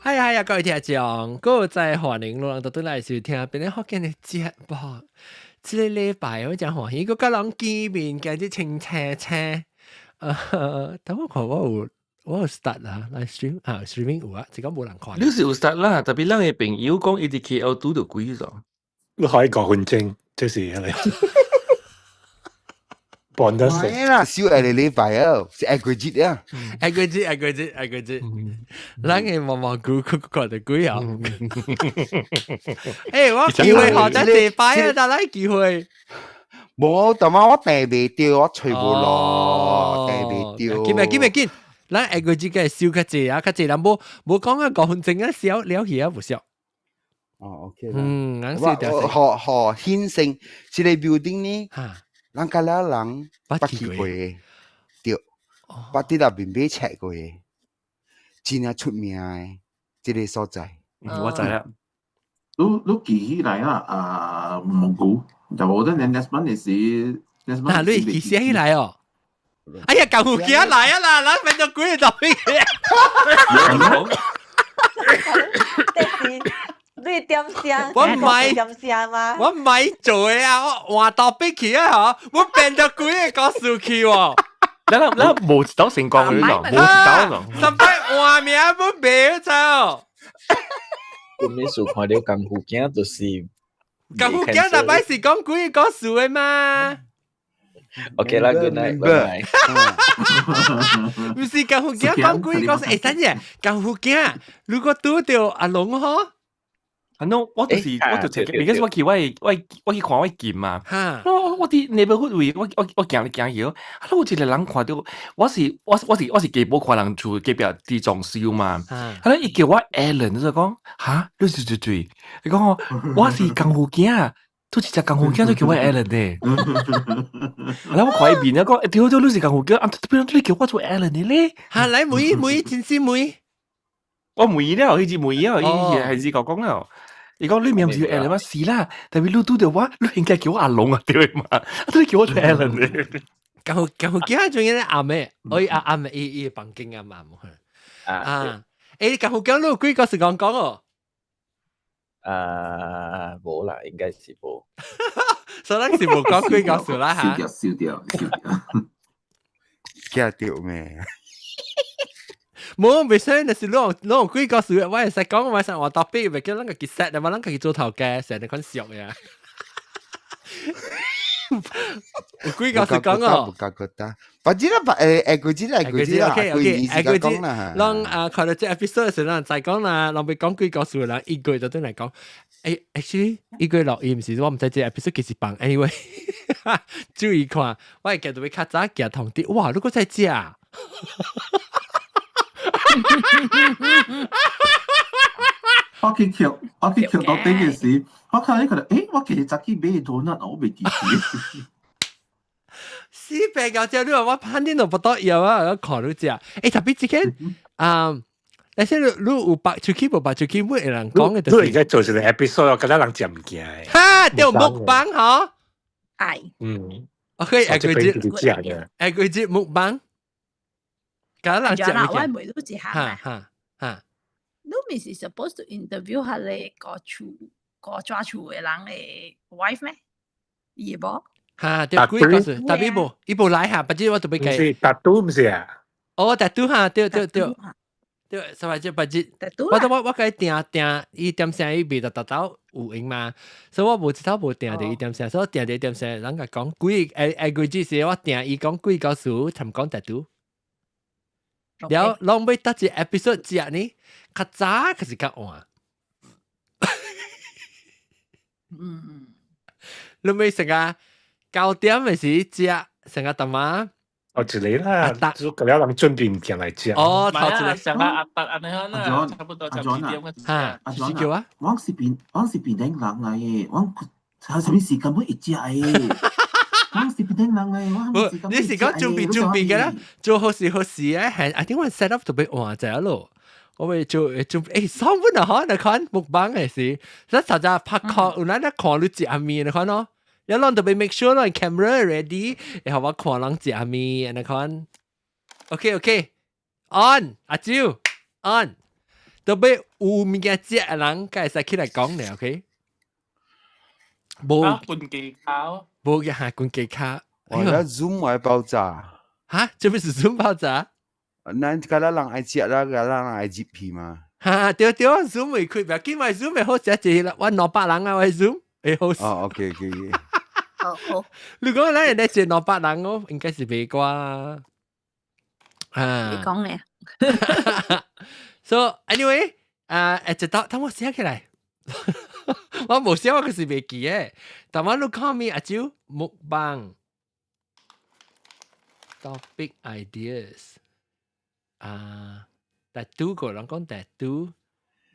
係係啊，各位聽眾，閣再歡迎路人倒轉來收聽，變咧福建的節目。這个禮拜我誠歡喜，閣佮人見面，今日清青青。等我看我有 start 啊，live stream 啊，streaming 有啊，這個無人看。你是有 start 啦，特別咱的朋友講伊佇 KL 拄著鬼咗。你可以5分鐘，就是你。半得死。啦，少一個禮拜啊，是下個節啊。下個節，下個節，下個節。咱個毛毛菇佢看著鬼啊！欸，我機會學得禮拜啊，但係機會。無，但係我訂袂著，我揣無落，訂袂著。緊咪緊咪緊，咱下個節嘅燒較濟啊，較濟人無無講啊，5分鐘啊，燒了去啊，無燒。哦，OK。嗯，咱燒掉。學學顯性，這個 building 呢？咱甲了人捌去過的，對，捌佇內面買冊過的，真正出名的這个所在。我知啊。你記起來啊？啊，蘑菇，就我覺得你 next month 的時，next month 啊，你記寫起來哦。哎呀，舊戶記來啊啦，咱變咗鬼就變。你點聲？我唔係點聲嗎？我唔係做的啊，我換到筆去啊，嗬，我變咗幾个故事去喎。咱咱無一道成功的咯，無一道咯。十擺換名不袂走。我每次看著功夫囝就是功夫囝，逐擺是講幾个故事的嘛。 OK 啦，good night，拜拜。毋是功夫囝講幾个故事，欸，等陣，功夫囝，如果拄著阿龍嗬。啊 no，我就是我就直接，because 我去看我琴嘛。我佇 neighborhood 位，我行嚟行去，啊，有一個人看著，我是基本看人厝隔壁佇裝修嘛。啊，伊叫我 Alan，就講哈，你是對對，伊講我是功夫囝，都一隻功夫囝都叫我 Alan 的。然後我看伊面，講對對，你是功夫囝，啊，點解你叫我做 Alan 的咧？哈，來問問，真心問。我問了，伊就問了，伊還是講講了。伊講你名毋是叫 Alan 嗎？是啦，特別你拄著我，你應該叫我阿龍啊，對嘛？啊，你叫我做 Alan 的。功夫功夫囝仲有咧暗的，我阿暗的伊伊房間啊嘛，啊，欸，功夫囝你有幾個是講講哦？啊，無啦，應該是無。所以咱是無講幾個事啦嚇。燒掉，燒掉，驚著咩？無，袂使，若是你用幾個事，我會使講，我會使換 topic，袂叫咱家己 set 的嘛，咱家己做頭家，成日款熟呀。有幾個事講哦。覺覺得，反正啦，誒誒，句子啦，句子啦， OK，下句子啦。咱啊，看到這 episode 時，咱再講啦，咱欲講幾個事，咱一個月就轉來講。欸，actually 一個月錄音時，我毋知這 episode 幾時放。Anyway，注意看，我會記得欲較早行通知。哇，你閣在食？我去橋到頂嘅時，我看你覺得，欸，我其實早起買 donut，我未記住。死白搞食，你話我判定都不得要啊！我看你食，欸，特別這間啊，但是你有白出去無白出去，每個人講的就是。你應該做一個 episode，我覺得人食物件的。哈，對木棒嗬。係。嗯。 OK，下個節，食嘅。下個節木棒。假人食物件。我袂都一項。哈哈哈。你毋是 supposed to interview 下你個厝個抓厝的人的 wife 咩？伊無？哈，對，幾個是，特別無，伊無來哈，不知我特別計。是達都毋是啊？哦，達都哈，對對對，對，十八節八節，我我共伊訂訂，伊點聲伊袂得達到有閒嘛，所以我無一頭無訂著伊點聲，所以我訂著伊點聲，人共講幾下下個節時我訂伊講幾個事，參講達都。了，攏欲搭一 episode 食呢，較早還是較晚？嗯，你欲成個9點的時食，成個淡仔。哦，一個啦，就個了人準備物件來食。哦，頭一個。上個阿達按呢啦，差不多7點個。哈，是叫啊？我是檳城人來的，我啥物時間會食的？我是檳城人來，我無，你是講準備準備嘅啦，做好事好事咧，係，I think 我 set up 特別換者咯。我會做準備，欸，三分啊，可能看木板嘅時，咱實在拍看，有咱咧看你食麵，你看咯。一攏特別 make sure 咯，camera ready，然後我看人食麵，你看。OK OK，on，阿蕉，on。特別有物件食嘅人，該會使起來講咧，OK？無啊，半技巧。無嘅下關技巧。我咧 Zoom 會爆炸。嚇？這不是 Zoom 爆炸？咱敢若人愛食啦，敢若人愛入去嘛。哈，對對，Zoom 會開，不要緊，我 Zoom 會好食一啦，我200人啊，我 Zoom 會好。哦，OK。好好。如果咱會一兩百人哦，應該是袂啩。啊。你講咧。 So anyway，啊，一到，等我寫起來。我無寫，我可是袂記嘅。但我你 call me 阿周 mukbang topic ideas 啊，tattoo 個人講 tattoo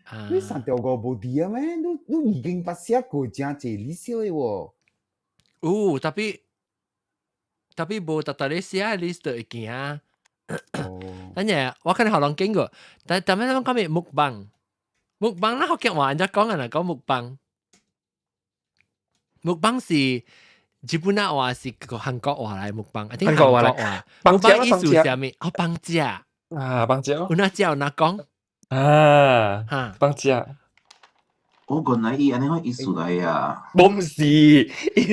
啊。你上條個無佇啊咩？你已經捌寫過真濟你寫的喎。有，特別無特特你寫 list 就會行。等陣我可能學人經過，但咩咱講咩 mukbang。mukbang 咱福建話人家講啊，講 mukbang。mukbang 是日本仔話是個韓國話來 mukbang，韓國話來。 mukbang 意思是啥物？哦，放食。啊，放食。有哪食有哪講？啊，哈，放食。我原來伊按呢款意思來啊。無毋是，伊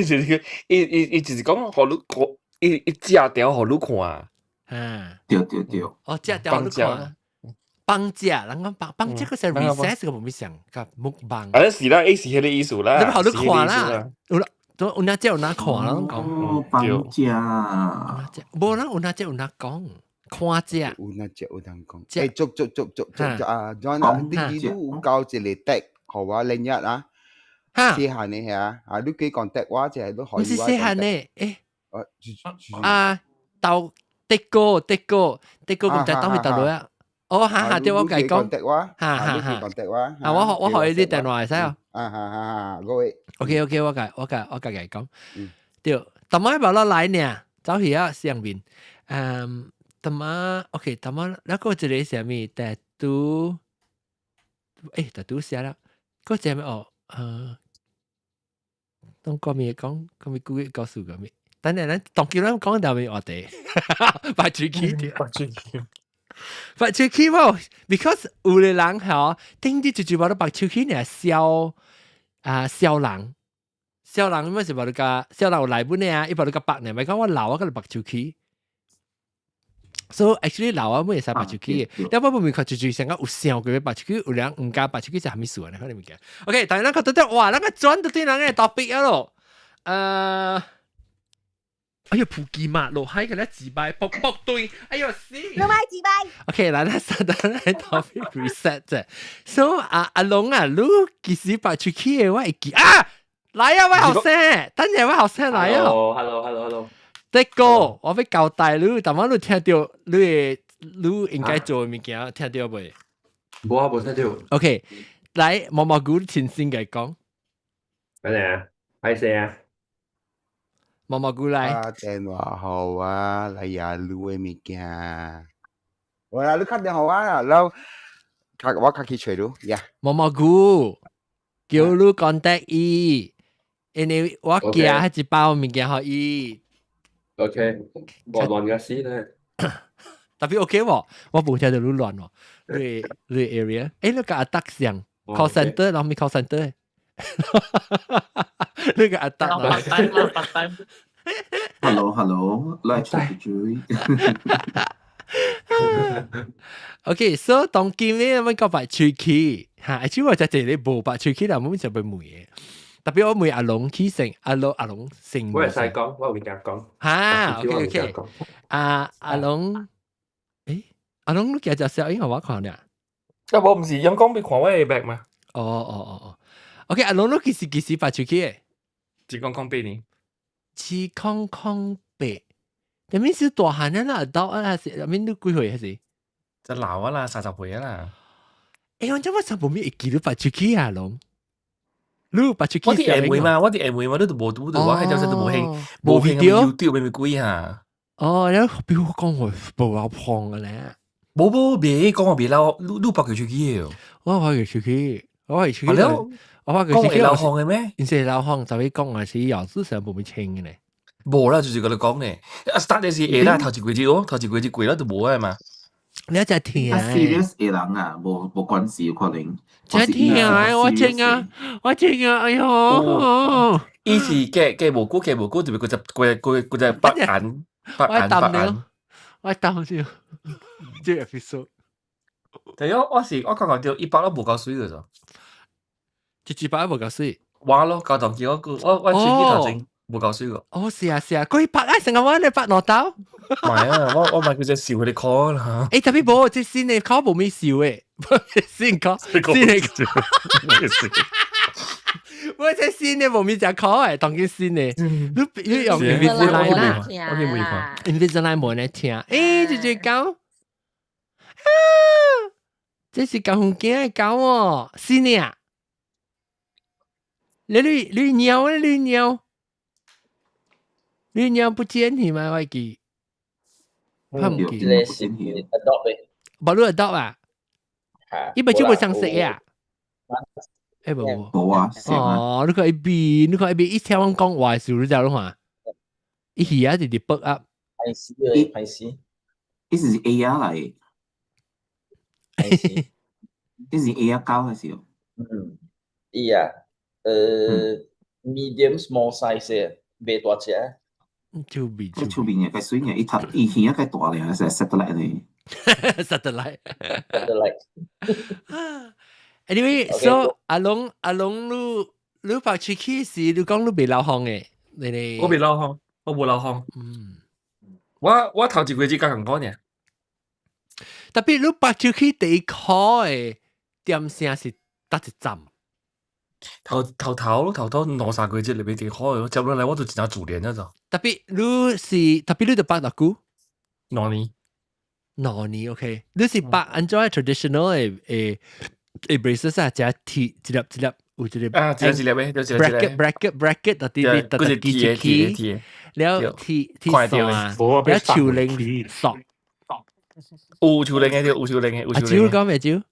就是伊就是講，予你看，伊食條予你看。啊，對對對。哦，食條予你看。放食，人講放放食，個是 recess 個無咪上，個 mukbang。啊，是啦，伊是彼個意思啦。你予你看啦，有啦，都有哪食有哪看啦，攏講。哦，放食。無人有哪食有哪講，看食。有哪食有通講。欸，足足足足足啊！John 啊，你你有交一個 tag 予我兩日啊？細漢的遐，啊，你幾 contact 我，就係都可以。毋是細漢的，欸。啊，豆的哥的哥的哥，咁就當佢豆女啊。哦，哈哈，對我計講，哈哈哈，啊，我學你啲電話會使哦。啊哈哈哈，各位。 OK，我計講，對，但係無落來呢，走去啊上面，嗯，但係 OK，但係那個一個啥物，tattoo，欸，tattoo 寫啦，嗰隻咩哦，當個面講，個面故意告訴個面，等陣咱當叫咱講到面話題，白嘴起啲，白嘴起。白手起無，because 有個人吼，頂啲就就話都白手起呢，笑啊笑人，笑人乜是話你個笑人有來本的啊，伊把你個白呢，咪講我老啊個白手起。So actually 老啊，會使白手起，但我唔看就就成個有笑過白手起，有人毋敢白手起是啥物事啊？可能物件。OK，但係咱看到啲哇，咱個轉到對人嘅 topic 啊咯，哎呦，普吉嘛，落海個咧自敗，卜卜對，哎呦死！落海自敗。 OK，來，咱實等來 topic reset 啫。So 阿阿龍啊，你幾時白出去嘅？我會記啊，來啊，我後生，等陣我後生來啊。 Hello，hello，hello，hello。這個我欲交代你，但我你聽到你的你應該做的物件，聽到未？無啊，無聽到。 OK，來毛毛菇親身來講。咩啊？歹勢啊？毛毛菇來。啊，電話號啊，來呀，你的物件。我啦，你敲電話啊，然後我較去揣你，呀。毛毛菇叫你 contact 伊，因為我寄彼一包物件予伊。 OK，無亂個死咧。特別 OK 喎，我無聽到你亂喎。你 area，欸，你共阿達上 call center，然後咪 call center，你共阿達。八單嘛，八單。 Hello，hello，來吹吹。 OK，so 當今咧，我講白喙齒，嚇，主要就係你無白喙齒，但冇就被問嘅。特別我問阿龍起姓，阿龍阿龍姓。我會使講，我有物件講。嚇，OK。阿阿龍，欸，阿龍你今日小英我看咧。啊，我毋是用講欲看我的 bag 嘛？哦哦哦哦，OK，阿龍你幾時白喙齒的？ 2008年。2008，that means 是大漢啦，到啊，是，I mean 你幾歲還是？就老啊啦，30歲啊啦。欸，我怎麼就無咩會記得白喙齒啊，龍？你白喙齒？我佇下妹嘛，我佇下妹嘛，你都無拄到，我迄陣時都無興，無 video， YouTube 咪鬼啊。哦，你比我講我無老胖嘅咧。無無，袂講我袂老，你白佢喙齒哦。我白佢喙齒，我白喙齒。我白佢喙齒。講會流汗嘅咩？唔是流汗，就會講話是咬字上無咪清嘅咧。無啦，就是佮你講咧。啊，start 是會啦，頭一季節哦，頭一季節過了就無啊嘛。你一隻聽。 serious 嘅人啊，無無關係可能。真聽啊！我聽啊，我聽啊！哎喲，伊是過過無久，過無久，就係佢隻佢佢佢隻白眼白眼白眼。我擔了，這 episode。但係我是我感覺到一百都無夠水嘅咋，一支百無夠水。我咯，交同叫我我我手機頭前無夠水個。哦，是啊是啊，佢拍啊，成個我你拍落刀。唔係啊，我我買佢隻笑佢哋 call 啦。欸，特別無，這新的 call 無咩笑誒，新 call 新的 call。我這新的無咩只 call 誒，當佢新的。你你用 Invisalign 啦，Invisalign 無咧聽。欸，這隻狗，啊，這是狗紅鏡的狗哦，新的啊。你你你尿啊，你尿，你尿不見你嗎？我記。我唔記。這個是 adopt 的。無你 adopt 啊？伊咪就無相識啊？欸，無無啊。哦，你看伊邊，你看伊邊，伊聽我講話時，你知影看？伊耳仔直直拔啊。歹死的，歹死。伊是 A 仔來。歹死。伊是 A 仔狗還是？嗯，伊啊，medium small size 的，袂大隻。手面，手面嘅，較水嘅，伊頭伊耳仔較大咧，是 satellite 咧。 satellite。 satellite。 Anyway，so 阿龍阿龍，你你白喙齒時，你講你袂流汗嘅，你你我袂流汗，我無流汗。我我頭一個月剛講呢。特別你白喙齒第一箍嘅點聲是佗一站？頭頭頭頭頭兩三個月入面第一箍，接落來我就真自然咗就。特別你是特別你就白偌久？兩年。兩年，OK。你是白按怎 traditional 嘅嘅嘅 braces 啊？只鐵一粒一粒有一個啊，一粒一粒嘅，一粒 bracket bracket bracket 特啲啲特特記一起，了鐵鐵線，了樹齡索。有樹齡嘅，有樹齡嘅，有樹齡。阿蕉講咩蕉？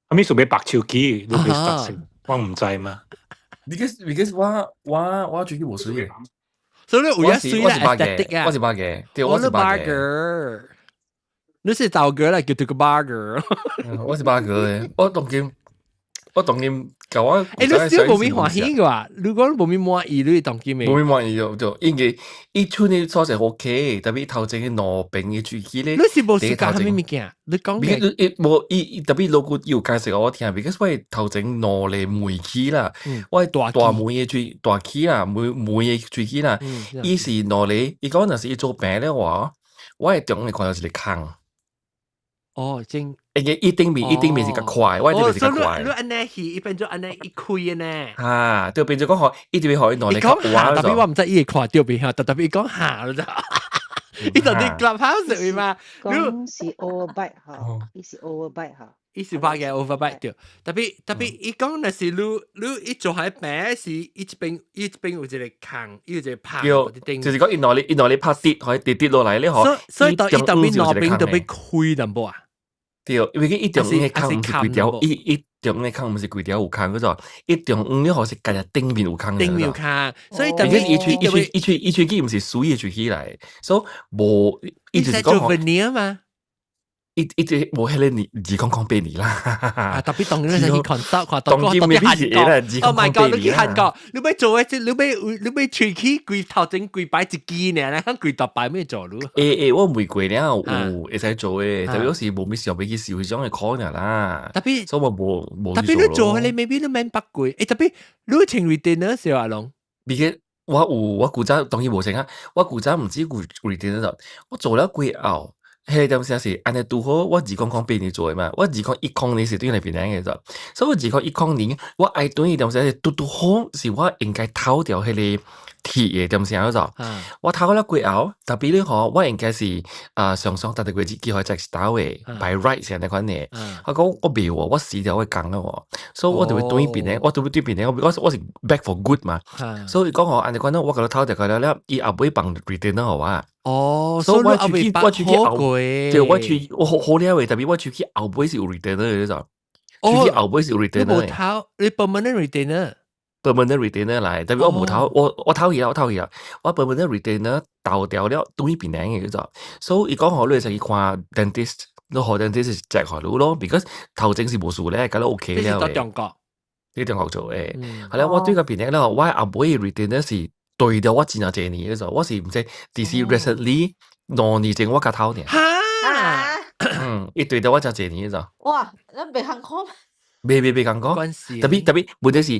阿咪屬於白手機，你別特性，我唔知嘛。 Because 我我我最近無水嘅，所以你有一水啦，aesthetic 啊，我是白嘅，對，我是白嘅。你是豆哥啦，叫做個 burger。我是白哥嘅，我當今我當今舊我。欸，你小無咪歡喜嘅話，如果無咪滿意，你當今嘅。無咪滿意就就因為伊出呢所在 OK，特別頭前嘅兩邊嘅喙齒咧。你是無時間啥物物件？你講嘅。伊無伊伊特別老古有解釋我聽，because 我頭前兩個眉齒啦，我大眉嘅喙大齒啦，眉眉嘅喙齒啦，伊是兩個，伊講若是伊做病咧話，我會中會看到一個空。哦，真。因為伊頂面伊頂面是較快，我頂面是較快。你按呢去，伊變做按呢一開呢。啊，對，變做講吼，伊就會予伊兩個較歪。特別我毋知伊會看著未嚇，特別伊講下就，伊到底 clubhouse 位嘛？講是 overbite 嚇，伊是 overbite 嚇。伊是拍嘅 overbite 對，特別特別伊講若是你你伊做喺病是伊一邊伊一邊有一個空，伊有一個拍。對，就是講伊兩個伊兩個拍跌，可以跌跌落來咧嗬。所以到伊特別兩邊特別開淡薄啊。對，因為佢伊中間嘅空毋是規條，伊伊中間嘅空毋是規條有空，嗰種伊中間咧，好是家己頂面有空。頂面有空，所以特別伊喙伊喙伊喙伊喙齒毋是水嘅喙齒來，所以無伊就是講做 veneer 嘛。伊伊這無彼個年2008年啦。啊，特別當然你去 consult 看到當今未必是會啦，Oh my god！你去韓國，你欲做的這，你欲你欲喙齒規頭前規擺一支爾，你規大擺欲做你？會會，我問過了，有會使做的，特別我是無咩想欲去試彼種的可能啦。特別，所以我無無。特別你做彼個，maybe 你免拔過，欸，特別你穿 retainer 時阿龍。別個我有我古早當然無穿啊，我古早毋止有 retainer，我做了幾後。彼個點聲是按呢拄好，我2008年做的嘛，我2010年是轉來檳城的做，所以我2010年我愛轉去點聲是拄拄好，是我應該偷掉彼個鐵的點聲做。我偷了過後，特別咧吼，我應該是啊常常逐個月機會食一刀的，by right 是按呢款的。我講我袂喎，我死掉我會工了喎，所以我就會轉去檳城，我就會轉檳城，我我是 back for good 嘛。所以講吼，按呢款我共你偷掉了了，伊後尾放 retainer 予我。哦，所以我喙齒我喙齒後，對，我喙我好好了的，特別我喙齒後尾是有 retainer 的就，喙齒後尾是有 retainer。你無偷，你 permanent retainer。 permanent retainer 來，特別我無偷，我我偷去啦，我偷去啦，我 permanent retainer 投掉了，轉去檳城的就，所以伊講吼，你會使去看 dentist，你學陣啲是食學路咯，because 頭前是無事咧，覺得 OK 這是了嘅。到中國，你中國做嘅，係啦，我對個邊咧，我阿妹 retainer 是對掉我真係濟年嘅時候，我是毋知，只是 recently 2年前我較頭爾。哈，嗯，伊對掉我真濟年嘅時候。哇，咱袂共款。袂袂袂共款，關係。特別特別問題是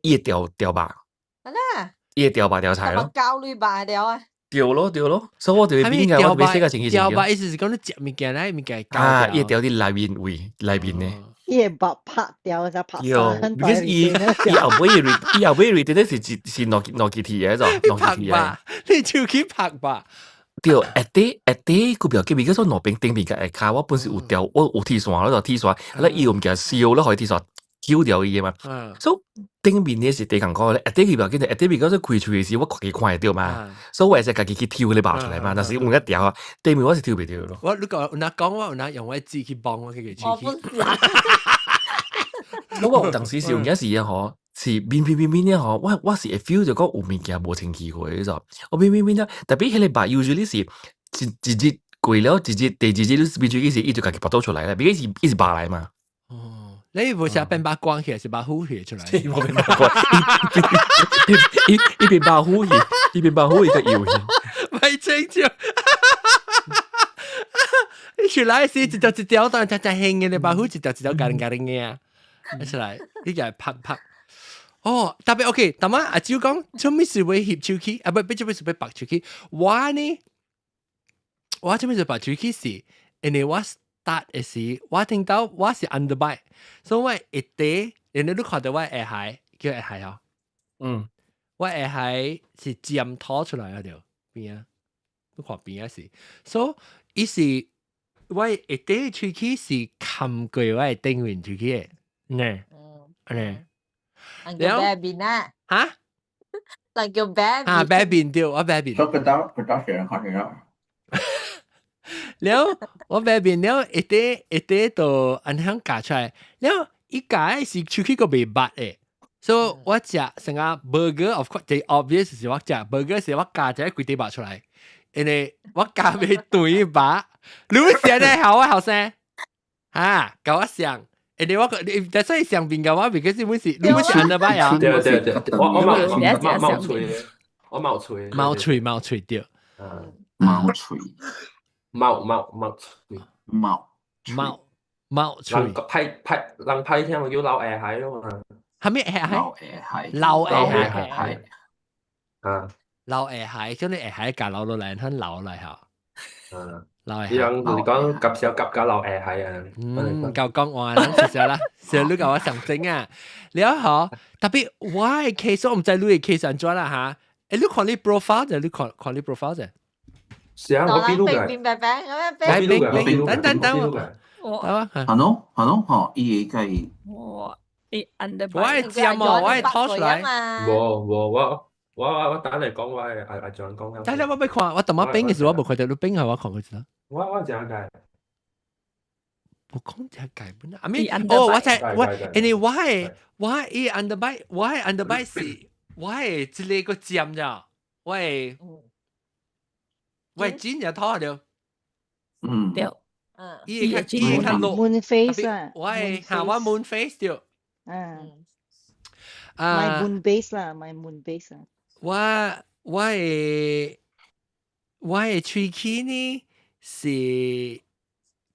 伊會掉掉肉，啊啦，伊會掉肉掉菜咯。焦慮肉掉啊。對咯對咯，所以我就會變嘅，我會寫個清氣掉肉意思是講你食物件咧，物件啊，伊會掉佇內面位內面呢。伊會肉拍掉就拍對，because 伊後尾 retainer 是是兩兩支鐵嘅，就兩支鐵嘅。你手去拍吧。對，下底下底佢表記，比如說兩邊頂面嘅下骹，我本是有掉，我有鐵線咯，就鐵線，啊，伊有物件燒了，予鐵線揪掉伊嘛。所以頂面呢是地共講咧，下底佢表記，下底邊講說開喙時，我家己看會到嘛，所以我會使家己去抽彼個肉出來嘛。若是有一條啊，頂面我是抽袂著咯。我如果有哪講，我有哪用我的舌去幫我去個喙我不是啊。我有當時是有影時啊，吼，是面面面面咧吼，我是會 feel 就講有物件無清氣過，你知？我面面面咧，特別彼個肉 usually 是一一日過了，一日第二日你變做是伊就家己拔倒出來啦，畢竟是伊是肉來嘛。哦，你無是變肉光起，是肉糊起出來？無變肉光，伊變肉糊去，伊變肉糊伊個油去。咪清楚。你出來是一條一條，當然真真輕嘅，你肉糊一條一條咖喱咖喱嘅啊！出來，你就係拍拍。哦，特別 OK，但係阿蕉講，做咩事會翕手機？啊，不，做咩事會白手機？我呢，我做咩事白手機是，因為我 start 嘅時，我聽到我是 underbite，所以我一底，人哋都看到我下海，叫下海哦。我下海是尖拖出來啊條邊啊，你看邊啊是，所以伊是我下底喙齒是冚過我的頂面喙齒的，呢，呢。人叫 baby 啊？哈？人叫 baby。啊，baby 對，我 baby。說個刀，個刀誰人看這個？了，我 baby 了，一底一底就按樣夾出來，了伊夾的是喙齒個袂捌的，所以我食成個 burger，of course 最 obvious 是我食 burger 是我夾一個規塊肉出來，因為我夾袂對肉，你會想呢？好啊，後生，哈，共我想。因為我個，但所以上邊嘅話，because 本是你本是 underbite 啊？對對對，我我冇喙，我冇喙，冇喙冇喙對，冇喙，冇冇冇喙，冇冇冇喙。批批人批聽咪叫老下蟹咯嘛。係咩下蟹？老下蟹，老下蟹，啊，老下蟹，將你下蟹夾流落嚟，肯流嚟嚇。嗯。老下伊人就是講夾小夾夾老下蟹啊。嗯，夠講話啦，謝謝啦，謝你教我上整啊。了後，特別我的 case 我毋知你的 case 按怎啦嚇。欸，你看你 profile 者，你看看你 profile 者。是啊，我記錄嘅。明白白，來冰冰，等等等我。我係咯係咯，嗬，伊個我伊 under 我會尖哦，我會拖出來。無無我我我我等你講，我係阿阿張講。但係我欲看，我淡仔冰嘅時我無看到你冰係我看過一次。我我正解。無講這解本啊！I mean，哦，我知我，因為我係我伊 underbite，我係 underbite 是，我係這個個尖咋，我係我係尖就拖掉。嗯。對。嗯。伊會較伊會較落。 Moon face 啊。我係嚇我 moon face 對。嗯。啊。 My moon base 啦，my moon base 啊。我我的我的喙齒呢是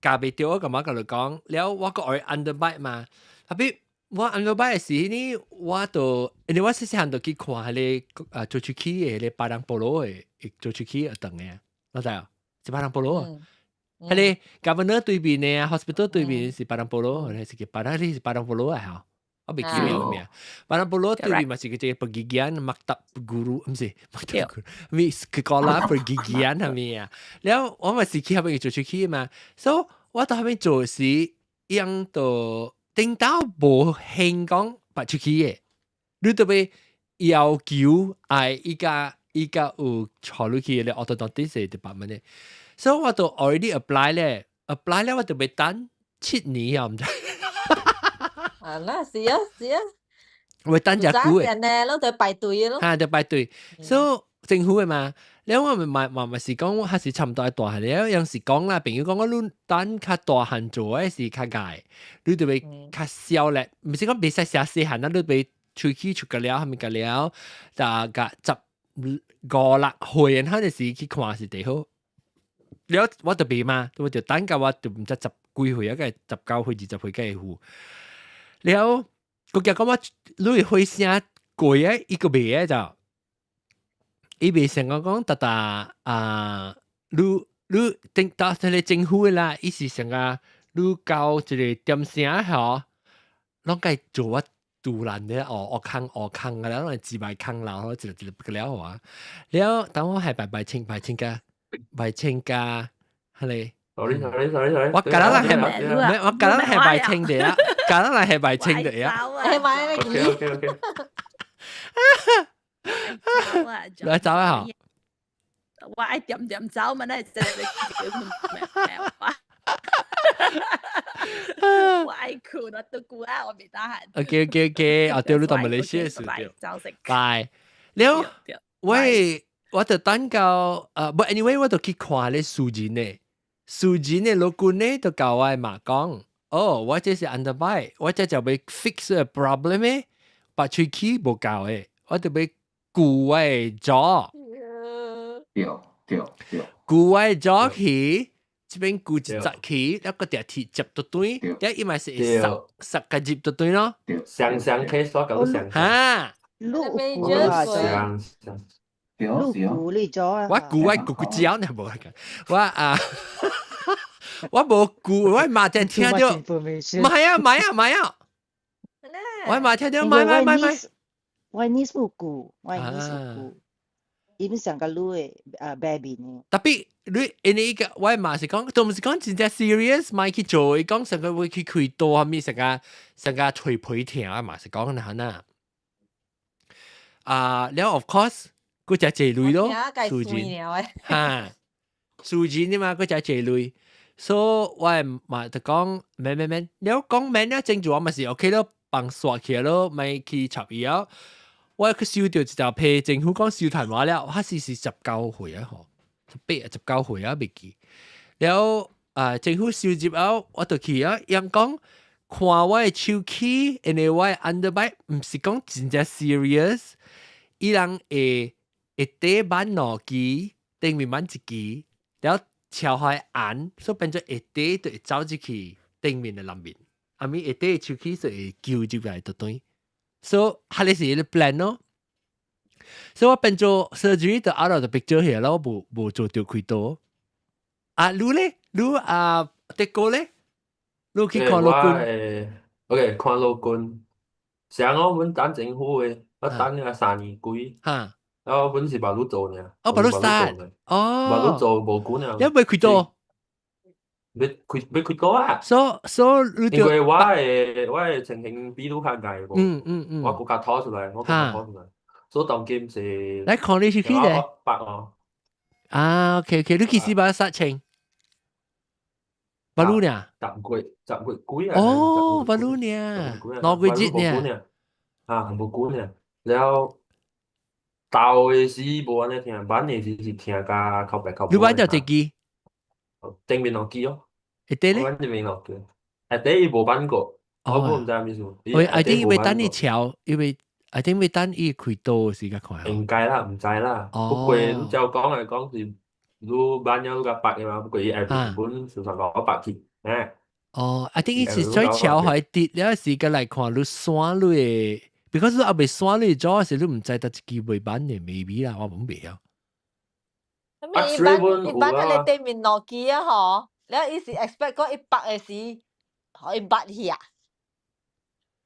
夾袂著，我感覺共你講，了我閣愛 underbite 嘛，特別我 underbite 時呢，我就因為我細細漢就去看彼個啊做喙齒的彼個 Padang Polo 的做喙齒學堂的，你知無？是 Padang Polo 啊，彼個 governor 對面的 hospital 對面是 Padang Polo，是叫 Padang 是 Padang Polo 啊，吼。我袂記得名。Padang Polo 對面嘛是個這個 pergigian maktab guru，毋是 maktab guru，咪 sekolah pergigian 係咪啊？了我嘛是去彼邊做喙齒嘛，所以我到彼邊做時，𪜶就頂到無興講拔喙齒的，你特別要求愛伊家伊家有帶你去咧 orthodontist department 的，所以我就 already apply 咧，apply 咧我就欲等7年啊，毋知。啊，那是啊，是啊。會等遮久的。呢，攏得排隊咯。哈，得排隊。所以政府的嘛，了我咪嘛嘛嘛是講，還是差唔多係大漢了。有時講啦，朋友講我你等較大漢做的是較𠢕，你就會較少咧，毋是講袂使寫細漢啦，你袂喙齒出個了，係咪個了？大概15、6歲，他就是去看是最好。了我就袂嘛，我就等到我就毋知十幾歲啊，個19歲20歲個會有。了，國家講我你會聲過啊，伊個袂啊就。伊袂想講講，特特啊，你你政到這個政府的啦，伊是想啊，你交一個點聲吼，攏該做我杜蘭的哦，學空學空啊，攏係自賣空樓，一個一個了啊。了，當我係拜拜清拜清家，拜清家，係咧。 Sorry sorry sorry sorry，我今日係咩？我今日係拜清的啊，今日係拜清的啊。係咪 OK OK OK。來走啊！我愛點點走嘛，那真係叫我愛睏，我都攰啊，我未得閒。 OK OK OK，啊對，你到馬來西亞時對。早食。拜。了，喂，我就等到but anyway，我就去看咧數字呢，數字呢，老官呢就教我媽講，哦，我這是 underbite，我這就欲 fix 個 problem 呢，拔喙齒無夠的，我就欲固我的爪。對對對。固我的爪去，這邊固一隻去，一個條鐵接到對，一伊咪是會塞塞個入到對咯。上上 case 我講上。哈。你有固啊？上上。你固你咗啊？我固我固固腳呢，無我啊，我無固，我媽正聽到，唔係啊，唔係啊，唔係啊，我媽聽到買買買買。我 niece 有固，我 niece 有固，伊上個女的啊 baby 呢。 Tapi 你因為個我媽是講，都毋是講真正 serious，莫去做，伊講上個會去開刀，啥物上個上個捶皮疼啊嘛是講那呐。啊，了 of course，佢就借鐳咯，數字哈，數字呢嘛，佢就借鐳，所以我嘛就講免免免，了講免了，正主我嘛是 OK 咯，放煞起來咯，莫去插伊了。我去收到一條批，政府講收電話了，我是19歲啊，吼，18、19歲啊，未記。了啊，政府收入後，我就去啊，人講看我的手齒，因為我的 underbite 毋是講真正 serious，伊人會會底挽兩支，頂面挽一支，了敲開按，所以變做下底就會走入去頂面的內面，啊咪下底的手齒就會揪入來就對。所以，彼個是伊個 plan 咯。所以我變做 surgery 就 out of the picture 去咯，無無做到開刀。啊，你咧？你啊，德哥咧？你去看老君？OK，看老君。上我阮等政府的，我等了3年幾。然後阮是捌你做爾。哦，捌你殺。哦。捌你做無久爾。你未開刀？欲開欲開刀啊！所以因為我的情形比你較𠢕無，我閣較吐出來，我閣較吐出來，所以當今是。來看你是去咧？白哦。啊，OK OK，你幾時把它殺清？捌你呢？10月10月幾啊？哦，捌你呢？2個月呢？啊，無久呢。了，頭的時無按呢疼，挽的時是疼甲哭白哭。你挽咗幾支？頂面兩支哦。下底咧？挽頂面兩支。下底伊無挽過，我毋知啥物事。我 I think 伊欲等你敲，因為 I think 欲等伊開刀時較快。應該啦，毋知啦。不過你照講來講是，你挽了你較白的嘛，不過伊下面本事實講白去，欸。哦，I think 伊是再敲開跌了時間來看，你選你的，because 你猶未選你咗時，你毋知得一支未挽的 maybe 啦，我毋袂曉。一般一般，佢哋對面落機啊，嗬，你伊是 expect 講一百的時可以捌去啊？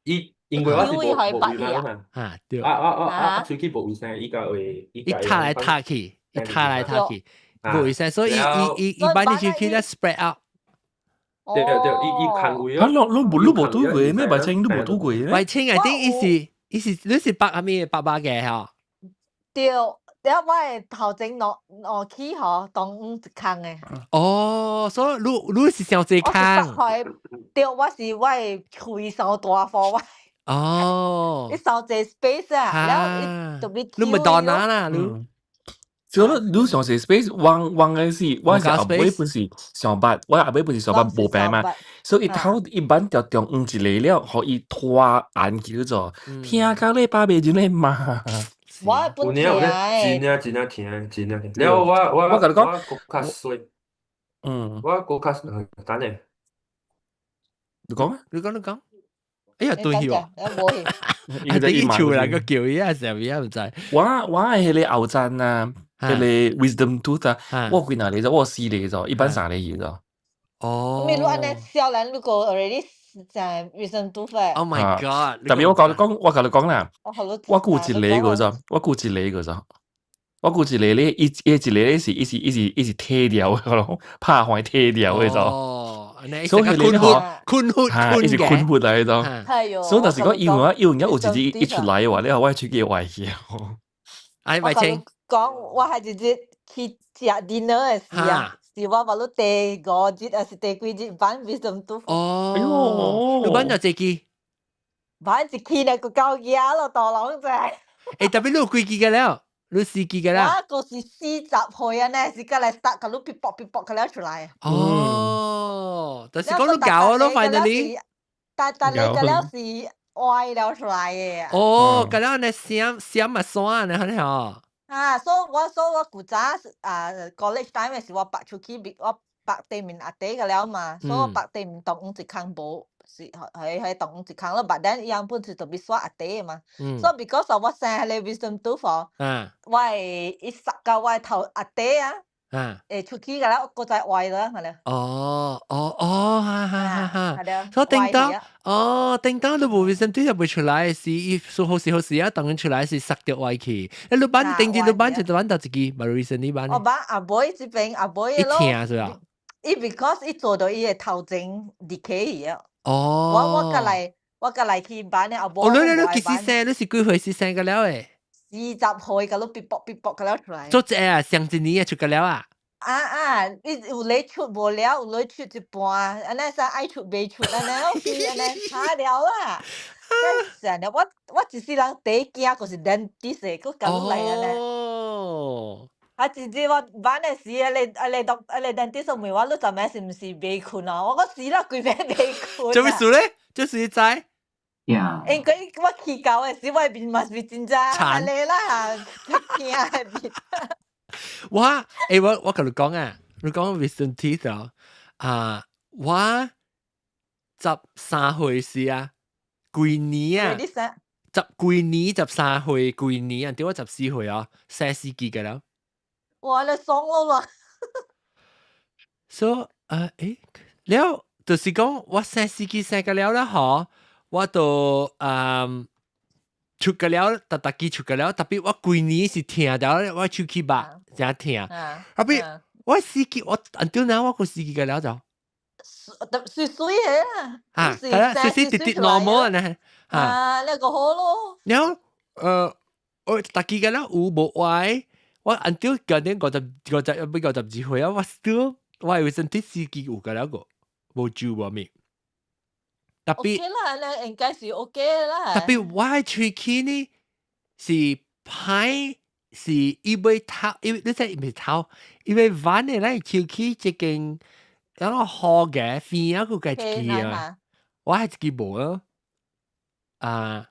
伊因為我是無無衛生嘛，啊對，啊啊啊啊，喙齒無衛生，伊個會伊塌來塌去，伊塌來塌去，無衛生，所以伊伊伊伊挽你喙齒咧 spread out。對對，伊伊牽位啊，你無拄過咩？白青你無拄過咩？白青 I think 伊是伊是你是白阿咩白白嘅嗬？對。了我的頭前兩兩齒吼，當一空的。哦，所以你你是傷濟空。對，我是我的喙傷大方我。哦。你傷濟 space 啊，了伊特別。你麥當娜啦，你。所以你上是 space 彎彎嘅是，我是後尾本是上捌，我後尾本是上捌無病嘛，所以伊頭一般條中央一個了，予伊拖按叫做聽到你爸袂就咧罵。我本聽真正真正聽，真正聽。了我我共你講，我閣較衰，我閣較等下，你講啊，你講你講。哎呀，對去喎，無去。啊，你一厝來個叫伊啊，啥物啊毋知。我係彼個後層啊，彼個 wisdom tooth 啊，我幾若個咗，我四個咗，一般三個去咗。哦。咪你按呢少年，你個 already 在 wisdom tooth。 Oh my god！特別我共你講，我共你講啦，我顧一個個咗，我顧一個個咗，我顧一個咧，伊伊一個咧是伊是伊是伊是退掉的咯，拍壞退掉的咗。哦，所以你嗬，困困困，伊是困困來咗。係喲。所以若是講伊有伊有有一日一出來的話，你我喙齒會壞去。哎，白清講我係一日去食 dinner 的時啊，是我無論第五日還是第幾日挽 wisdom tooth。哦，哎喲，你挽咗幾支？挽一支咧，個夠額咯，大人仔。欸，特別你有幾支個了？你四支個啦？我個是40歲啊，呢是過來 start，個你嗶啵嗶啵個了出來。哦，但是講你搞咯，finally。但但你個了是歪了出來的。哦，個了呢閃閃啊山呢，係嗬。啊，所以我所以我古早啊 college time 的時，我拔出去，我拔對面阿弟個了嘛，所以我拔對面同一空無。是係係同一空咯，but then 伊樣本是特別刷阿弟的嘛，所以 because of 我生彼個 wisdom tooth，我會伊塞到我頭阿弟啊，會出去個了，閣再歪了，係咧。哦哦哦，哈哈哈哈！所以頂到哦，頂到你無 wisdom tooth 就袂出來，是伊說好時好時啊，當然出來是塞掉歪去。欸，你挽頂住你挽就挽到一支，無 recently 挽。我挽後尾這邊後尾咯。伊疼是吧？伊 because 伊做到伊的頭前離開去啊。哦，我我過來，我過來去挽的，後尾。哦，你你你幾時生？你是幾歲時生個了誒？ 40歲，個你嗶啵嗶啵個了出來。做這啊，上一年啊出個了啊？啊啊！你有咧出無了，有咧出一半，按呢使愛出袂出，按呢我是按呢差了啦。真係我我一世人第一驚就是 dentist 的，閣共你來按呢。哦。啊！真正我挽的時，彼個彼個讀彼個 dentist 問我，你昨暝是毋是袂睏啊？我講是啦，規暝袂睏。做咩事咧？就是知。因為我去到的時，我的面嘛是真正按呢啦，驚的面。我欸，我我共你講啊，你講 wisdom teeth 啊，啊，我13歲時啊，幾年啊，十幾年13歲，幾年啊，對我14歲啊，生四支個了。哇！你爽咯嘛？所以啊，欸，了就是講我生四支生個了啦，嗬，我就嗯出個了，逐逐支出個了，特別我規年是疼到我手氣肉真疼，特別我四支我 until now 我個四支個了就，水水的啊，啊，係啦，水水直直 normal 呢，啊，那個好咯。然後我逐支個了有無壞？我 until 今年五十五十要52歲啊，我 still 我係身體四支有個了個，無蛀無咩。特別 OK 啦，那應該是 OK 啦。特別我的喙齒呢是歹，是伊欲偷，伊你知伊毋是偷，伊欲挽的咱喙齒這間，然後好嘅邊啊個個一支啊，我係一支無啊，啊，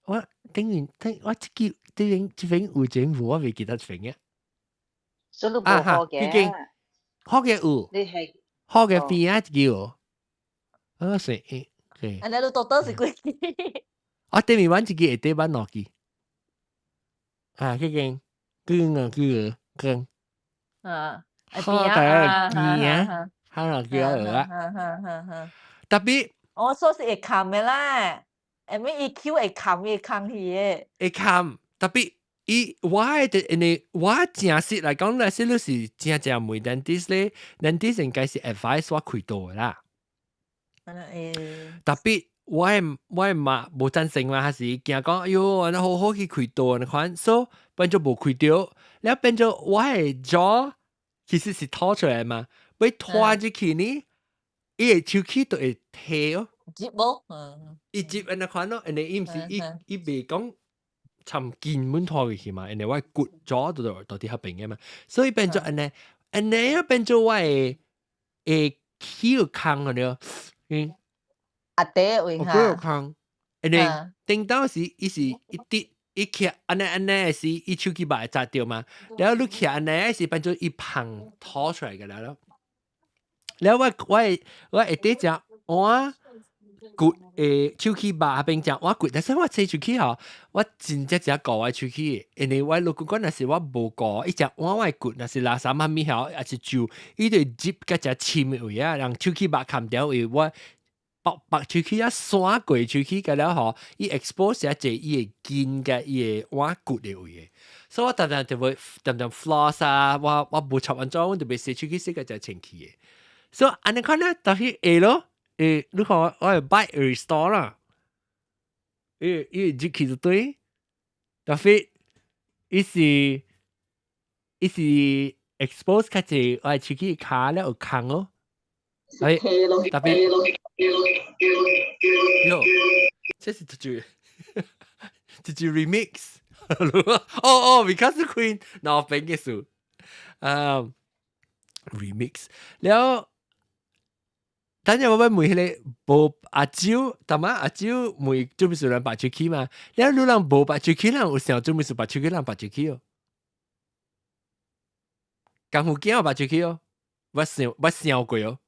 我頂完聽我這支這邊這邊有錢無，我未記得這邊嘅。所以你無好嘅，好嘅有，你係好嘅邊啊一支有，啊是，對。按呢你多多是幾支？我對面挽一支，下底挽兩支。啊，這間，根啊，根根。啊，好嘅邊啊，好啦，叫啊。特別，我說是會冚的啦，下面伊 Q 會冚，會冚去的。會冚，特別伊我的因為我正式來講咧，是你是正正問 dentist 咧，dentist 應該是 advise 我開刀的啦。特別我的媽無贊成嘛，還是驚講，哎喲，按呢好好去開刀按呢款，所以變做無開刀，了變做我的 jaw 其實是凸出來嘛，欲拖入去呢，伊的手氣就會提哦。接無？伊接按呢款咯，因為伊毋是伊伊袂講，參筋滿拖入去嘛，因為我骨咗到底合邊嘅嘛，所以變做按呢，按呢變做我會會起個空個了，嗯，阿爹位哈，個空，因為頂到時伊是一滴一徛按呢按呢時，伊手機把會扎掉嘛，然後你徛按呢是變做一捧拖出來個了咯，然後我會佇食碗骨手氣肉邊食碗骨，但是我切手氣吼，我真正誠顧我手氣，因為我如果講若是我無顧，伊食碗我的骨，若是垃圾啥物吼，抑是酒，伊就入較誠深的位啊，人手氣肉冚掉位，我剝剝手氣啊，散過手氣個了吼，伊 expose 一濟伊的筋佮伊的碗骨的位的，所以我定定就會定定 floss 啊，我無插安怎，我就袂洗手氣洗個誠清氣的，所以按呢看咧，就是會咯。你看我會 bite restore 啦，伊入去就對，特別伊是 expose 較濟，我手氣跤咧有空咯，哎，特別，喲，這是一句 remix，哦哦，because Queen 鬧邊嘅事，啊，remix，了。等陣我要問彼個無阿蕉，逐擺阿蕉問做咩事人拔手氣嘛？了你人無拔手氣，人有想做咩事拔手氣，人拔手氣哦。功夫囝有拔手氣哦，我想過哦。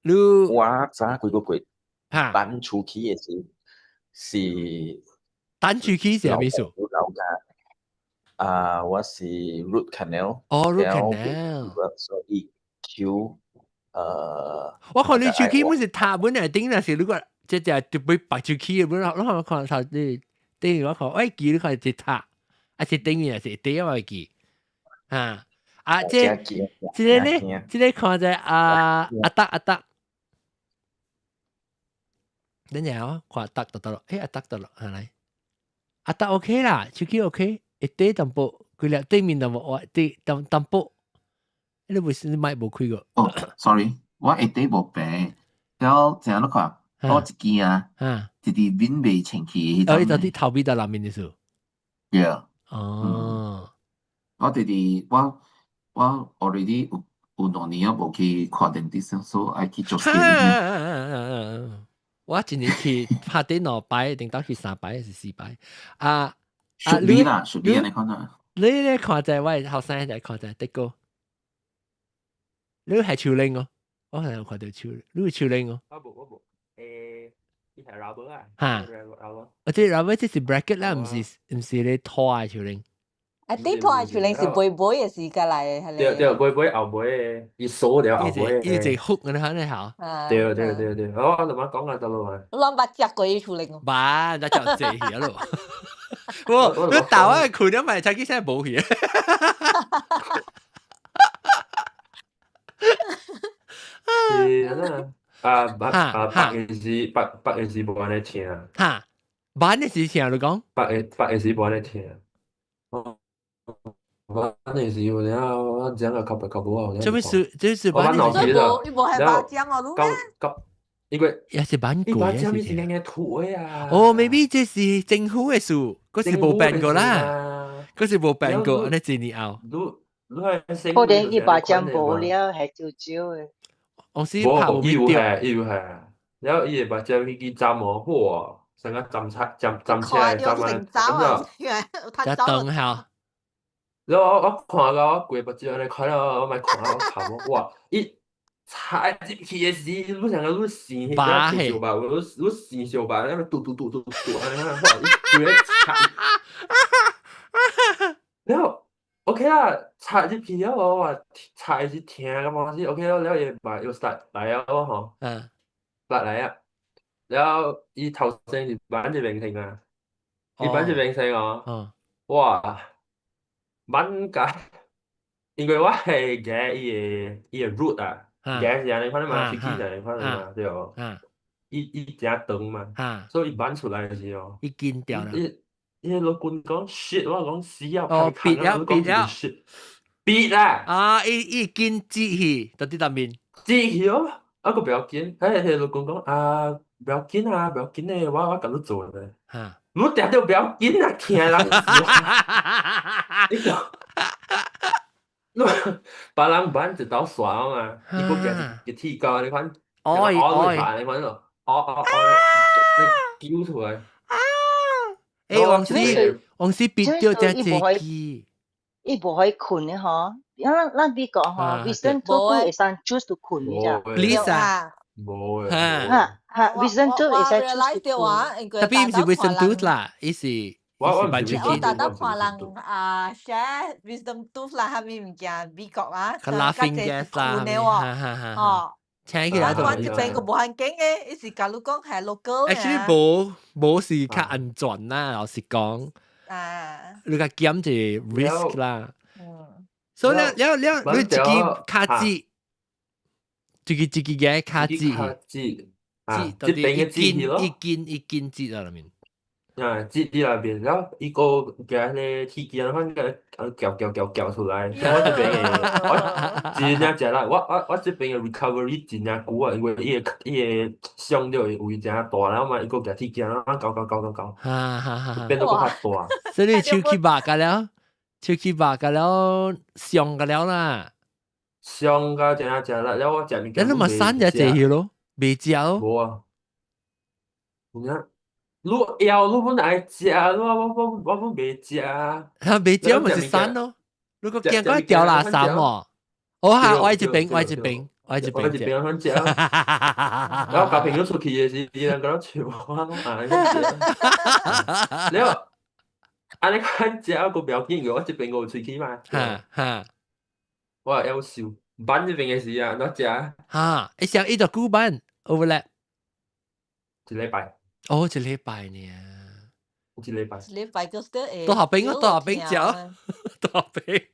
你我早幾個月搬出去的時是搬出去是啥物意思？老家啊，我是 root canal。哦，root canal。所以 Q，我看你手氣本是塔本來頂，若是如果這隻就會拔手氣的本，我看看頭你頂我看，我記你看是塔，還是頂面還是底我會記，啊啊，這個咧，這個看者阿阿達阿達，等陣我看阿達就得咯，欸阿達得咯，係咪？阿達 OK 啦，手氣 OK，一底淡薄，佢兩對面淡薄，我對淡淡薄。你袂是麥無開過？哦，sorry，我下底無病，了怎樣你看，我一支啊，一直面未清氣。哦，你到底頭尾到內面的時候？對。哦。我弟弟，我 already 有2年啊無去看 dentist，所以愛去做 scaling。我一年去拍電兩擺，頂到去三擺還是四擺？啊啊！你啦，屬你你看啊。你咧看在我後生仔看在的哥。你係手拎哦，我係有看到手，你係手拎哦。我無我無，伊係 rubber 啊。嚇！我這 rubber 這是 bracket 啦，毋是你拖嘅手拎。啊，啲拖嘅手拎是背背嘅時間嚟，係對對，背背後尾嘅，伊鎖了後尾伊一 hook 咁樣你嚇。對對對對，我同我講下得咯嘛。我諗捌食過伊手拎哦。捌，那就濟去咯。我你打我褲了咪，才去現在無去。是啊，啊白啊白嘅時白白嘅時無按呢聽。哈，白嘅時聽你講。白嘅時無按呢聽。白嘅時有影我講個較白較無好。這邊是這是我腦皮啦。你無係白漿哦，你咩？因為也是版過啊，是硬硬土的啊。哦，maybe 這是政府的事，嗰是無變過啦，嗰是無變過，按呢一年後。可能伊把漿無了，係少少的。我是拍無伊有係，伊有係，然後伊會把漿去去浸哦，嚯，成個浸菜浸浸起來，浸啊，咁就等下。然後我看到我規目睭按呢看了，我咪看我看我，哇！伊插入去的時，你想講你生彼小吧，你生小吧，那邊嘟嘟嘟嘟嘟，按呢哇！伊規個插，然後 OK 啦，插入去了我話插的是疼感覺是 OK 了，了伊嘛又 start 來啊吼，start 來啊，然後伊頭先是挽一邊先啊，伊挽一邊先哦，哇！挽甲，因為我係夾伊個 root 啊，夾是按呢款嘛，手機是按呢款嘛，對無？伊誠長嘛，所以伊挽出來的時候，伊緊掉啦。伊老君講 shit，我講死啊！哦，別了別了，別啦！啊，伊緊擠去，到佇內面擠去哦，啊個不要緊，彼個老君講啊，不要緊啊，不要緊咧，我共你做咧。嚇！你定到不要緊啊，聽人你講，你別人挽一道線嘛，伊閣舉一個鐵鉸，你看，愛愛，你看咯，哦哦哦，你揪出來。欸，黃絲黃絲變掉隻隻機，伊無可以睏的吼，咱咱美國吼，wisdom tooth 會使 choose to 睏的咋？Lisa，無誒，哈哈，wisdom tooth 會使 choose to 睏。 Tapi 毋是 wisdom tooth 啦，伊是我我特登看人啊 share wisdom tooth 啦，啥物物件美國啊， laughing gas 啦，哦。請起來就。我這邊個無環境嘅，伊是假如講係 local。 Actually 無無是較安全啦，老實講。啊。你較減一 risk 啦。所以了了了，你一支跤趾，一支一支嘅跤趾，跤趾，趾，這邊嘅趾咯，一根一根趾喺裏面。啊，趾佇內邊，然後伊個夾迄個鐵鉗，反正撬撬撬撬出來。我這邊的，我真正食力，我這邊的 recovery 真正久啊，因為伊個傷著的位真大了嘛，伊閣舉鐵鉗，啊，鉸鉸鉸鉸鉸，哈哈哈，變到閣較大。所以你手去肉個了，手去肉個了，傷個了啦。傷到真正食力，了我食物件。你嘛瘦只濟咯，袂食咯。無啊，有影。你枵，你本愛食，你我本袂食。他袂食咪是瘦咯。如果驚講掉垃圾喎，我下我這邊我這邊我這邊我這邊反食。然後共朋友出去的時，伊人共我笑我講啊，了，按呢款食閣不要緊，我這邊閣有喙齒嘛。哈哈，我會曉瘦，挽這邊的時啊，怎食？哈，會像伊就久挽 overlap 一禮拜。哦，一禮拜呢？一禮拜。一禮拜個 still 會。到後邊我到後邊食，到後邊。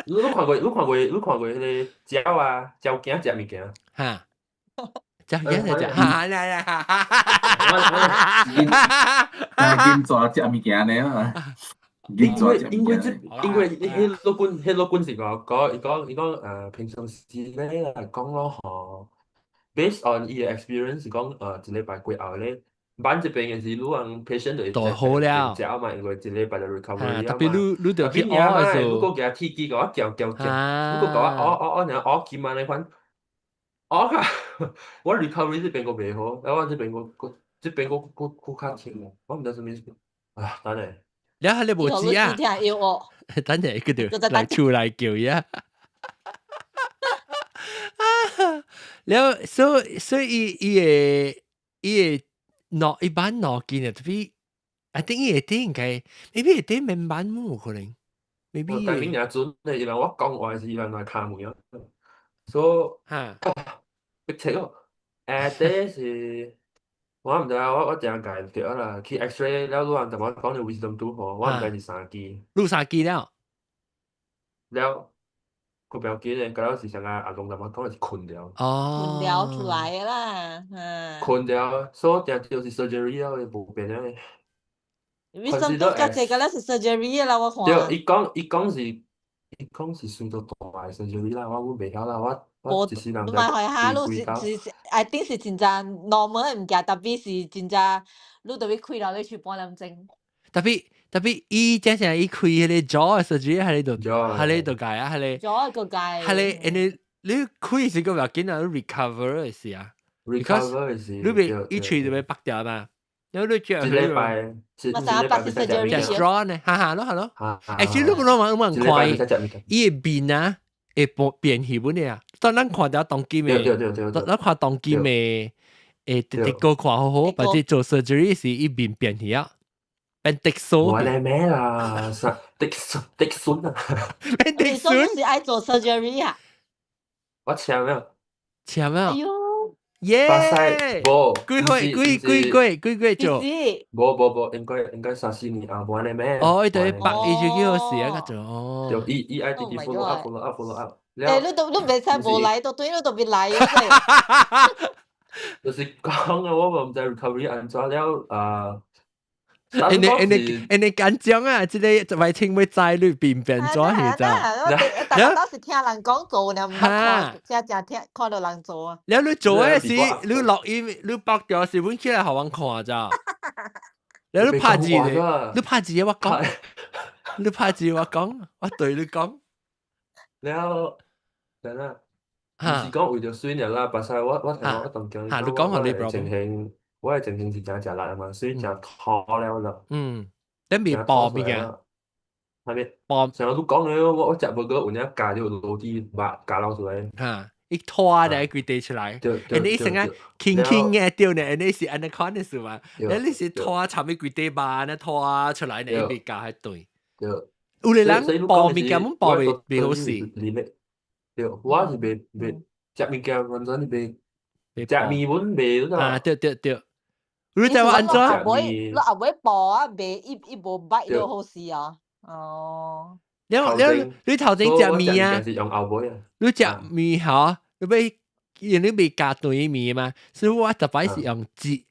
你看過？你看過？你看過彼個鳥啊？鳥囝食物件？哈，鳥囝食，哈啦啦哈哈哈哈！金蛇食物件呢嘛？因為因為這因為彼老君彼老君是講講伊講伊講平常時咧來講咯吼，based on 伊的 experience 講一禮拜過後咧。挽這邊的是，你人 patient 就會好了，食嘛，因為一禮拜就 recovery 特別你你就去學的時候，如果共鐵機共我撬撬撬，如果共我拗拗拗，爾拗金按呢款，拗較我 recovery 這邊閣袂好，啊我這邊閣閣這邊閣閣閣較輕，我毋知啥物意思。啊，等下，了後你無知啊？等下佢就來厝來叫呀。啊，了所以伊伊個伊個。喏，一般腦筋啊，特別，I think 伊會頂應該，maybe 會頂免挽有可能，maybe。但明年準的，伊人我講話是伊人來敲門啊，所以，哈，逼切咯，下底是，我毋知啊，我正共對啦，去 X-ray 了，有人同我講著 wisdom tooth 吼，我毋知是三支。錄三支了。了，閣不要緊咧，敢若是啥個阿公同我講的是睏著。哦。睏著出來的啦，嗯。睏著，所以定就是 surgery 了，無變了。 Wisdom tooth 較濟，敢若是 surgery 的啦，我看。對，伊講伊講是，伊講是算做大的 surgery 啦，我袂曉啦，我一世人你莫害嚇，你是是，I think 是真正 normal 的物件，特別是真正你特別開了你去半點鐘。 Tapi tapi 伊真正伊開彼個 jaw surgery 係你度，係你度解啊，係你。 jaw 個解。係你，你你開時個要緊啊，你 recover 的時啊。 recover 的時。你袂伊喙就欲拔掉嘛。然後你食一禮拜，一禮拜是 surgery。 straw 呢？哈哈咯，係咯。Actually 你講我我看伊個面啊，會變變形本的啊。當咱看著當今的，咱看當今的，會直直個看好好，或者做 surgery 時伊面變去啊。變滴數。我嚟咩啦？滴筍滴筍啊！變滴筍是愛做 surgery 啊？我簽了。簽了。哎喲。耶！無幾歲？幾幾幾幾幾做？無無無，應該三四年啊，無按呢咩？哦，伊對白，伊就叫我死啊，個做哦。就伊伊愛直直 follow up follow up follow up。欸，你都你袂使無來，都對你都別來。就是講啊，我毋知 recovery 按怎了啊。因為因為因為緊張啊！這個為清會知你變變咗係咋？我大家都是聽人講做，你唔捌看，正正聽看到人做啊。了你做嘅時，你錄音，你駁掉時，阮起來予阮看咋？了你拍字咧，你拍字我講，你拍字我講，我對你講。了，等下，毋是講為著水爾啦，白使我聽我當講，你講下你我情形，我嘅情形是誠食力嘛，所以誠拖了啦。嗯，你未爆物件？係咪？爆。上日都講了，我食無過有影加咗落啲肉加落出來。嚇！一拖就規地出來，你成日輕輕嘅掉呢，你是按呢款的是嘛？你是拖插咪規地肉，呢拖出來呢，伊未加喺對。對。有個人爆物件，阮爆袂袂好勢。對，我是袂袂食物件，完全是袂食麵粉袂啦。啊，對對對。你知我按怎？你後尾爆啊，袂伊伊無捌就好勢啊。哦。你你你頭前食麵啊？是用後尾啊。你食麵吼，你欲因為你未加對麵嘛，所以我特擺是用紙，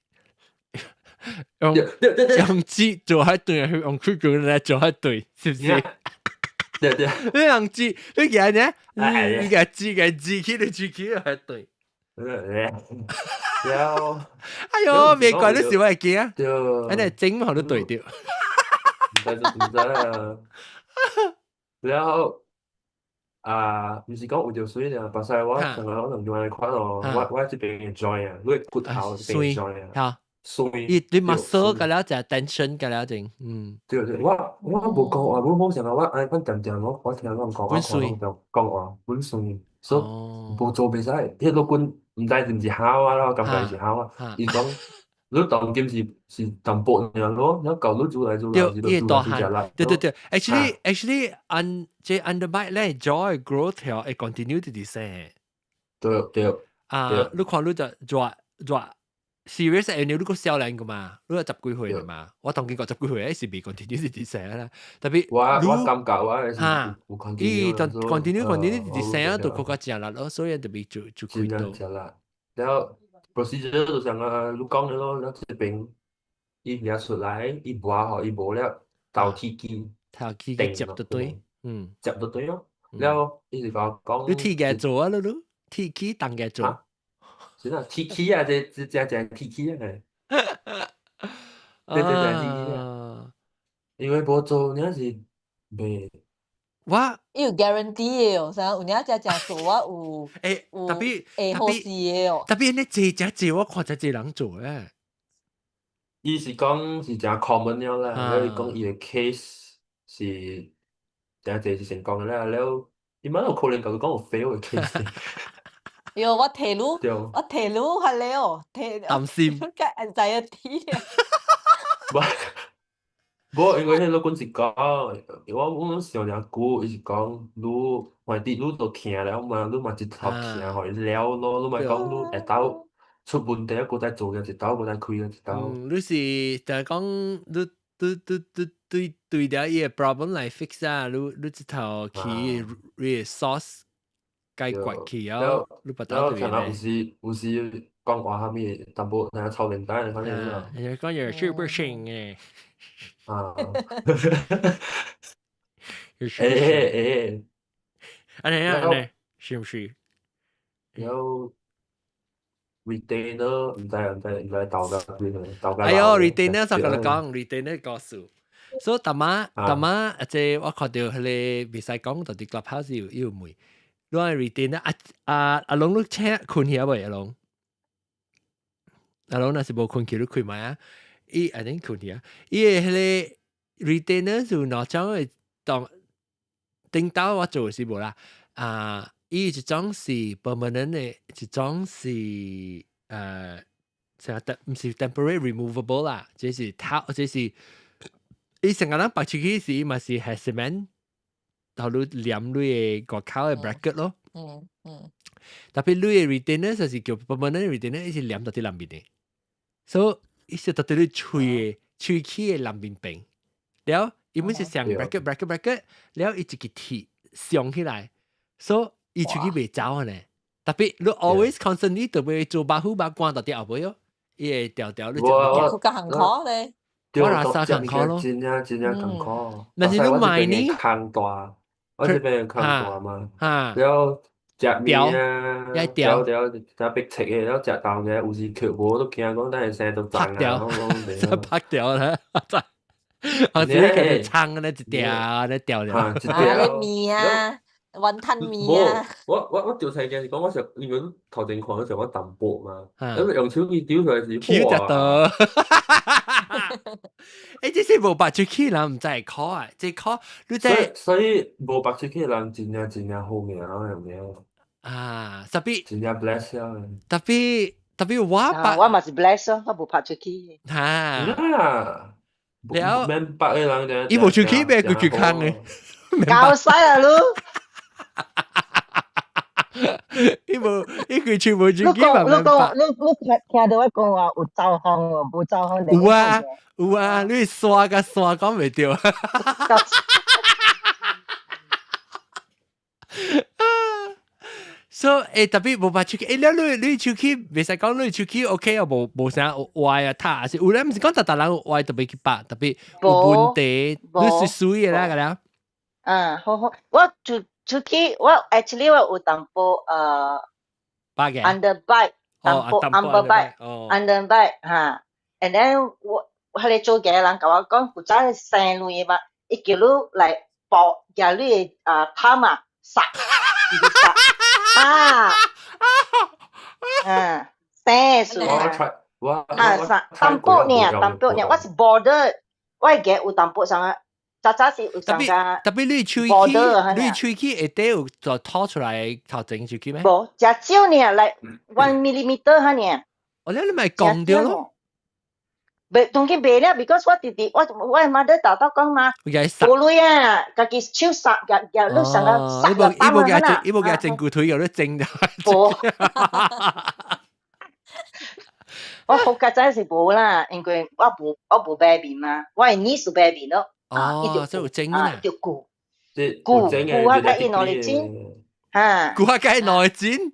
用用紙做喺對，用嘴唇來做喺對，是不是？對對。你用紙，你夾呢？你夾紙夾紙起你紙起喺對。了，哎喲，別怪你是我會驚，對，按呢整嘛都對掉。毋知毋知啊。了啊，毋是講為著水爾，白使我上個可能用來看哦，我這邊嘅 joint 啊，你骨頭這邊 joint 啊，酸。伊對 muscle 個了就 tension 個了正，嗯。對對，我我無講話，我無想講我按呢款恬恬，我我聽人講，我看攏就講話本酸，所以無做袂使。彼個棍毋知是毋是好啊，我感覺是好啊。伊講你當今是是淡薄爾咯，你舊你做來做來，對，伊大漢，對對對，actually 按這 underbite 咧，jaw growth 條會 continue 直直生。對對。啊，你看你就做做 serious 誒，你個少年個嘛，你十幾歲啦嘛，我當見過十幾歲，是未 continue 直直生啦。特別我我感覺我係嚇，有伊 continue 就 continue continue 直直生就更加食力咯，所以特別就就開刀。食力，然後 procedure 就像啊，你講的咯，了這邊伊掠出來，伊磨吼，伊無了頭鐵機，頭鐵機接就對，嗯，接就對咯。了，伊是講講，你鐵嘅做啊，你你鐵機當嘅做。是啊，鐵機啊，這這這這鐵機啊，這這這鐵機啊，因為無做，你是袂。我伊有 guarantee 的哦，啥有影只只做我有欸，特別會好勢的哦。特別你這只這我看這這人做誒。伊是講是誠 common 了啦，了伊講伊的 case 是誠濟是成功的啦，了伊嘛有可能共伊講有 fail 的 case。喲，我提你，我提你較了哦，提擔心。個 anxiety 啊。無，無，因為彼老君是講，我阮想誠久，伊是講你反正你都疼了嘛，你嘛一頭疼予伊了咯，你莫講你會當出問題，閣再做一道，閣再開一道。嗯，你是就係講你你你你對對掉伊個 problem 來 fix 啊，你你一頭去 resource 解決去啊，你不得對咧。有時有時講話啥物淡薄，若超簡單，反正啊，你講嘢是不行誒。啊。欸欸，按呢按呢，是毋是？有 retainer 毋知毋知毋知豆甲幾個豆甲。哎喲，retainer 就共你講，retainer 故事。所以逐擺逐擺，即我看著彼個袂使講，就佇 Clubhouse 有有問，你講 retainer 啊啊阿龍你請困去啊未？阿龍，阿龍若是無困去，你開麥啊？伊一定困去啊！伊個彼個 retainer 是兩種的，當頂頭我做是無啦。啊，伊一種是 permanent 的，一種是啥的，毋是 temporary removable 啦，這是頭，這是伊成個人拔出去時嘛是係 cement，頭你黏你的外口的 bracket 咯。特別你的 retainer 就是叫 permanent retainer，伊是黏到佇內面的，所以伊是到佇你喙的喙齒的內面邊，了伊本是上 bracket bracket bracket，了伊一個鐵上起來，所以伊喙齒袂走呢。特別你 always constantly 特別做把虎把關到佇後尾哦，伊會調調你我佢較行苦咧。我垃圾艱苦咯。真正真正艱苦。但是你買呢？空大，我這邊空大嘛。了食麵啊，掉掉食白切的，了食豆嘅，有時卻無都驚講，等下生都髒啊，拍掉啦！我只係佢撐咧一條咧掉掉。啊，麵啊，雲吞麵啊。我掉細件是講，我想因為頭前看想我淡薄嘛，咁用手機丟出來是丟得到。這是無白出去人毋知會苦啊，這苦你知。所以無白出去人真正真正好命咯，係咪啊？特別真正 bless 啊！特別我白，我嘛是 bless 咯，我無拍出去。嚇！了，免白的人，伊無出去咩？佢住坑嘅，搞死啦你！伊無，伊佢全部出去嘛？你講，你聽到我講話有走風喎，無走風。有啊有啊，你刷甲刷講袂著。所以特別無白出去，你出去袂使講你出去 OK 啊，無啥壞啊，塌是有咧，毋是講逐逐人壞特別去白，特別有問題，你是水的啦，個了。啊，好好，我出去，我 actually 我有淡薄白嘅，underbite，淡薄 underbite，underbite 嚇，and then 我彼个做嘅人共我講，古早生卵嘛，伊叫你來抱，舉你的啊頭啊，殺，殺啊，啊，生數啊，啊，殺淡薄爾，淡薄爾，我是 border，我會記有淡薄啥個。早早是有上個，特別你喙齒，你喙齒下底有就拖出來頭前出去咩？無，誠少爾，來 1 millimeter 哈爾。哦，你咪講掉咯。袂，當然袂了，because 我弟弟，我媽媽豆豆講嘛，無鐳啊，家己手殺，夾夾你上個殺個膽啊啦。伊無夾整骨腿，有咧整的。無。我好佳哉是無啦，因為我無 baby 嘛，我的 niece 有 baby 咯。哦，這有整啊！就顧顧顧啊，佮伊攞嚟煎，嚇！顧啊，佮伊攞嚟煎。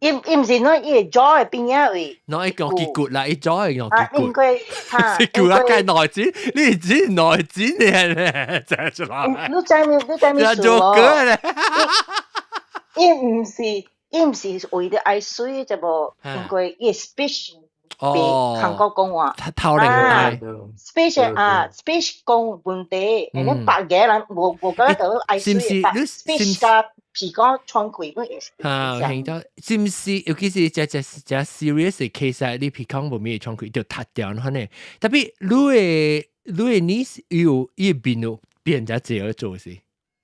伊毋是喏，伊會左的邊仔位。喏，伊講結骨啦，伊左會講結骨。應該嚇。是顧啊，佮內煎，你是內煎咧，真是啦。你知咩？你知咩事做歌咧？伊毋是為著愛媠，就無因為伊 speech。哦，韓國講話，頭嚟啊，speech 啊，speech 講問題，你白嘅人無覺得到愛是毋是？你 speech 加鼻哥喘氣本會。啊，聽到，是毋是？尤其是這這這 serious 的 case 你鼻孔無咩喘氣就塌掉了呢。特別你的 niece 有伊面有變這濟做是？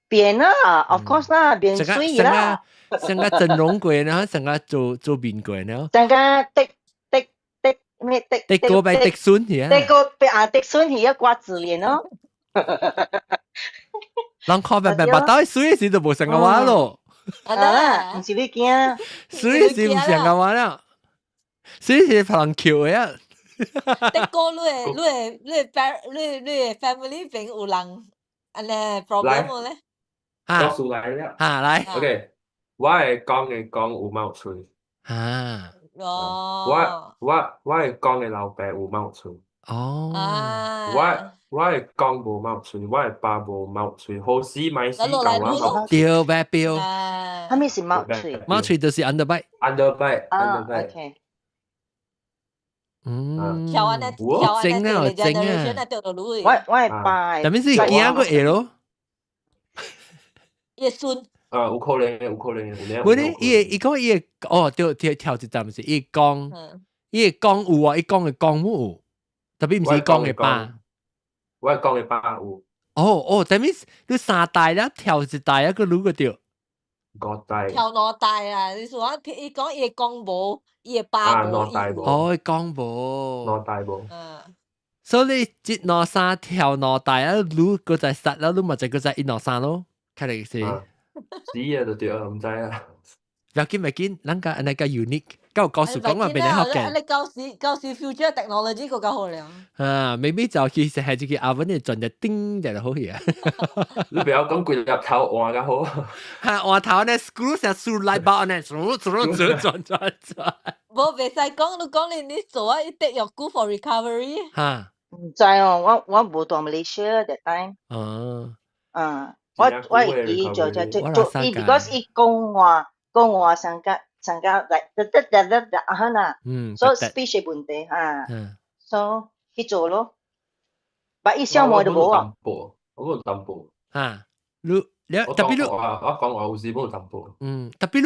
變啦，of course 啦，變水啦。成個整容過，然後成個做面過，然後。成個的。咩的的哥咪的孫去啊？的哥啊，的孫去啊，瓜子臉咯。人看白白白到水時就無成個話咯。啊，毋是你驚。水時毋成個話啦，水時拍人球的啊。的哥，你的 family 邊有人按呢 problem 無咧？故事來了。啊，來。 OK，我會講的講有貓喙。啊。哦，我會講的老爸有貓喙。哦。我會講無貓喙，我的爸無貓喙，好死歹死講我。對，白標。啥物是貓喙？貓喙就是 underbite。 underbite，underbite。 OK。嗯。跳安尼，跳安尼，整啊，整啊。我會爸。特別是驚個會咯。伊孫。啊，有可能，有可能，有無咧，伊講伊會哦，對，跳一站是伊講，伊講有啊，伊講的講母有，特別毋是伊講的爸。我講的爸有。哦哦，等於你三代了，跳一代啊，閣擼個著。五代。跳兩代啊！你說伊講伊講無，伊的爸無。兩代無。哦，伊講無。兩代無。嗯。所以你一兩三跳兩代啊，擼閣再殺了，你嘛就閣再一兩三咯，看嚟是。死啊就對啊，毋知啊。不要緊，不要緊，咱個按呢個 unique，夠告訴講話變嚟學嘅。你舊時 future technology 閣較好了。啊，maybe 就其實係這個 oven 的轉隻叮就好去啊。你不要講規粒頭換較好。哈，換頭呢，screw 成 screw 來包呢，screw screw 轉轉轉轉。無袂使講，你講你做啊，一定要 good for recovery。哈。毋知哦，我無蹛馬來西亞 that time。哦。啊，我會記做做做做，伊 because 伊講話上個上個來得得得得得啊啦，所以 speech 的問題啊，所以去做咯。但伊小妹都無啊。我冇淡薄。嚇，你你特別你我講話有時冇淡薄。嗯，特別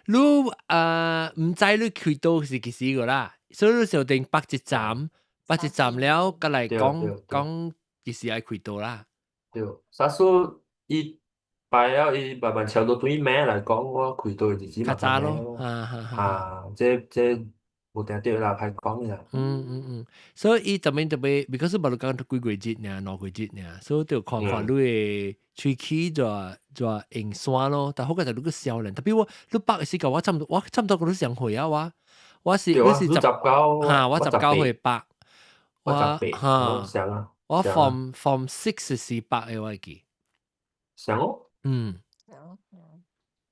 你啊毋知你開刀是幾時個啦，所以你就定北一站，北一站了，過來講講幾時愛開刀啦。對，啥數伊擺了伊慢慢敲到對面來講，我開刀的日子較早咯，啊，這無定對啦，歹講啦。嗯嗯嗯，所以伊特別特別，because 無講幾個月爾，2個月爾，所以就看看你的喙齒就用線咯。但好個就你個少年，特別我你百時間我差唔多個都上歲啊，我是你是19，嚇，我19歲八，我18，嚇，我 form six 是八嘅我會記。上哦。嗯。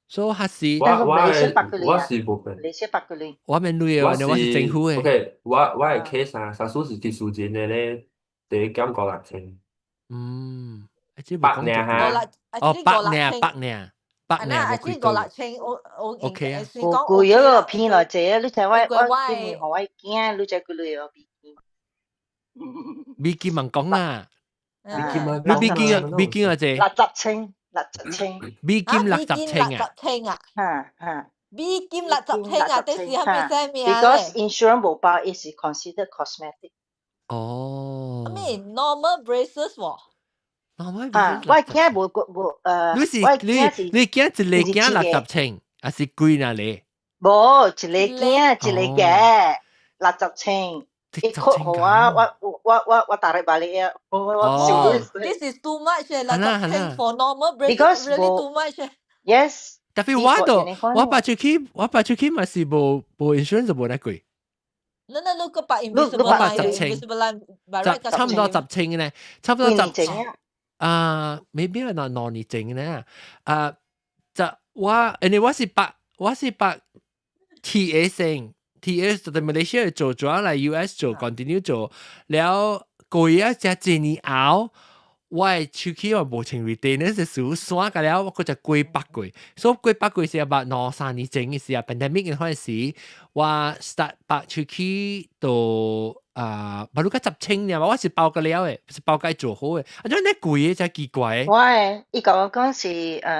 所以還是我是無變。你是八個零。我免鐳嘅，我是政府嘅。 OK，我嘅 case 啊，啥數是技術人嘅咧，第一減5、6千。嗯，百爾哈。哦，百爾百爾百爾，啊，這5、6千，我 OK 啊。貴嗰個偏來濟，你睇我我驚，你知幾鐳哦？美金問講啦，美金啊，你美金啊，美金啊，濟。60千。60千。美金六十千啊！ 60千啊！嚇嚇。美金六十千啊！這是蝦米啥名？Because insurance 無包，it is considered cosmetic。哦。咩 normal braces 喎？ normal 啊，我驚無無。你是你你驚一個囝六十千，還是幾若個？無，一個囝一個嘅六十千。一個好啊！我打嚟把你啊！我我 This is too much 六十千 for normal braces really too much。 Yes。特別我都我拔出去，我拔出去嘛是無 insurance 就無得貴。那那你個拔 Invisalign 10千，差唔多十千咧，差唔多十啊，maybe 係2年前咧啊，就我，因為我是拔 TA 先。T.S. 就喺馬來西亞做咗嚟 U.S. 做 continue 做，了過一隻一年後，我的手機我無穿 retain 呢是數線個了，我閣就過百過，所以過百過是捌2、3年前嘅時啊，pandemic 嘅嗰陣時，我 start 拔手機到啊，無你個10千爾嘛，我是包個了的，是包該做好的，啊，種你貴的真奇怪。我的伊共我講是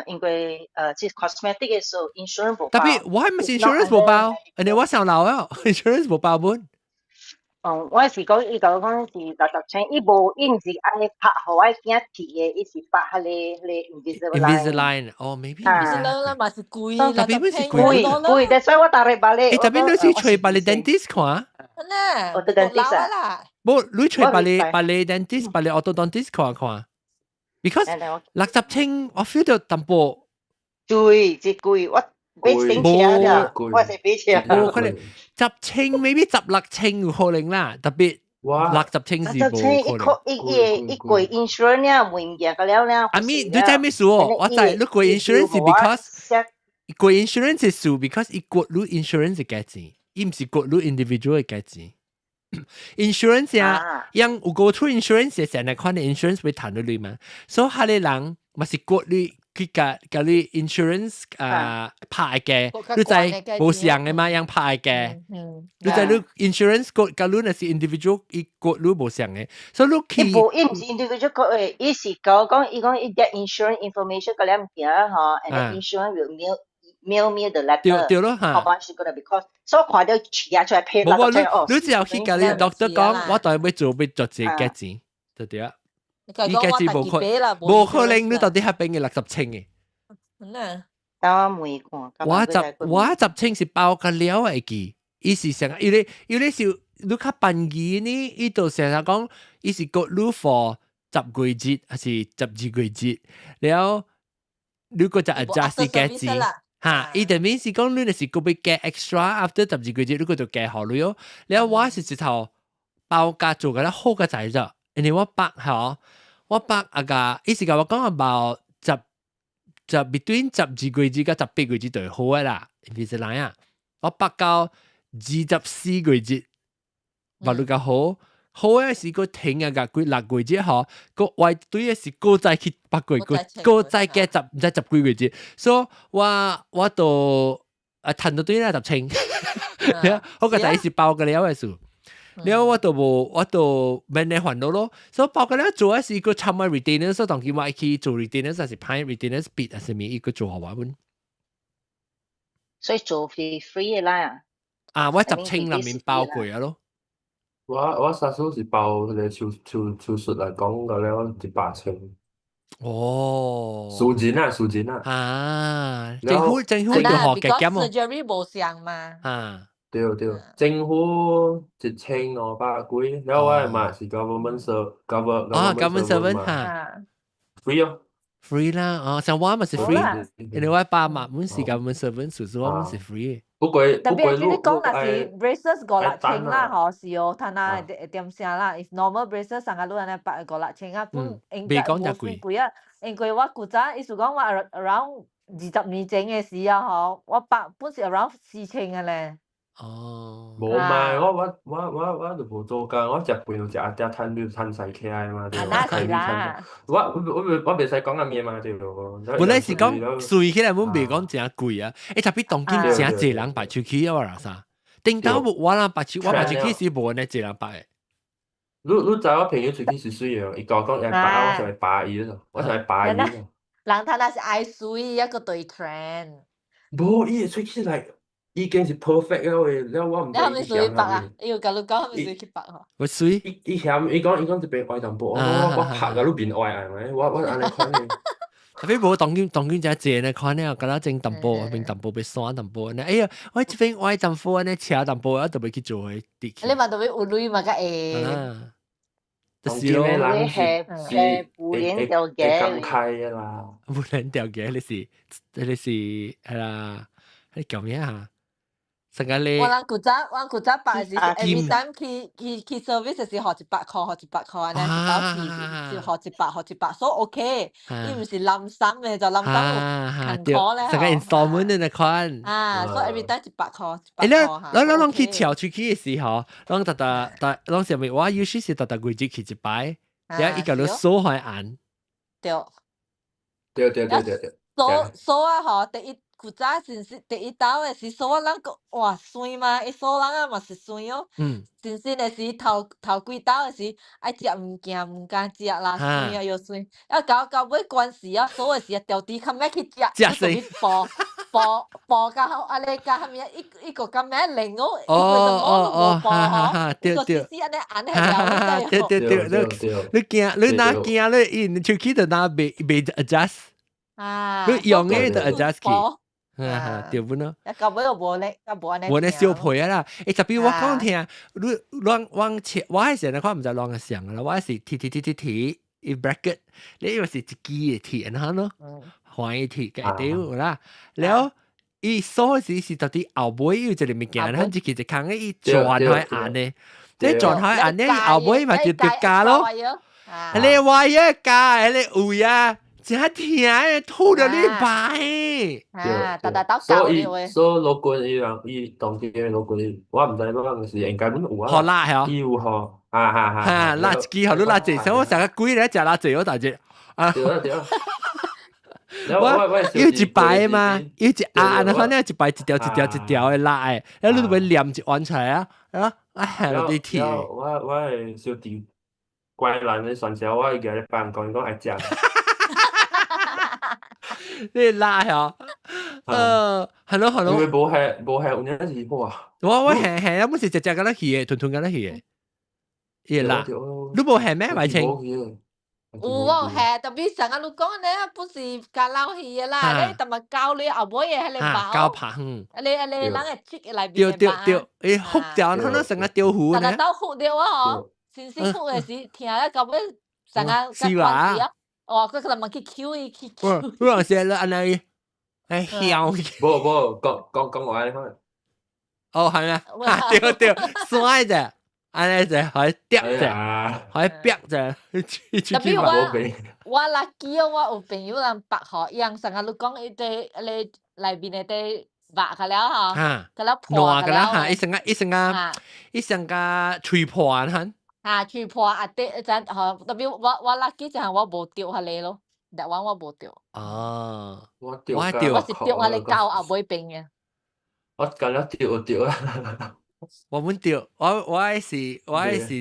因為這 cosmetic 嘅時候 insurance 無包。特別我係毋是 insurance 無包，因為我上老了，insurance 無包本。哦，我是講伊共我講是60千，伊無伊毋是愛拍予我囝鐵的，伊是拍彼個彼個 Invisalign。 Invisalign，哦，maybe。 Invisalign 嘛是貴，特別是貴貴，但所以我逐日把你。欸，特別你是揣別个 dentist 看？呢，我 dentist 啊。無，你揣別个 dentist，別個 orthodontist 看看。Because 60千，我 feel 到淡薄。對，這貴，我買省車啦，我是買車。無可能10千，maybe 16千有可能啦，特別60千是無可能。一一一個 insurance 了，物件個了了。阿咪，你知咩事哦？我知，你過 insurance 是 because 過 insurance 是數 because 伊國你 insurance 是價錢，伊毋是國你 individual 嘅價錢。insurance 啊，樣有 go through insurance 成日看你 insurance 會談到你嘛，所以下個人嘛是國你。佢共你 insurance 啊拍嘅，你知無相嘅嘛，樣拍嘅。你知你 insurance 個共你若是 individual，伊國你無相嘅，所以你去。伊無，伊毋是 individual 個誒，伊是講講伊講伊 get insurance information 個了物件吼，and then insurance will mail me the letter。對對咯嚇。 How much is gonna be cost？所以看到寫出來批無無，你你只要去共你 doctor 講，我當然欲做欲做這個價錢，對對啊。伊價錢無可能，你到底遐邊嘅60千嘅。等我問看。我十千是包個了會記，伊是成，因為是你較便宜呢，伊就成日講，伊是個你 for 10個月還是12個月，了你個就 adjust 價錢。嚇，伊就面是講你若是閣欲加 extra after 12個月，你個就加予你哦。了我是一頭包價做個了好個仔啫，因為我拔吼，我拔啊個，伊是共我講啊包十十 between 12個月佮18個月就會好嘅啦，Invisalign 啊，我拔到24個月，拔你較好，好嘅是個停啊個幾6個月之後，個壞對嘅是過再去8個月，過過再加十毋知十幾個月，所以我都啊趁到對咧10千，我個仔是包個了嘅數。了我都無，我都免咧煩惱咯。所以包個了做嘅是個參個 retainer，所以當佢我去做 retainer，還是派 retainer 筆還是咩？伊個做好我本。所以做是 free 嘅啦。啊，我10千內面包過啊咯。我殺數是包個手術來講個了100千。哦。數錢啊，數錢啊。啊，政府就學嘅減喎。surgery 無相嘛。啊。對對，政府1200幾，了我的嘛是 government ser government 啊，government servant 哈，free 哦，free 啦，哦，像我嘛是 free，因為我爸媽本是 government servant，所以我本是 free。不過特別你講若是 braces 五六千啦，嗬，是哦，睇下點聲啦。if normal braces 上個路安尼百五六千啊，本應該無算貴啊。因為我古早意思講我 around 20年前嘅時啊，嗬，我百本是 around 4000嘅咧。哦，無嘛，我就無做工，我食飯就食阿嗲趁你趁使起來嘛，對無？啊，那是啦。我袂使講阿面嘛，對無？本來是講算起來，阮袂講誠貴啊。欸，特別當今誠濟人擺喙齒啊，啦啥？頂頭我人擺喙，我擺喙齒時無按呢濟人擺。你知我朋友喙齒是媠的，伊甲我講會拔，我想欲拔伊，我想欲拔伊。人他那是愛媠，一個對 trend。無，伊的喙齒來已經是 perfect 了的，了我毋知伊嫌你係咪屬於白啊？伊有共你講係咪屬於去白吼？我媠。伊嫌伊講這邊歪淡薄，我拍甲你面歪係咪？我按呢款的。特別無當今真濟呢，看了敢若整淡薄，面淡薄欲散淡薄呢。哎呀，我這邊歪淡薄呢，斜淡薄，我特別去做的。你嘛特別有鐳嘛，較會。就是咯。你係布鏈條嘅。會開的啦。布鏈條嘅，你是係啦，你叫咩啊？成個你。我人古早擺是 every time 去 service 是予100箍，予100箍按呢，一包去就予一百，予一百，所以 OK。伊毋是 lump sum 的，就 lump sum 有艱苦咧。成個 installment 的那款。啊，所以 every time 100箍，一欸，百箍。你咱攏去翹喙齒的時候，攏逐逐逐攏啥物？我有時是逐逐月去一擺，然後伊共你鎖開按。對。對對對對對。鎖鎖啊！吼，第一。古早是第一道的是鎖人個哇媠嘛，伊鎖人啊嘛是媠哦。真正的是頭頭幾道的時愛食物件毋敢食啦，媠啊又媠。啊到到尾關時啊鎖的時啊，調豬較欲去食，食去步步步到按呢甲啥物啊？一個較咩靈哦，哦哦哦，哈哈哈，對對。絲按呢按下對對對，你驚你若驚你伊喙齒就若袂袂 adjust。啊。你用的就 adjust 去。哈哈，對不呢？啊，到尾又無咧，較無按呢。無呢小皮啊啦！欸，特別我講聽，你亂往切，我係成日看毋知亂個想啦，我是鐵鐵鐵鐵鐵，伊 bracket，你以為是一支的鐵，然後咯，換伊鐵嘅對啦，了伊鎖時是到底後尾有一個物件，咱一支一空的，伊轉開按的，你轉開按呢，後尾嘛就就加咯，你歪啊加，你有啊。真疼啊！吐到你白。啊，逐逐斗所以所以老君伊人伊當地的老君，我毋知講是應該阮有啊。予辣係伊有予，啊哈哈。哈，辣一支，予你辣濟，所以我成日規日食辣濟，我大隻。啊。對啊對啊。我有一擺嘛，有一啊，那反正一擺一條一條一條的辣的，然後你就會黏一碗出來啊，啊，啊，係落啲甜。我的小弟乖難的傳銷，我會共你放講，伊講愛食。你辣嗬？係咯係咯。因為無係無係有影是好啊。我係係啊，本是隻隻咁樣去的，團團咁樣去的，伊辣。你無係咩？白青？有我係，特別上個你講呢，不是加老去的啦，你同埋膠你後尾的彼個包。膠棒。你人會切內面對對對，伊糊掉，他那成個掉糊呢。逐個都糊掉啊！嗬，先先糊的時，疼啊到尾成個是話。哦，佢可能問去 Q 伊去 Q。我有時咧按呢，哎曉。無無，講講講話你看。哦，係咩？對對，酸者，按呢者可以跌者，可以煏者。特別我 lucky 我有朋友人白嗬，伊人成日你講伊啲你內面的啲肉個了嗬，個了破爛個了嚇，伊成個伊成個伊成個吹破哈。嚇，喙破啊！啲一陣嚇，特別我 lucky 就係我無著彼个咯，that one 我無著。哦，我著我著我是著彼个到後尾邊嘅。我感覺著著啊。我們著，我是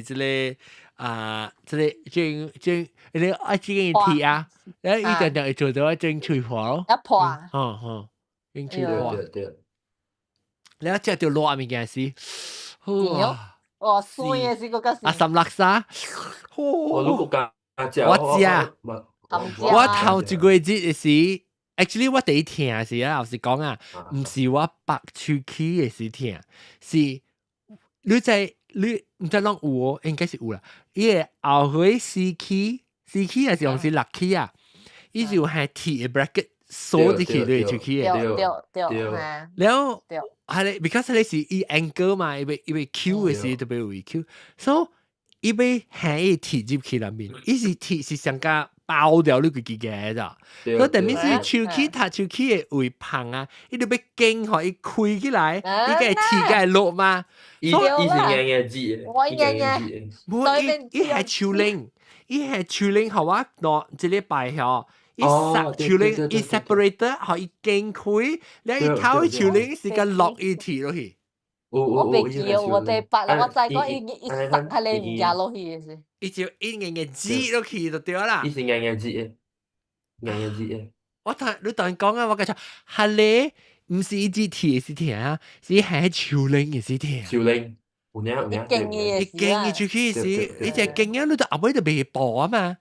這个啊，這個整整，你啊這個鐵啊，你一定定會做到整喙破咯。一破。嗯嗯，整喙破。對對。你一食著熱物件時，哇！哦，酸嘅是個個啊，三叻沙，我如果加食，我食，我頭一個月嘅時，actually 我第一疼時啊，老實講啊，毋是我拔喙齒嘅時疼，是你在你毋知攏有哦，應該是有啦。伊個後尾四齒，四齒還是用是六齒啊？伊是有係鐵嘅 bracket 鎖入去你喙齒嘅。對對對，然後係咧，because 你是伊 angle 嘛，伊欲 Q 嘅時特別有 Q，所以伊欲係伊鐵入去內面，伊是鐵是上加包掉你規個嘅咋。所以等於是喙齒踢喙齒嘅位旁啊，伊就欲經予伊開起來，伊個鐵會落嘛。伊伊是硬硬字，我硬硬，無伊伊係手拎，伊係手拎，予我攞一禮拜嗬。伊殺手拎，伊 separator 予伊經開，你伊頭手拎是個落伊鐵落去。我袂記哦，我第八啦，我知講伊伊塞彼个物件落去的是。伊就伊硬硬擠落去就對啦。伊是硬硬擠的，硬硬擠的。我同你同伊講啊，我講錯，彼个毋是伊支鐵是疼啊，是係手拎的是疼。手拎，有影有影。經伊伊經伊出去時，伊只經啊，你就後尾就袂步啊嘛。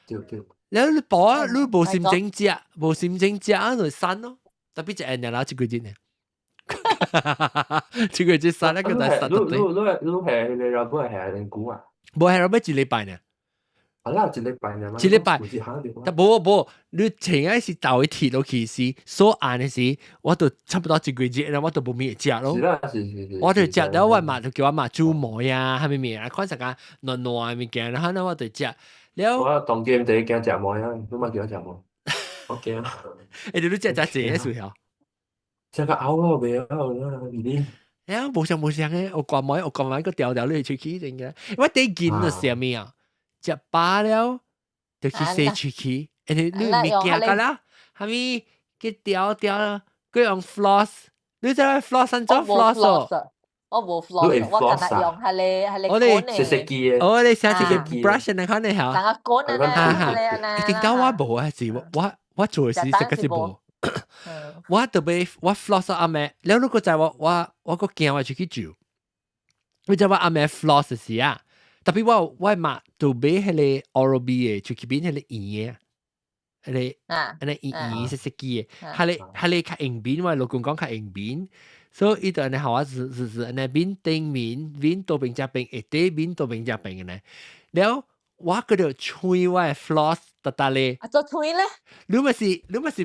對對。然後你步啊，你無心情食，無心情食啊，就散咯。特別一下啦，一個月呢。這個月散一個就散你你你你係你老母係兩久啊？無係老母一禮拜呢。啊啦，一禮拜呢？一禮拜。但無無，你前下是頭一鐵落去時，所按的時，我就差不多一個月啦，我就無咩食咯。是啦，是是是。我就食了，我媽就叫我媽煮糜啊，啥物物啊，看啥個軟軟的物件，然後呢我就食。了。我當今第一驚食糜啊，你媽叫我食糜，我驚。欸，你食食濟個時候？食個嘔咯，袂曉啦，你。哎呀，無相無相嘅，我掛糜，我掛糜個條條你喙齒真嘅。我第一件就啥物啊？食飽了就去洗喙齒，欸，你你物件個啦，啥物去調調，佢用 floss，你知 floss 按怎 floss 哦？我無 floss，我干焦用彼个我哋細細支的，我哋寫一個 brush 你看你嚇。那個管啊，哈哈，一定到我無啊，是我做的時這個是無。我特別我 floss 阿妹，了如果在我個驚我出去住，你知我阿妹 floss 時啊，特別我嘛就買彼個 Oral B 的，出去邊彼個圓的，彼個按呢圓圓細細支的，彼個較硬邊，我老公講較硬邊。所以伊就按呢予我是是是按呢面頂面面倒邊這邊，下底面倒邊這邊的呢。了我閣著吹我的 floss 逐逐咧。啊，做吹咧？你嘛是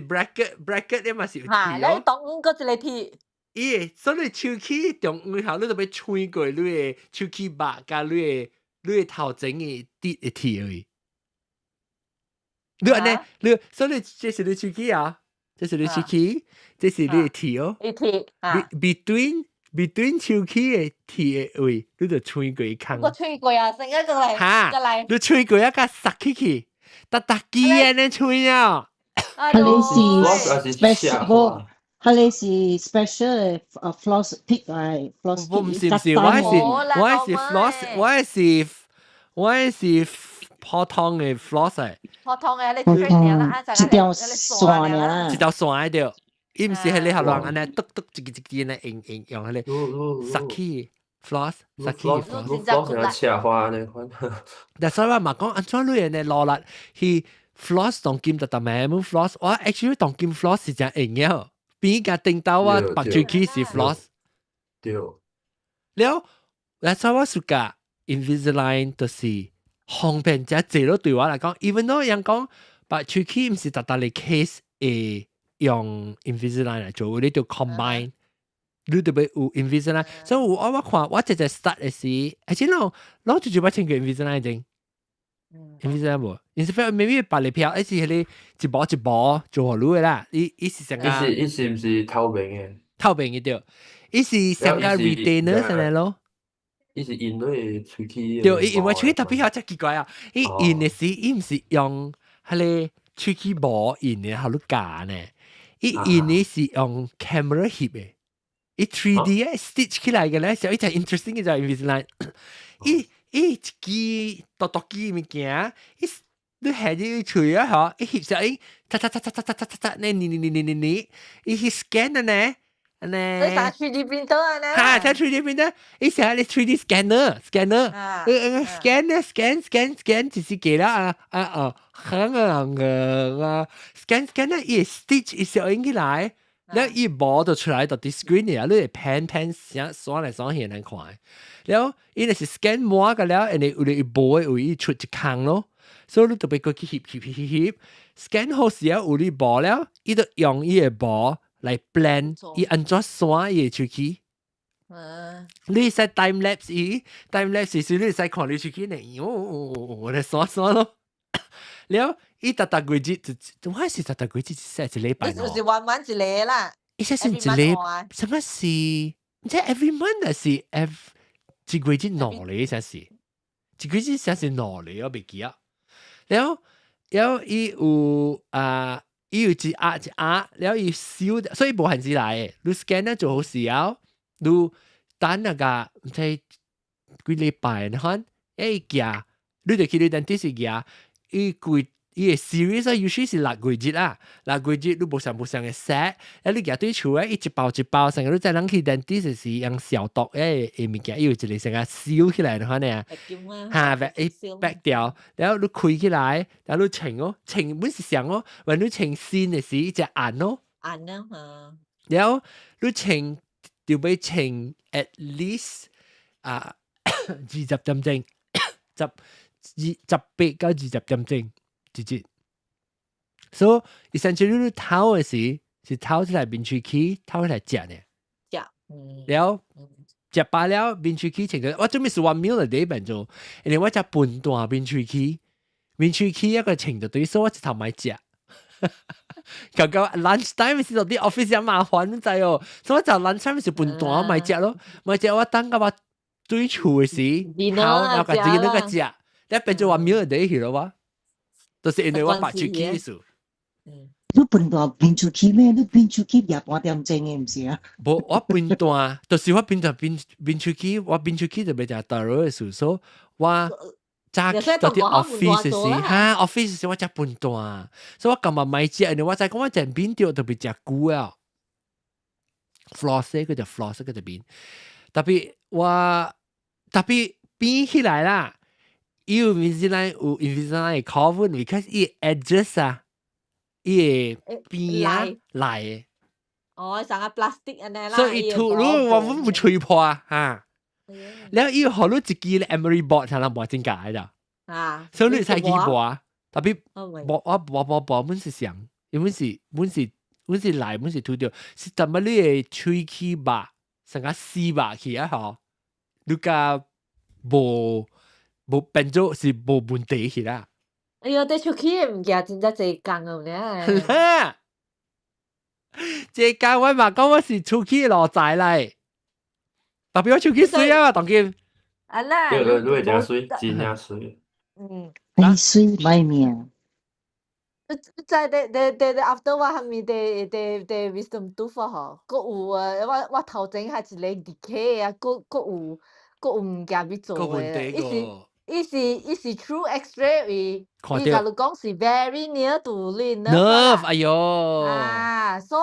bracket bracket 你嘛是有嚇，你當嗰一個鐵。伊所以喙齒中間後，你就欲吹過你的喙齒肉佮你的頭前的啲的鐵而已。你按呢，你所以這是你喙齒啊，這是你喙齒，這是你的鐵哦。你鐵啊。 between 喙齒的鐵的位，你就吹過伊空。我吹過啊，成個過來。嚇！你吹過啊，佮塞起去，逐逐支按呢吹啊。彼个是 special，彼个是 special 的 floss pick 來 floss。不，毋是毋是，我是 floss，我是普通的 floss 的。普通的，你吹爾啦，一條線爾。一條線的對，伊毋是彼個予人按呢篤篤一支一支按呢用用用彼個塞起 floss，塞起 floss。 floss 是赤花呢款。但所以我嘛講，按怎你按呢努力去 floss 當今就逐暝冇 floss，我 actually 當今 floss 是誠用的，邊個頂到我拔喙齒是 floss。對。了，所以我 suka Invisalign 就是方便誠濟咯，對我來講，even though 人講拔喙齒毋是逐逐個 case 會用 Invisalign 來做，你就 combine，你就欲有 Invisalign。所以我看我直接 start 的時，而且攏攏就就捌穿過 Invisalign 先。Invisalign 無，Invisalign maybe 白嚟票，抑是彼個一模一模做予你的啦。伊伊是上個，伊是伊是毋是透明的？透明的對，伊是上個 retainer 啥來咯。伊是印你喙齒。對，伊印我喙齒特別較真奇怪啊！伊印的時，伊毋是用彼个喙齒模印的，予你教呢。伊印的是用 camera 翕的，伊 3D 的 stitch 起來嘅咧，所以就 interesting 嘅就係 Invisalign。伊伊一支獨獨支物件，伊你下入喙啊，嗬，伊翕上伊，嚓嚓嚓嚓嚓嚓嚓嚓，呢呢呢呢呢呢，伊去 scan 呢。呢？你打 3D printer 啊？呢？哈，睇 3D printer，伊是係你 3D scanner，scanner，scan 呢，scan scan scan，就是記啦啊啊啊，很啊啊，scan scan 呢，伊 stitch 伊小影起來，了伊模就出來到啲 screen 啊，你會 pan pan 想刷來刷去難看。了伊若是 scan 滿個了，因為有你無的位伊出一空咯，所以你特別過去翕翕翕翕翕，scan 好時啊有你模了，伊就用伊个模來 plan，伊按怎刷伊個喙齒。你使 time lapse 伊，time lapse 時你使看你喙齒呢，喲，我來刷刷咯。了，伊逐逐月日就，我是逐逐月日一 set 一禮拜咯。就是 one month 一個啦。伊說是一禮，什麼是？唔知 every month 還是 every 一個月兩禮才是，一個月才是兩禮，我袂記啊。了，了伊有啊。伊有一壓一壓，了伊燒，所以無限制來的。你 scan 咧做好時候，你等那個毋知幾禮拜，你看，欸寄，你就去你 dentist 寄，伊規伊個 series 啊，usually 是6個月啦，六個月你無相無相嘅 set，啊你寄對厝咧，伊一包一包，成個你再人去 dentist 時用消毒誒物件，伊有一個成個燒起來的款呢，嚇，伊白掉，然後你開起來，然後你穿哦，穿本是上哦，when 你穿新的時，伊就按哦，按啊嚇，然後你穿就欲穿 at least 啊20點鐘，18到20點鐘。直接，所以 essentially 你唞的時是唞出來面喙齒，唞出來食呢。食，了食飽了面喙齒清咗，我準備是 one meal a day 變做，因為我食半段面喙齒，面喙齒一個清就對，所以我一頭莫食。剛剛 lunch time 是到啲 office 有麻煩，你知哦，所以我就 lunch time 是半段莫食咯，莫食我等到我對厝的時，頭然後自己那個食，你變做 one meal a day 去了哇。就是因為我拔喙齒意思。你半段變出去咩？你變出去廿半點鐘嘅，毋是啊？無，我半段，就是我半段變變出去，我變出去就袂食大肉的事，所以我早起到啲 office 時，哈 office 時我食半段，所以我感覺莫食，因為我知講我食變掉特別食久啊。floss 佢就 floss 佢就變，特別我特別變起來啦。伊有 Invisalign 有 Invisalign cover，because 伊 edges 啊，伊個邊啊來的。哦，成個 plastic 按呢啦。所以伊吐，如果我們唔吹破啊，哈。了伊予你一支 emery board 才能磨真解咋。啊。所以你使去磨，特別磨我磨磨磨，本是上，因為是本是本是來本是吐掉，是怎麼你的喙齒肉成個死肉去啊？嗬，你甲無。無變做是無問題去啦。哎喲，佇出去的物件真正濟工哦，呢。這工我嘛講我是出去路仔來，特別我出去水啊，當今。啊啦。對對，你會誠媠，真正媠。你媠歹命。在佇佇佇佇 after 我還咪佇佇佇 wisdom tooth 吼，閣有啊，我頭前還一個 decay 啊，閣閣有閣有物件欲做的，伊是伊是伊是 through X-ray 伊伊共你講是 very near to 你 nerve，哎喲，啊，所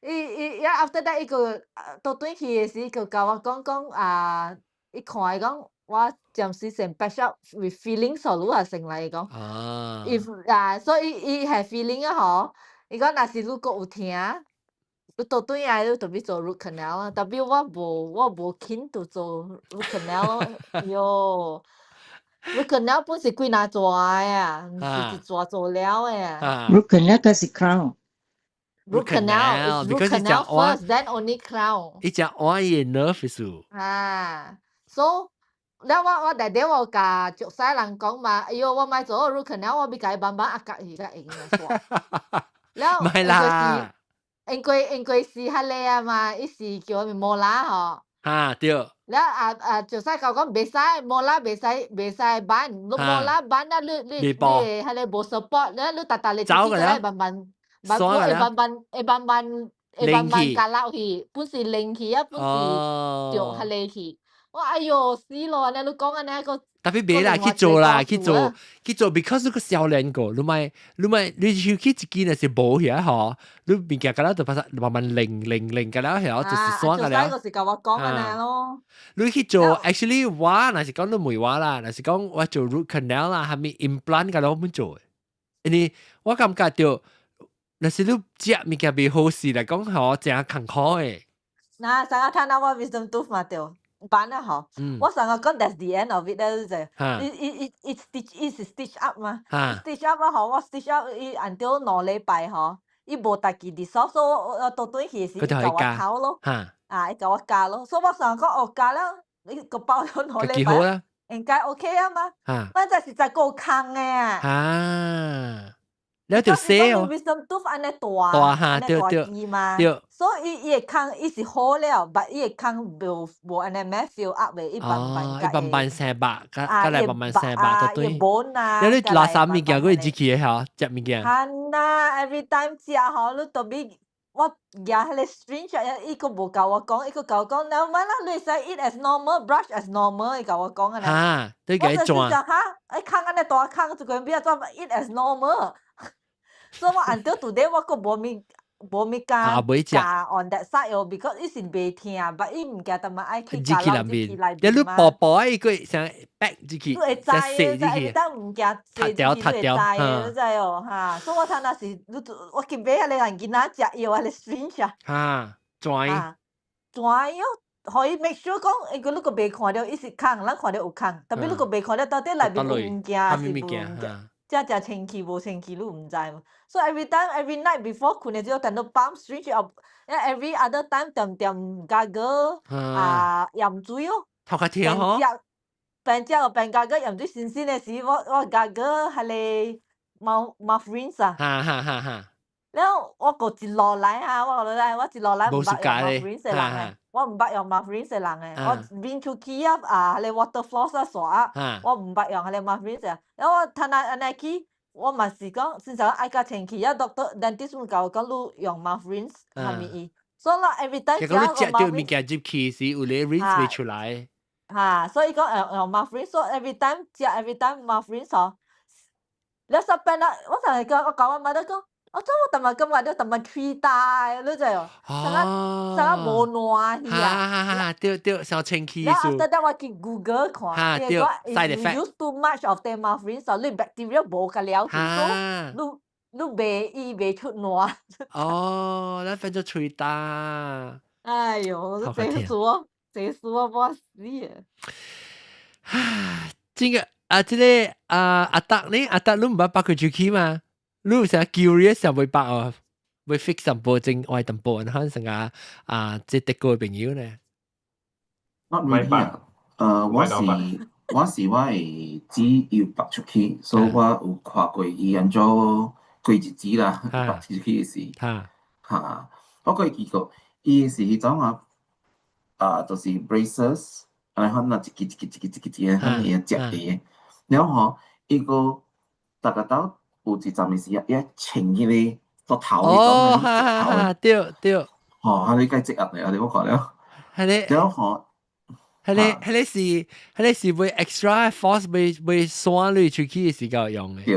以伊伊 after that 伊個倒轉去的時，伊就共我講講啊，伊看伊講我暫時先 patch up with filling 所你也先來伊講，if 啊，所以伊係 filling 啊吼，伊講若是你閣有疼，你倒轉來你就欲做 root canal 啊，特別我無肯去做 root canal 喲。root canal 本是幾若逝的啊，毋是一逝做了的啊。 root canal 還是 crown？ root canal root canal first, then only crown。伊食換伊的 nerve 數。啊，so 了我我弟弟我共熟似人講嘛，哎喲，我莫做 root canal，我欲共伊慢慢壓甲伊才會用煞。了，莫啦。因為是彼個啊嘛，伊是叫啥物 molar 吼。嚇對。了啊啊，就使講講袂使，molar 袂使袂使扳，你 molar 扳啊，你你你彼個無 support，你你逐逐日走個了，慢慢慢會慢慢會慢慢會慢慢加落去，本是冷去啊，本是著彼个去。我哎喲死咯！按呢你講按呢個。 Tapi 袂啦，去做啦，去做去做，because 你個少年個，你咪你咪你去去一支若是無遐吼，你物件甲了就發生慢慢零零零甲了曉，就是散甲了。啊，就是共我講按呢咯。你去做，actually 我若是講你問我啦，若是講我做 root canal 啦，蝦米 implant 甲了我們做，因為我感覺著，若是你食物件袂好勢來講吼，誠艱苦的。嗱，上個睇到我 wisdom tooth 嘛對。扳啊吼，我上個講 that's the end of it 咧，就伊伊伊伊 stitch 伊是 stitch up 嘛，stitch up 啊吼，我 stitch up 伊按照2禮拜吼，伊無家己 dissolve，所以我我倒轉去時伊共我頭咯，啊，伊共我加咯，所以我上個講哦加了，你個包咗兩禮拜，應該 OK 啊嘛，反正實在夠空的啊。啊。你就寫哦。 wisdom tooth 按呢大，大哈，對對對。所以伊伊會空，伊是好了，但伊會空無無按呢咩 fill up 的，伊慢慢伊慢慢生肉，甲甲來慢慢生肉就對。啊，你垃圾物件，佢會入去的吼，食物件。係啦，every time 食吼，你特別我舉彼个 syringe，伊閣無共我講，伊閣共我講，never mind 啦，你會使 eat as normal，brush as normal，伊共我講按呢。哈，你共伊轉。我就是講哈，伊空按呢大空，這個變做 eat as normal。所以我 until today 我閣無物無物敢咬 on that side 哦，because 伊是袂疼，but 伊物件淡薄愛去咬落入去內面你薄薄伊個像掰入去，你會知的，你當物件踢掉踢掉，你知哦哈。所以我睇若是你我去買彼個人囡仔食藥，彼个 syringe 啊，哈，轉轉喲，予伊 make sure 講，因為你閣袂看著伊是空，咱看著有空，tapi 你閣袂看著到底內面有物件還是無物件。正正清氣無清氣，你毋知嘛。所以 every time every night before 睏的時候，等到 pump syringe 後，every other time 恬恬 gargle 啊鹽水哦。頭殼疼吼。邊食邊 gargle 鹽水新鮮的時，我我 gargle 彼个 mouth mouth rinse 啊。哈哈哈哈。了我閣一路來啊，我落來，我一路來毋捌用 mouth rinse 的人的，我毋捌用 mouth rinse 的人的，我面出去啊啊，彼个 water floss 啊刷啊，我毋捌用彼个 mouth rinse 啊。了我趁啊按呢去，我嘛是講，先生愛較清氣啊，doctor dentist 有共我講你用 mouth rinse 蝦米伊，所以我 every time 結果你食著物件入去時，有咧 rinse 袂出來。哈，所以講用用 mouth rinse，所以 every time 食 every time mouth rinse 哦。了十遍啦，我就係講，我共我媽都講。我怎我淡薄感覺著淡薄喙焦，你知無？啥個啥個無爛去啊？哈哈哈！對對，傷清氣。了 after that 我去 Google 看，對，side effect。 Use too much of the mouth rinse，你 bacteria 無甲了去，所以你你袂伊袂出爛。哦，咱變做喙焦。哎喲，這事我這事我無死啊！這個啊，這個啊阿達呢？阿達你毋捌拔過出去嘛？你有啥 curious 想欲拔哦？欲 fix 淡薄正愛淡薄，可能成個啊，這德國朋友呢？ Not really 啊，我是我是我會只有拔出去，所以我有看過伊按怎過日子啦，拔出去的時，哈，我閣會記過，伊是彼種啊，啊，就是 braces，按呢款啊，一支一支一支一支一支按呢接的，了後伊閣逐個兜有一陣的時啊，伊愛穿彼個頭彼種哦，哈哈，對對，吼，彼個該擠壓的，按呢我看了，彼個，了吼。彼个彼个是彼个是會 extra force 會會散你出去的時間用的。對，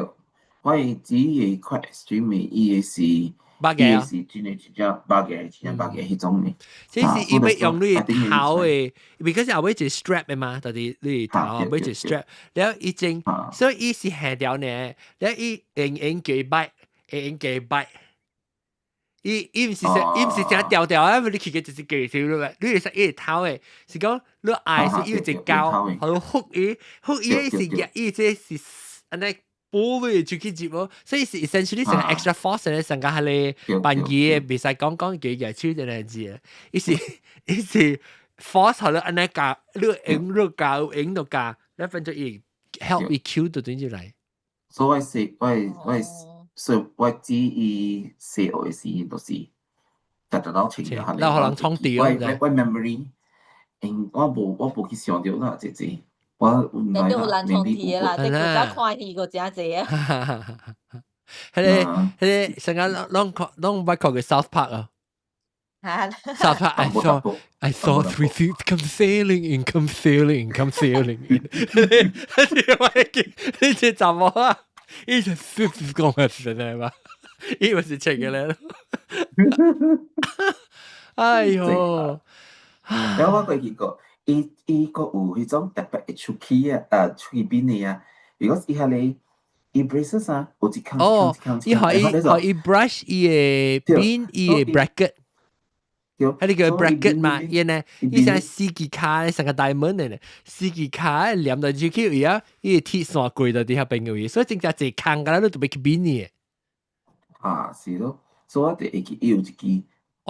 我的只會較 extreme 的，伊的是，伊的是真的真正肉个，真正肉个彼種的。這是伊欲用你頭的，because 後尾一個 strap 的嘛，就是你頭後尾一個 strap，了伊前，所以伊是下條呢，了伊用用幾擺，用幾擺。伊伊毋是伊毋是誠條條啊！你去個就是幾條咯，你會使伊會頭的，是講你愛是伊有一膠，予 hook 伊，hook 伊是伊這是按呢補你出去接咯，所以是 essentially 是 extra force 咧，上加彼个扮嘢袂使講講幾個手就來字，伊是伊是 force 予你按呢咬，你用你咬用就咬，你變做伊 help 伊 Q 就轉入來。所以我是我我。所以我知伊細學的時就是逐逐攏穿著，那予人創掉。我我 memory，因我無去想著啦，姐姐，我毋知啦，你都有難從鐵啦，你古早看戲過真濟啊。彼個成日攏看攏捌看過 South Park 啊。South Park, I saw three things come sailing in, come sailing in, come sailing in。你這查某啊？伊就講嘅是呢嘛？伊咪是穿嘅咧。哎喲！然後我過去過，伊閣有彼種特別會出去啊，出去邊的啊，如果伊遐個伊 braces 啊，有一空哦，伊可以可以 brush 伊的邊伊的 bracket。係呢個 bracket 嘛，伊呢，伊像四支跤成個大門嚟呢，四支跤連到入去位啊，伊鐵線過到佇遐邊個位，所以真正濟空㗎啦，你特別去邊呢？啊，是咯，所以我就會記伊有一支彎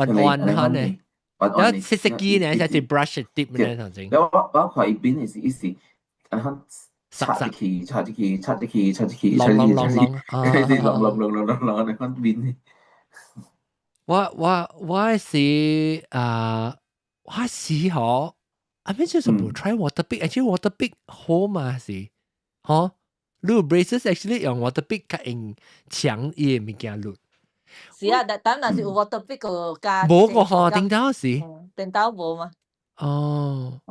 彎哈呢，然後細細支呢，像是 brush 貼呢頭先。然後我看伊邊的是伊是啊，插入去，插入去，插入去，插入去，插入去，啷啷啷啷啷啷啷啷啷，按呢款邊。我是啊，我是嗬，啊邊就是無 try water pick，actually water pick 好嘛是，嗬，你 braces actually 用 water pick 較用強伊的物件落。是啊，但但若是有 water pick 個加。無個嗬，頂頭是。頂頭無嘛？哦。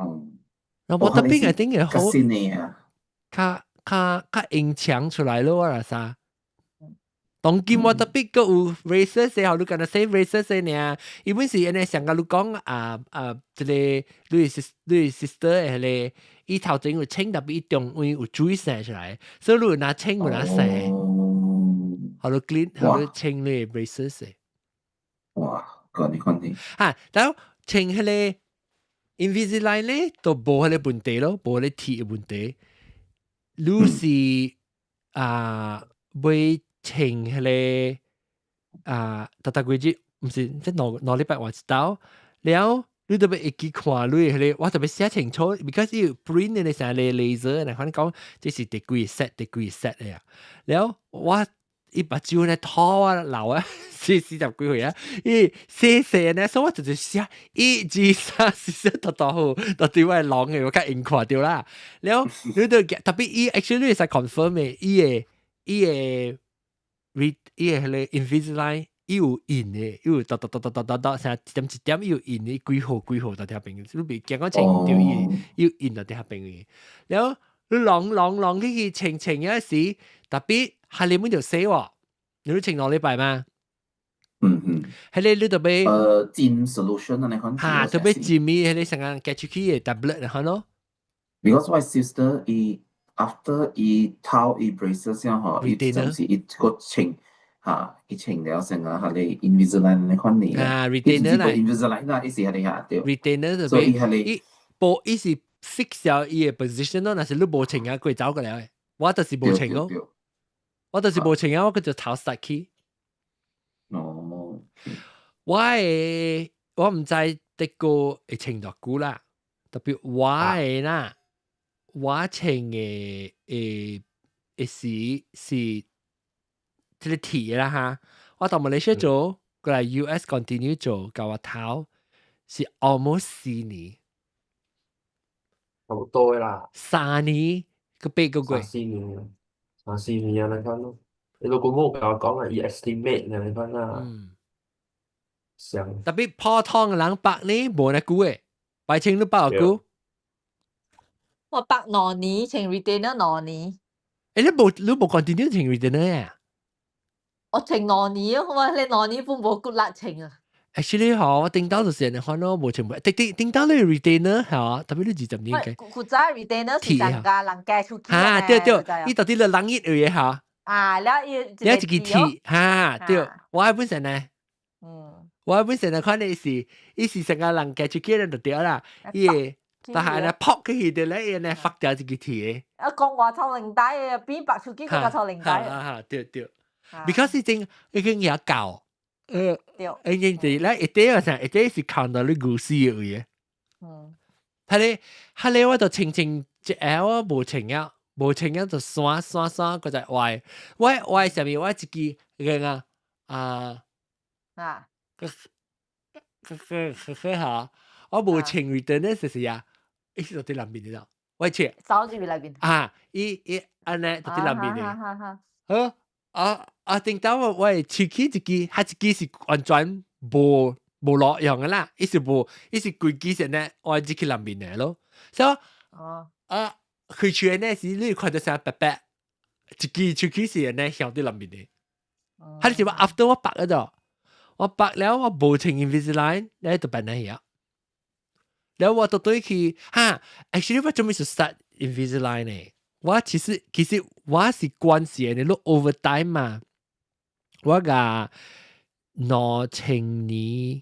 那 water pick 一定會好。較較較用強出來咯，啦啥？當今我特別個有 braces 時候，你敢若說 braces 呢？伊本是按呢上個你講啊啊，這個你 sister 的彼個，伊頭前有穿，特別伊中間有水滲出來，所以你若穿有哪洗，好你 clean，好你清你 braces。哇，講你講你。哈，但穿彼個 Invisalign 咧，都無彼個問題咯，無彼個鐵的問題。你是啊，會穿彼個啊，逐逐幾日，毋是即兩兩禮拜換一道，了你特別會記看你彼個，我特別寫清楚，because 伊有 print 的啥個 laser，若反正講這是第幾個 set，第幾個 set 的啊。了我伊目睭咧吐啊流啊，40幾歲啊，伊細細呢，所以我就是寫一、二、三、四、四，都都好，都對我攏的，我較用看著啦。了你都特別伊 actually 會使 confirm 的，伊的伊的彼個 Invisalign 伊有印的，伊有噠噠噠噠噠噠噠，成一點一點伊有印的，幾號幾號佇遐邊，你袂驚講穿著伊，伊有印佇遐邊的。了你攏攏攏去穿穿嗰時，特別下你們就洗喎，你都穿2禮拜嘛？嗯嗯。彼個你特別浸 solution 啊，你看。哈，特別浸伊彼個成個寄出去的 tablet 你看咯。 Because my sister 伊 after 伊偷伊 braces 先吼，伊就是伊個穿嚇，伊穿了成個彼個 Invisalign 你看呢？啊，retainer 啦，Invisalign 啦，伊是彼個嚇對。 retainer 就所以彼個伊無伊是 fix 了伊的 position 咯，若是你無穿啊，過走過來，我就是無穿咯。我就是無穿啊，我叫做頭塞去。哦。我的我毋知德國會穿偌久啦，特別我的啦，我穿的會時是這個鐵啦哈。我到馬來西亞做，過來 US continue 做，到我頭是 almost 4年。差不多啦。3年個8個月。三四年，三四年啊，你看咯。你老公冇甲我講啊，伊 estimate 你看啦。上。特別普通的人縛呢，無呢久的，白穿你縛偌久？我縛兩年，穿 retainer 兩年。你無 continue 穿 retainer 啊？我穿兩年啊，我你兩年半無骨力穿啊。 Actually 嗬，我頂到就是人看咯，無穿，頂頂頂到你 retainer 嚇，特別你20年嘅。古早 retainer 是人家人加出去。嚇，對對，伊到底咧人一位嚇。啊，了伊了一支鐵嚇，對，我本身呢，我本身呢看你是，伊是成個人加出去就對啦，伊會，但係呢撲起去咧，伊呢發掉一支鐵。啊，講話臭靈帶嘅，邊白出去個臭靈帶。哈，對對，because 已經已經也舊。對，已經是咧一啲啊，一啲是看到你故事嘅嘢。彼個我就清清一下我無穿啊，無穿啊就刷刷刷，佢就壞。我壞上面我一支個啊啊，啊，個個個個嚇，我無穿 retainer 是是啊，伊是佇內面的，我穿。走入內面。啊，伊伊按呢佇內面的。好，啊啊，頂到我我喙齒一支，彼一支是完全無無路用的啦，伊是無，伊是規支是呢，我入去內面的咯。所以，啊，開喙呢時你看到啥白白，一支喙齒是呢向佇內面的。彼是我 after 我拔咗就，我拔了我無穿 Invisalign，咧就變那樣。了我就對去，哈，actually 我準備是 start Invisalign 呢。我其實其實我是關係的，你 over time 嘛。我個2000年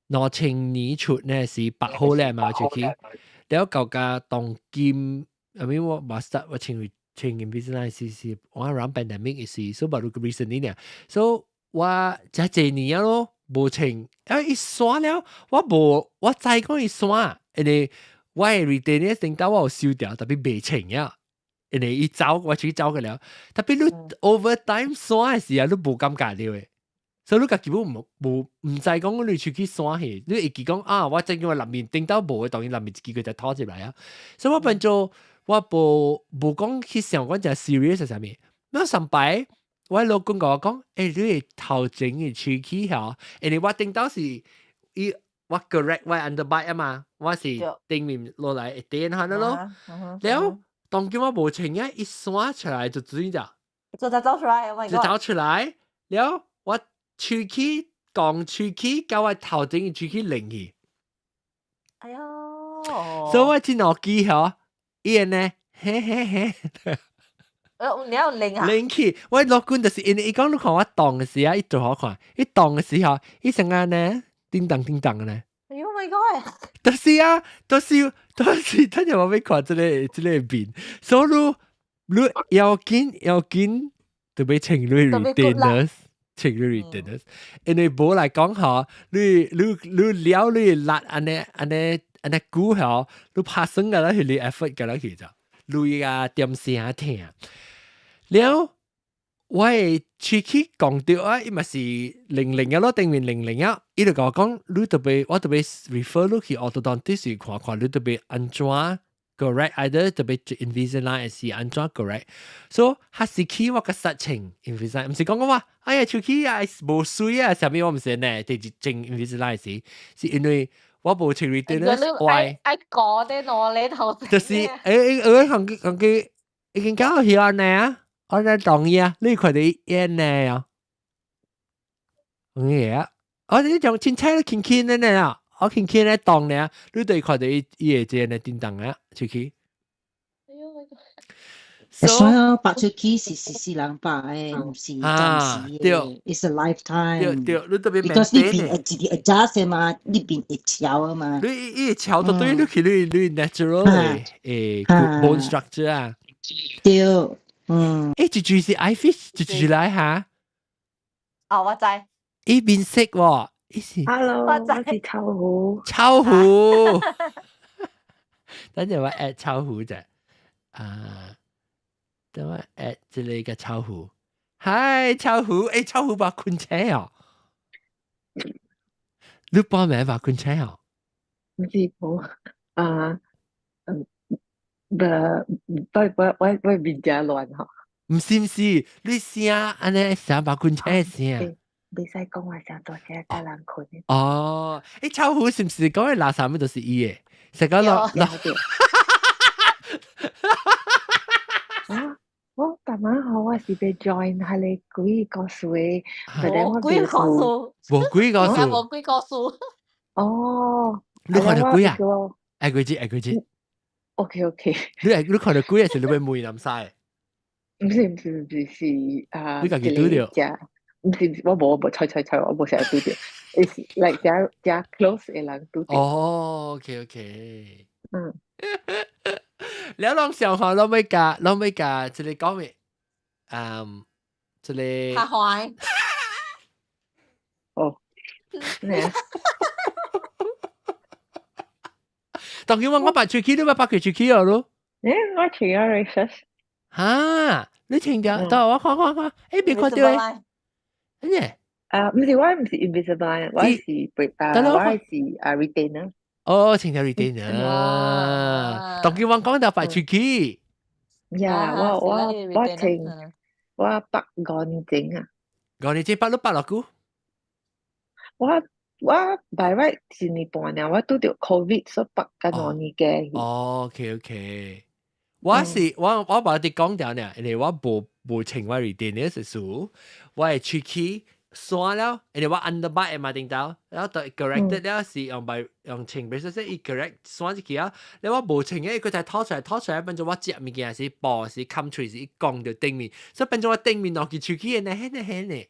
2000年出呢是拔好咧嘛出去，了到家當今，I mean 我冇 start 我穿穿 Invisalign 是是我 around pandemic 是，所以冇 recently 呢，所以我這幾年咯無穿，啊伊散了，我無我知講伊散，因為我的 retainer 頂到我有收掉，特別袂穿啊。因為伊走，我去走個了。特別你 over time 散的時啊，你無感覺著的，所以你家己本無無毋知講你出去散去，你會記講啊，我真叫我內面頂到無的，當然內面一支佢就拖入來啊。所以我變做我無無講去想講誠 serious 係啥物。那上擺我老公共我講，欸，你的頭前的喙齒吼，因為我頂到是伊我 correct 我 underbite 啊嘛，我是頂面落來會點下咯，了。當今我無穿啊，一散出來就自然就就走出來，就走出來了。我喙齒講喙齒，佮我頭前嘅喙齒連去。哎喲！所以我這兩支吼，伊呢，嘿嘿嘿。你要連啊？連去，我老公就是因為伊講你看我動的時啊，伊做好看，伊動的時候，伊成日呢，叮當叮當的呢。哎呦 my god！就是啊，就是就是，等下我欲看這个這个面，所以你你要緊要緊，特別穿你 retainers，穿你 retainers，因為無來講吼，你你你了你力按呢按呢按呢久吼，你拍算個啦，係你 effort 個啦去就，累啊點聲疼，了。我的喙齒講著啊，伊嘛是零零啊咯，頂面零零啊，伊就共我講，你特別我特別 refer 你去 orthodontist 看看，你特別按怎 correct，either 特別 Invisalign 還是按怎 correct，所以彼時起我較實穿 Invisalign，毋是講講話，哎呀喙齒啊無媠啊，啥物我毋是呢，第一穿 Invisalign 時，是因為我無穿 retainer，我愛愛講的攞你頭，就是欸欸欸，行行佢已經搞起來呢啊。我在同意啊，你看到煙呢啊？有啊，我你種凊彩輕輕的呢啊，我輕輕咧動呢，你對看到伊伊會這個叮當啊，出去。所以拔出去是時時人拔的，毋是暫時的。It's a lifetime。對對，你特別 Because 你變會一直 adjust 的嘛，你變會翹的嘛。你伊會翹到對，你去你你 natural 的誒 bone structure 啊。對。嗯，欸，一句是 iFish，一句來哈。哦，我知。伊面色喎，伊是。 Hello，我是臭虎。臭虎。等陣我 add 臭虎啫。啊，等我 add 這裡個臭虎。Hi，臭虎，欸，臭虎把困車哦。你報名把困車哦？毋是無啊，嗯。不，不不，我我面誠亂吼。毋是毋是，你聲按呢聲把困車聲。袂使講話聲大聲，共人睏。哦，欸，臭虎是毋是講的垃圾物都是伊的？是講落落。啊，我逐晚吼，我是欲 join 彼个鬼故事的，無鬼故事，無鬼故事，無鬼故事。哦，你看著鬼啊？愛鬼節，愛鬼節。 OK OK。你你看著鬼還是你欲問人使？毋是毋是毋是是啊，你家己拄著？毋是毋是，我無我無，猜猜猜，我無成日拄著，是 like 誠誠 close 的人拄著。哦，OK OK。嗯。你攏想法攏欲共攏欲共，這个講咩？嗯，這个。較壞。哦。咩啊？當然我我拔喙齒，你捌拔過喙齒了咯？欸，我穿咗 braces。哈，你穿著？等我看看看，欸，未看著欸。咩？啊，毋是我毋是 Invisalign，我是啊，我是啊 retainer。哦，穿條 retainer。當佢話講就擺出去。呀，我穿我百5年前啊。 5年前百六百落久？我 by right 一年半爾，我拄著 COVID，所以百甲2年幾。哦，OK。我是我無佇講掉呢，因為我無穿我 retainer 是數，我係出去刷了，因為我 underbite 嘛頂到，然後就 corrected 了是用by 用穿，比如說伊 correct 刷入去啊，了我無穿嘅，佢就拖出來拖出來，變做我食物件是薄是冚喙是伊講著頂面，所以變做我頂面落去喙齒的呢，彼呢彼呢。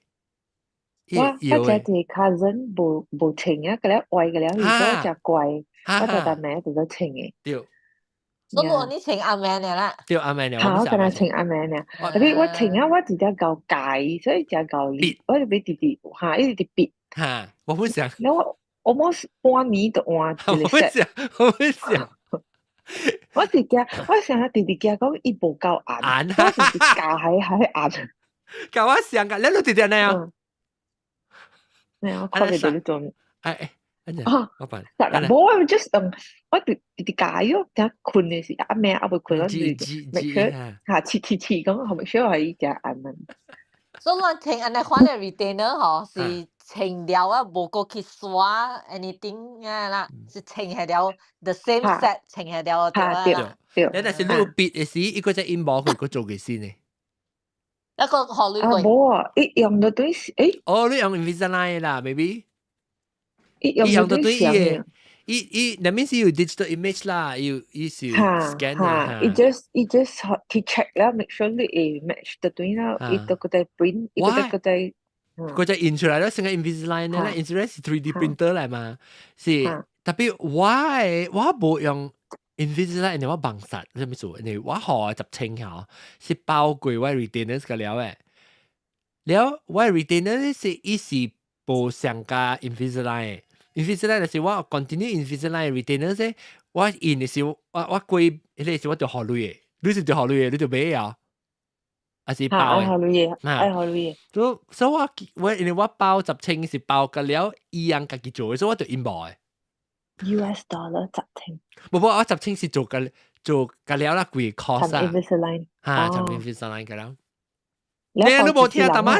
我食一個 cousin 無穿啊，個了壞個了，伊說食怪，我就逐暝就做穿的。對。所以你穿暗暝的啦。對，暗暝的。好，我敢若穿暗暝爾。特別我穿啊，我直接𠢕界，所以誠𠢕力，我就欲直直哈，一直直逼。哈，我不想。然後我 almost 半年就換一個 set。我不想。我是驚，我成日直直驚講伊無夠硬，我是直教喺硬。教我想㗎，你都直直呢樣？咩啊？我看袂到你做。哎哎，啊，我辦。無，我 just 我直直教喲，等睏的時暗暝還未睏，我就 make sure 嚇，切切切咁，後 make sure 係伊誠硬啊。所以咱穿按呢款的 retainer 吼，是穿了啊，無閣去刷 anything 啊啦，是穿下了 the same set 穿下了對啊。對對。你若是你有別的時，伊閣再陰毛佢閣做個先呢？一個學你啊，無啊，伊用到對是，誒。哦，你用 Invisalign 啦，maybe。伊用到對伊的，伊伊那邊是有 digital image 啦，有伊是 scan 哈，伊 just 去 check 啦，make sure 你會 match 得對啦，伊都閣再 print，伊閣再閣再印出來咯，成個 Invisalign 咧，印出來是 3D printer 來嘛，是特別我無用 Invisalign，我盲殺，啥物做？因為我學10千吼，是包過我 retainers 個了誒，了我 retainer 是伊是無上加 Invisalign。Invisalign 就是我 continue Invisalign retainer 咧，我印的時我過彼個時我就予錢的，你是就予錢的，你就買啊，還是包的？愛予錢的，愛予錢的。所以我因為我包十千是包個了，伊樣家己做的，所以我就印無的。 US dollar 十千。無無，我十千是做個了啦，貴 cost 啊。 Invisalign。哈，參 Invisalign 個了。你無聽，但嘛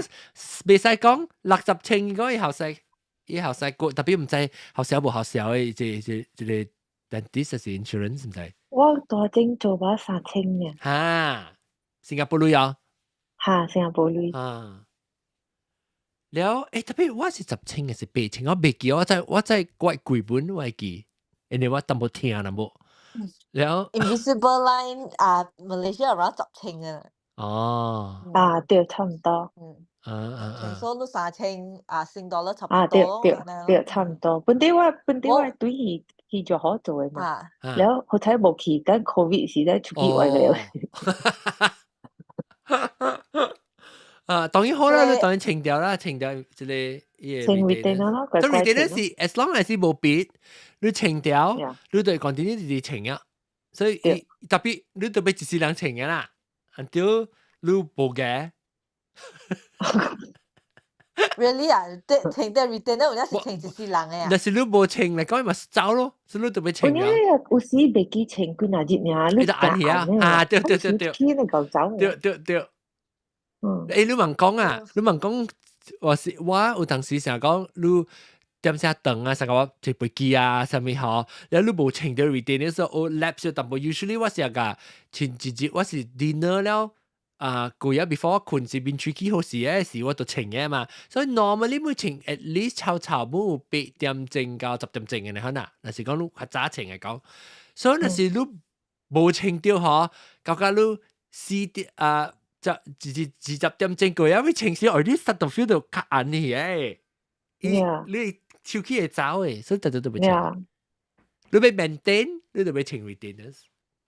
袂使講60千應該後生。伊後生過，特別毋知學校無學校的，這個 dentist 是 insurance 毋知。我大正做把3000爾。哈，新加坡鐳啊？哈，新加坡鐳。啊。了，欸，特別我是十千還是8千？我袂記，我在怪幾本我會記，因為我淡薄聽啦無。了。 Invisalign 啊，Malaysia around 10千啊。哦。啊，對，差唔多。嗯。啊啊啊！所以3000啊，新 dollar 差不多。啊，對對對，差唔多。本地我對去就好做的嘛。了好彩無去，等 COVID 時代出去外了。啊，當然好啦，你當然清掉啦，清掉這個伊個 retainer 咯。這 retainer 是 as long as 是無變，你清掉，你就 continue 直直清啊。所以特別你特別一世人清嘅啦，until 你無嘅。 Really 啊？對，清掉 retainer 有影是清一世人的啊？若是你無清嚟講，咪走咯，所以你特別清啊。有時袂記清幾若日爾，你就按起啊，啊，對對對對。天就夠走。對對對。嗯。欸，你問講啊，你問講，我是我有當時成日講，你點聲長啊，成個我坐飛機啊，啥物吼，了你無穿著 retainer 時候，我 lapse 淡薄。Usually 我是個前一日我是 dinner 了。啊，過日 before 我睏是面喙齒好時嘅時，我就穿嘅嘛。所以 normally 每穿 at least 超超每有8點鐘到10點鐘嘅呢，可能。若是講你較早穿嘅講，所以若是你無穿著吼，感覺你4點啊，十20點鐘過啊，要穿時，哦，你實到 feel 到較硬嘅，你手氣會走嘅，所以特特都袂穿。你欲 maintain，你就欲穿 retainers。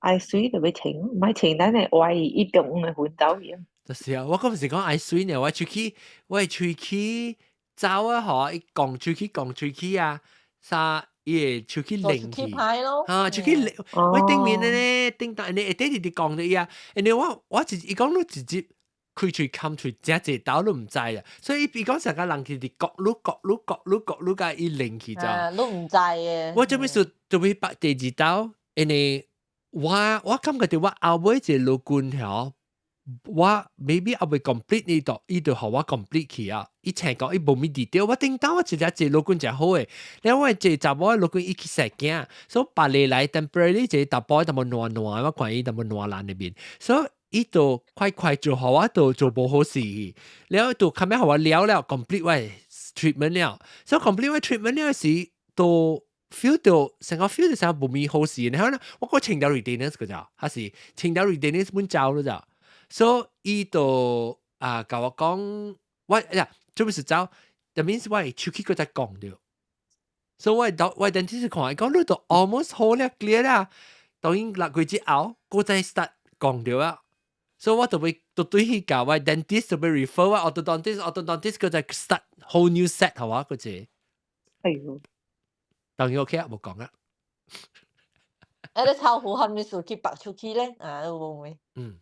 愛媠就欲穿，毋愛穿咱會歪一中的奮鬥去。就是啊，我嗰陣時講愛媠呢，我出去，我喙齒走啊，吼，伊講喙齒講喙齒啊，啥伊會喙齒擰去，啊，喙齒擰，我頂面的呢，頂當呢，會底直直講著伊啊，因為我一伊講你直接開喙冚喙，真濟兜都毋知啊！所以伊講成個人去佇國魯國魯國魯國魯甲伊連去就。啊，你毋知嘅。我做咩事做咩白第二兜？因為我感覺到我後尾一個老君吼，我 maybe 後尾 complete 呢度，伊就予我 complete 去啊！伊請講伊無咪 detail，我頂當我一隻一個老君誠好嘅，了我一個查某老君伊去生囝，所以別個來 temporary 一個查埔淡薄爛爛，我看伊淡薄爛爛裏面，所以伊就快快做予我就做無好勢，了就較尾予我了了 complete 我 treatment 了，所以 complete 我 treatment 了時，都 feel 到成個 feel 到成個無咪好勢，然後呢，我閣清掉 retainers 個咋，還是清掉 retainers 本走了咋，所以伊就啊，共我講，我呀，做咩事走？That means 我手氣閣再講著，所以我到我 dentist 看，伊講你都 almost 好了 clear 啦，當然6個月之後，閣再 start 講著啊。所以我就會就對去教我 dentist 就會 refer 我 orthodontist，orthodontist 閣再 start whole new set 係嘛嗰隻。哎喲，當然 OK 啊，無講啊。啊，你臭虎係咪數去白出去咧？啊，你會唔會？嗯。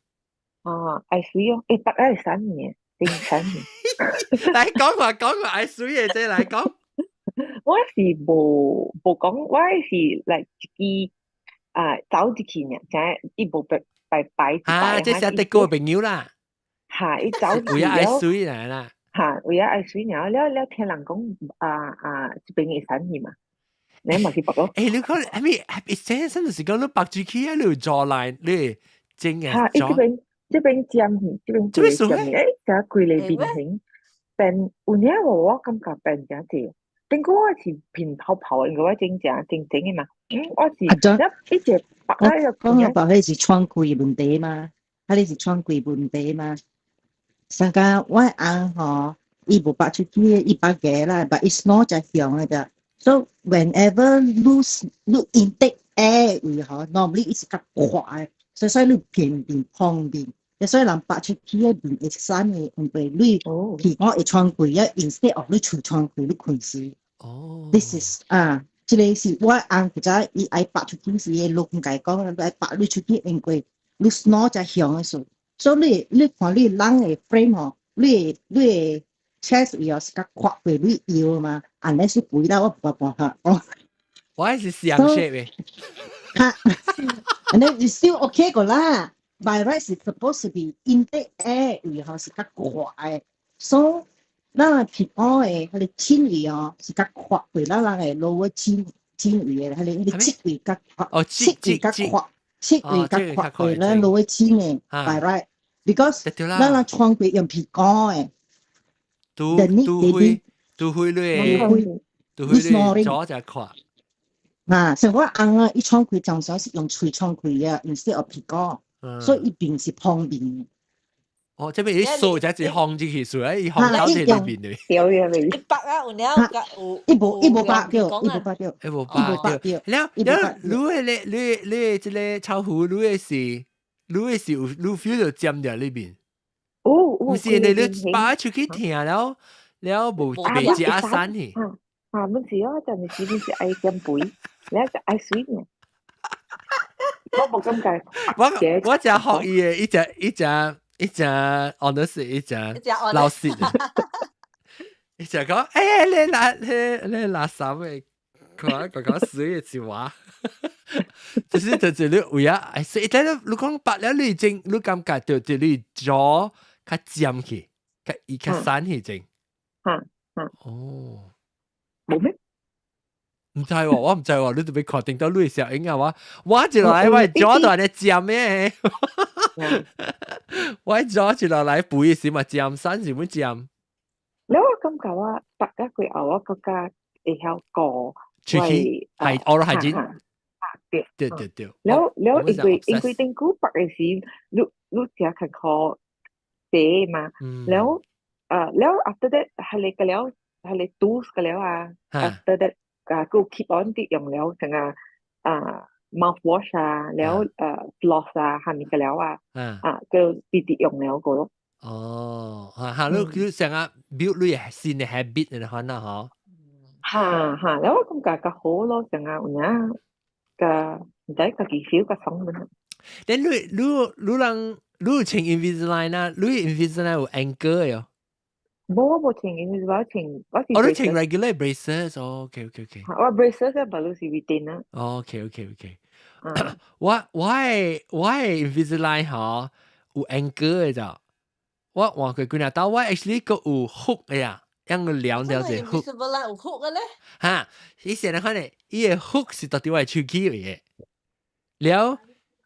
啊，愛水哦，欸，白愛3年，定3年。來講話講話愛水嘅啫，來講。我是無講，我是來一支啊走入去爾，才伊無白白擺一啊，這是德國朋友啦。嚇，伊走入去了。愛水來啦。嚇，有影愛水爾，了了聽人講啊啊，這邊會散去嘛，你嘛去白咯。欸，你看，係咪係真真就是講你白住去啊，你有 jawline，你真嘅。嚇，伊這邊尖去，這邊規個尖去，欸，這規個面型變有影無？我感覺變誠濟。頂個我是面泡泡，因為我真正真正的嘛。嗯，我是一一隻白啊，講個白彼是喘氣問題嘛？彼個是喘氣問題嘛？上個我翁吼，伊無拔出去，伊拔牙啦，but 伊 snore 才響的咋。So whenever 你 intake air 位吼，normally 伊是較快，所以你偏面旁面，所以人拔出去的面會散的，因為你鼻孔會喘氣啊，instead of 你喙喘氣，你困死。哦，this is 啊，這個是我翁古早伊愛拔出去時，伊老公共伊講，愛拔你出去，因為你 snore 才響的時，所以你看你人的 frame 吼，你的 chest 位哦是較闊過你腰嘛，按呢是肥啦，我無辦法哦。我還是相識的。哈，and then you still okay 個啦。By right 是 supposed to be intake air 位吼是較快，so 咱鼻孔的彼個尖位哦是較闊過咱人的 lower 尖尖位的，彼個側位較闊，哦，側位較闊，側位較闊過咱 lower 尖的，by right，because 咱人喘氣用鼻孔的，拄拄會拄會你，拄會你左隻闊。啊，像我翁啊，伊喘氣常常是用喙喘氣啊，instead of 鼻孔，所以伊邊是旁邊。哦，這邊伊數就一放進去，數啊，伊放到這裏邊的。掉嘢未？一百啊，有了有。伊無拔掉，伊無拔掉，伊無拔掉。了了，你的你這個臭虎，你的是有你 feel 到尖掉裏邊。哦，毋是你拔出去疼了了無未食散去。啊，毋是哦，就係是是愛減肥，你就愛水呢。我無感覺。我食學伊的，伊食伊食。伊食 honest，伊食老實，伊食講，欸，你垃圾的，看講講水的一話，就是你有影，所以但係你講白了，你真你感覺到就你左較尖去，較伊較散去真。嚇嚇。哦。無咩？毋知喎，我毋知喎，你特別確定到你的小影啊！我一來我左度咧尖的，我左一落來背時嘛尖，散是會尖。你我感覺我白一過後，我更加會曉過。出去係 oral hygiene。對對對對。了了，因為頂久白的時，你食較靠茶嘛，了了 after that 係你個了係你 tools 個了啊，after that 啊，閣 keep on 啲用了成啊啊 mouthwash 啊，了floss 啊，係咪個了啊？啊，閣直直用了個咯。哦，嚇嚇，你成日 build 你新的 habit 你看啦，嗬。嚇嚇，了我感覺較好咯，成日有影個毋知家己 feel 較爽咁。但你人你有穿 Invisalign 啊？你 Invisalign 有 anchor 嘅喲。無，我無穿 Invisalign，穿我是。哦，你穿 regular braces 哦，OK。我 braces 嘅，不如是 retain 啊。 OK。我的 Invisalign 嗬有 anchor 嘅咋，我換過幾若刀，我 actually 閣有 hook 嘅呀，樣個量了者 hook。 Invisalign 有 hook 嘅咧？哈，伊先來看咧，伊個 hook 是到佇我的手指嘅，了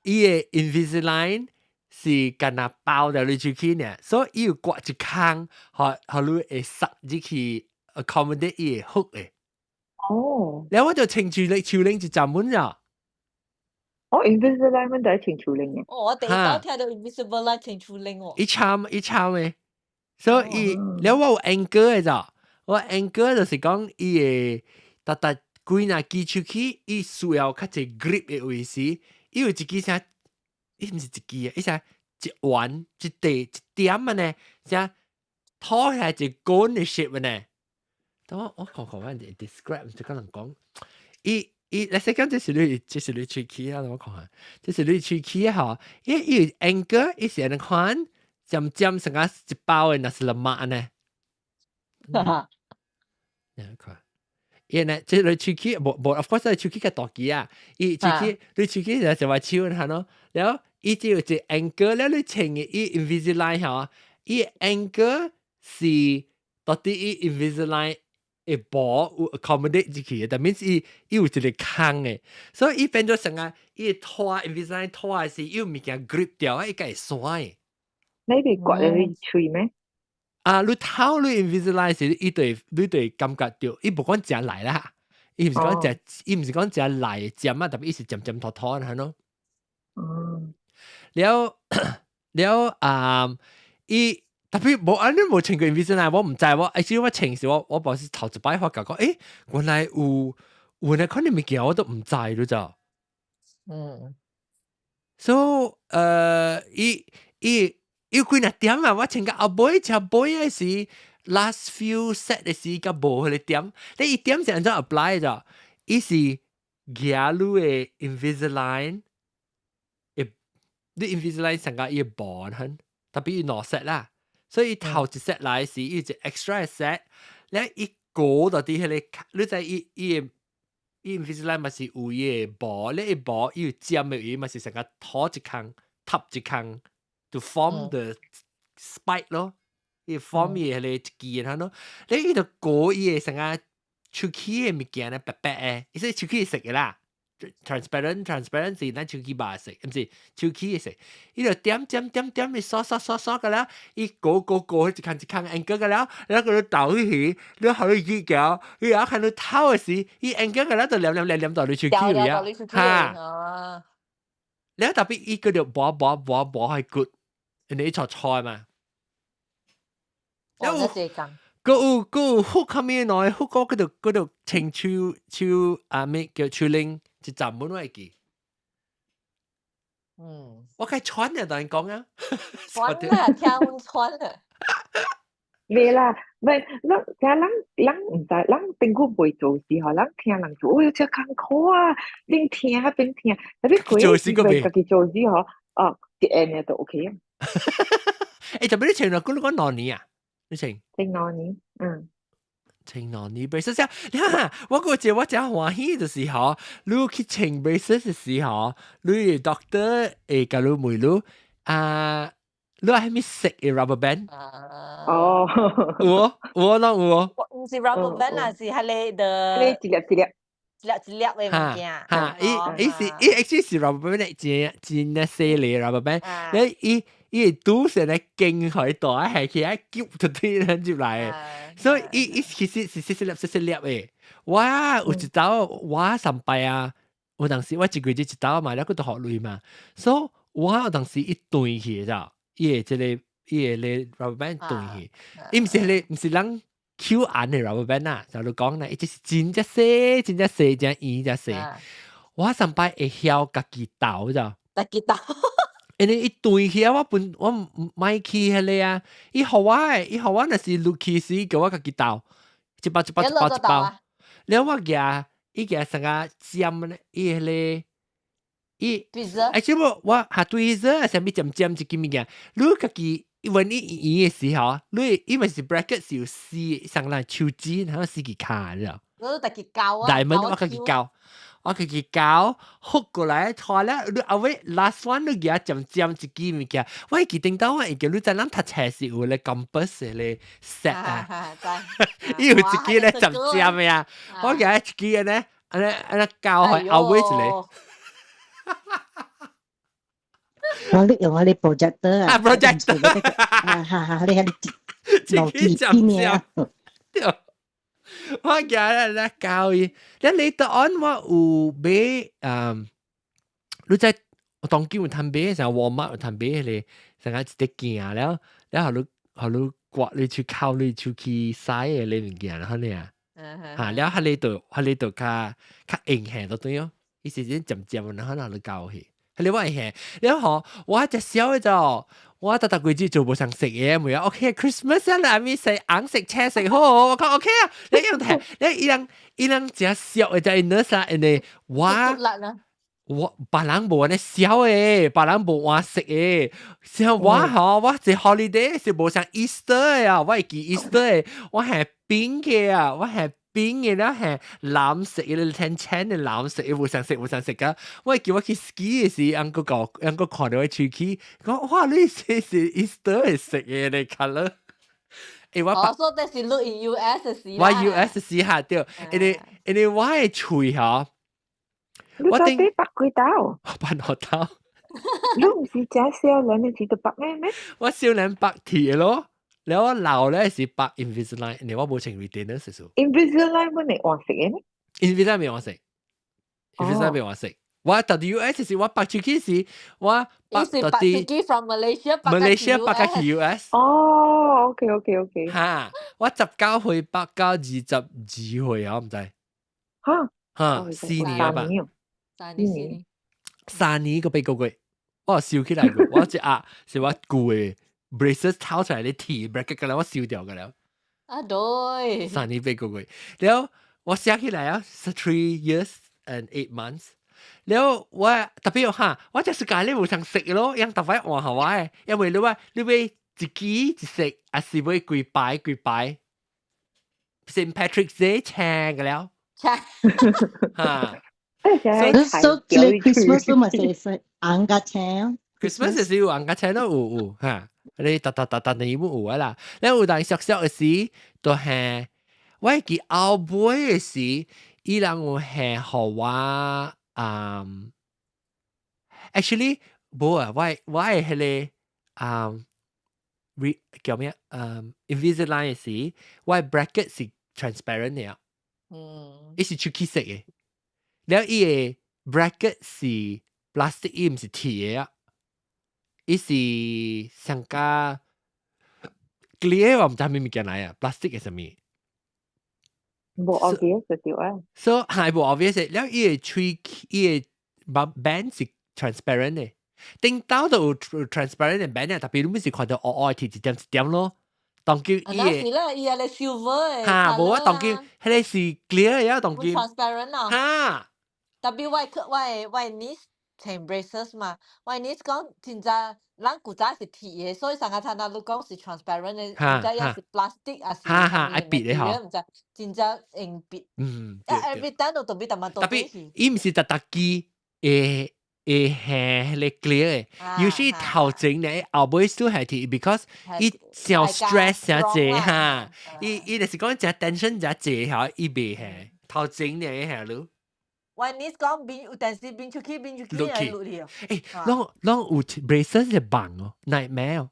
伊個 Invisalign 是干焦包著你手指呢，所以伊有割一空，予予你會塞入去 accommodate 伊個 hook 嘅。哦。了我就穿手鏈手鏈一陣滿咗。哦，Invisalign 阮就愛穿手鏈嘅。哦，我第一擺聽著 Invisalign 穿手鏈喎。伊參伊參嘅，所以了我有 anchor 嘅咋，我 anchor 就是講伊會逐逐幾若支手去，伊需要較濟 grip 嘅位時，伊有一支啥？伊毋是一支啊，伊啥一丸一塊一點啊呢，啥拖起來一根嘅 shape 呢。等我看看我 describe 就可能講，伊。伊，來說講這是你喙齒啊，我看下，這是你喙齒吼，伊伊 anchor 伊是按呢款，尖尖成個一包的 nasi lemak 呢。你看，伊呢，這你喙齒無無，of course 你喙齒較大支啊，伊喙齒你喙齒就一塊手下咯，然後伊只有一 anchor，了你穿的伊 Invisalign 吼，伊 anchor 是到底伊 Invisalign 會薄有 accommodate 入去，但 means 伊有一個空的，所以伊變做成個伊拖 Invisalign 拖的時，伊有物件 grip 掉，伊會散的。你袂割你喙咩？啊，你頭你 Invisalign 時，伊對你對感覺著，伊無講誠來啦，伊毋是講誠，伊毋是講誠來尖啊，特別伊是尖尖拖拖的，係咯。了了啊，伊。特別無按呢無穿過 Invisalign，我毋知我，actually 我穿時我無是頭一擺發覺講，原來有那款的物件我都毋知你知。So，伊有幾若點啊？我穿到後尾，後尾的時 last few set 的時，閣無彼個點。你伊點是按怎 apply 咋？伊是舉你的 Invisalign，你 Invisalign 上個伊薄很，特別伊兩 set 啦。所以頭一 set 來時，伊一 extra set，你伊過到佇彼個，你知伊伊個伊 Invisalign 嘛是有伊個薄，你伊薄伊有尖的伊嘛是成個拖一空，插一空，to form the spike 咯，伊 form 伊彼個一支的咯，你伊就過伊個成個手齒的物件咧白白的，伊是手齒色的啦。transparent transparent 是咱手齒白色，毋是手齒的色。伊就點點點點，伊刷刷刷刷個了，伊過過過一空一空 anchor 個了，然後佢就倒去，你後你熱腳，伊啊看到頭的時，伊 anchor 個了就黏黏黏黏到你手齒裡啊，哈。了特別伊個就磨磨磨磨係骨，你錯菜嘛。哦，閣有閣有 hook 後面來 hook 個嗰度穿手手啊咩叫手鏈。一站滿我會記。我該穿嘅，當然講啊。穿啦，聽阮穿啦。未啦，唔係，咱聽人人毋知，人頂久袂做時候，人聽人做，哎喲，真艱苦啊，邊聽邊聽，特別佢做時個家己做時候，哦，一下呢就 OK 啊。特別你穿咗，嗰兩年啊？你穿？穿兩年，嗯。穿兩年 braces，你看，我個節我真歡喜就是吼，你去穿 braces 的時候，你 doctor 會共你問你啊，你係咪色的 rubber band？哦，有有啷有？毋是 rubber band 啊，是彼个的。一粒一粒。一粒一粒的物件。哈，伊伊是伊 actually 是 rubber band 真真細粒 rubber band，你伊伊會拄成咧勁去大，係起來揪出啲人入來，所以伊伊其實是細細粒細細粒的。我有一晝我上擺啊，有當時我一個月一晝嘛，了閣著予錢嘛，所以我有當時伊斷去咋，伊的這個伊的咧 rubber band 斷去，伊毋是彼個毋是人 Q 按的 rubber band 啊，就你講啦，伊就是真正細，真正細，真圓真細。我上擺會曉家己鬥咋，家己鬥。因為伊斷去啊，我本我毋去彼個啊，伊予我的，伊予我若是落去時，叫我家己鬥，一包一包一包一包。了我舉伊舉成個尖咧，伊彼個伊，actually 我我下 tweezer 啥物尖尖一支物件，你家己揾你圓嘅時候，你因為是 bracket 是有四上來手指，然後四支卡，你知道？你家己教啊？大門我家己教，我家己教，覆過來拖了，你後尾 last one 你舉尖尖一支物件，我記定到我會記你知咱讀冊是有咧 compass 咧 set 啊，伊有一支咧尖尖的啊，我舉一支咧，按呢按呢教去後尾一個。我你用我啲 projector 啊，projector，啊哈哈，你喺你腦機邊啊？對，我今日咧教伊，你 later on 我有買，嗯，你在我當今有通買，像 Walmart 有通買咧，成個一隻鏡了，了後你後你刮你去靠你出去洗的咧物件，然後呢啊，嚇，了彼個就彼個就較較硬下就對哦，伊是陣漸漸然後然後你教去。你我會嚇，你吼，我隻小的就，我逐逐季節做無相食嘅，袂啊，OK，Christmas 啊，啦，咪食紅色、青色好，我講 OK 啊，你用睇，你伊人伊人誠俗的，就 nurse 啊，因為我我別人無按呢痟的，別人無換色的，像我吼，我這 holiday 是無像 Easter 啊，我會記 Easter 的，我係冰嘅啊，我係。冰嘅啦，係藍色嘅，青青嘅藍色，無相色無相色噶。我記我去 ski 嘅時，翁個個翁個看到我喙齒，講哇，你這是 Easter 嘅色嘅咧 colour。欸，我我說這是你 in US 時我 US 時下對，因為因為我嘅喙吼，我頂白幾刀，白兩刀。你毋是誠少年的時就白咩咩？我少年白鐵咯。了我老咧是白 Invisalign，你我無穿 retainer 是數。 Invisalign 本嚟黃色嘅咩？Invisalign 未黃色，Invisalign 未黃色。我到 US 時，我白出去時，我白到啲。from Malaysia， Malaysia 白去 US。哦，OK OK OK。嚇！我19歲白到22歲啊，我毋知。嚇嚇，4年啊吧。三年四年。3年個8個月，我燒起來過，我隻鴨是我舊的 braces 掏出來你鐵 bracket 個啦，我燒掉個了。啊對。3年8個月，然後我寫起來啊，是 3 years and 8 months。然後我特別哈，我就是講你無想食咯，樣特別換好我的，因為你話你買一支一色，還是買幾擺幾擺？St. Patrick's Day 請個了。請。哈。所以 Christmas 都嘛是是紅甲青。 Christmas 是有紅甲青咯，有有哈。你逐逐逐逐年有啊啦，你有當小小的時，都係我會記後尾的時，伊人有係予我嗯，actually 無啊，我我的彼個嗯，叫咩？嗯，Invisalign 的時，我的 bracket 是 transparent 的啊，伊是出去色的，了伊的 bracket 是 plastic，伊毋是鐵的啊。伊是上加 clear 我毋知啥物物件來啊，plastic 的啥物？無 obvious 就對啊。 So 係無 obvious，了伊的喙伊的 band 是 transparent 的，頂兜都有 transparent 的 band 啊，特別你毋是看到烏烏的鐵一點一點咯。當叫伊的，是啦，伊係咧 silver 的。哈，無我當叫，彼個是 clear 的啊，當叫。 transparent 啊。哈。特別我我我 niece 穿 braces 嘛，我 niece 講真正咱古早是鐵的，所以上個聽到你講是 transparent 的，毋知抑是 plastic 還是哈哈，愛別的吼，毋知真正用筆。啊，every time 都特別特別特別，伊毋是逐逐支會會係彼個 clear 的，有時頭前咧後尾都係鐵，because 伊傷 stress 誠濟哈，伊伊就是講誠 tension 誠濟吼，伊袂係頭前咧係咯。我 niece 講變有電視變出去變出去嚟錄去。欸，攏攏有 braces 的夢哦，nightmare 哦。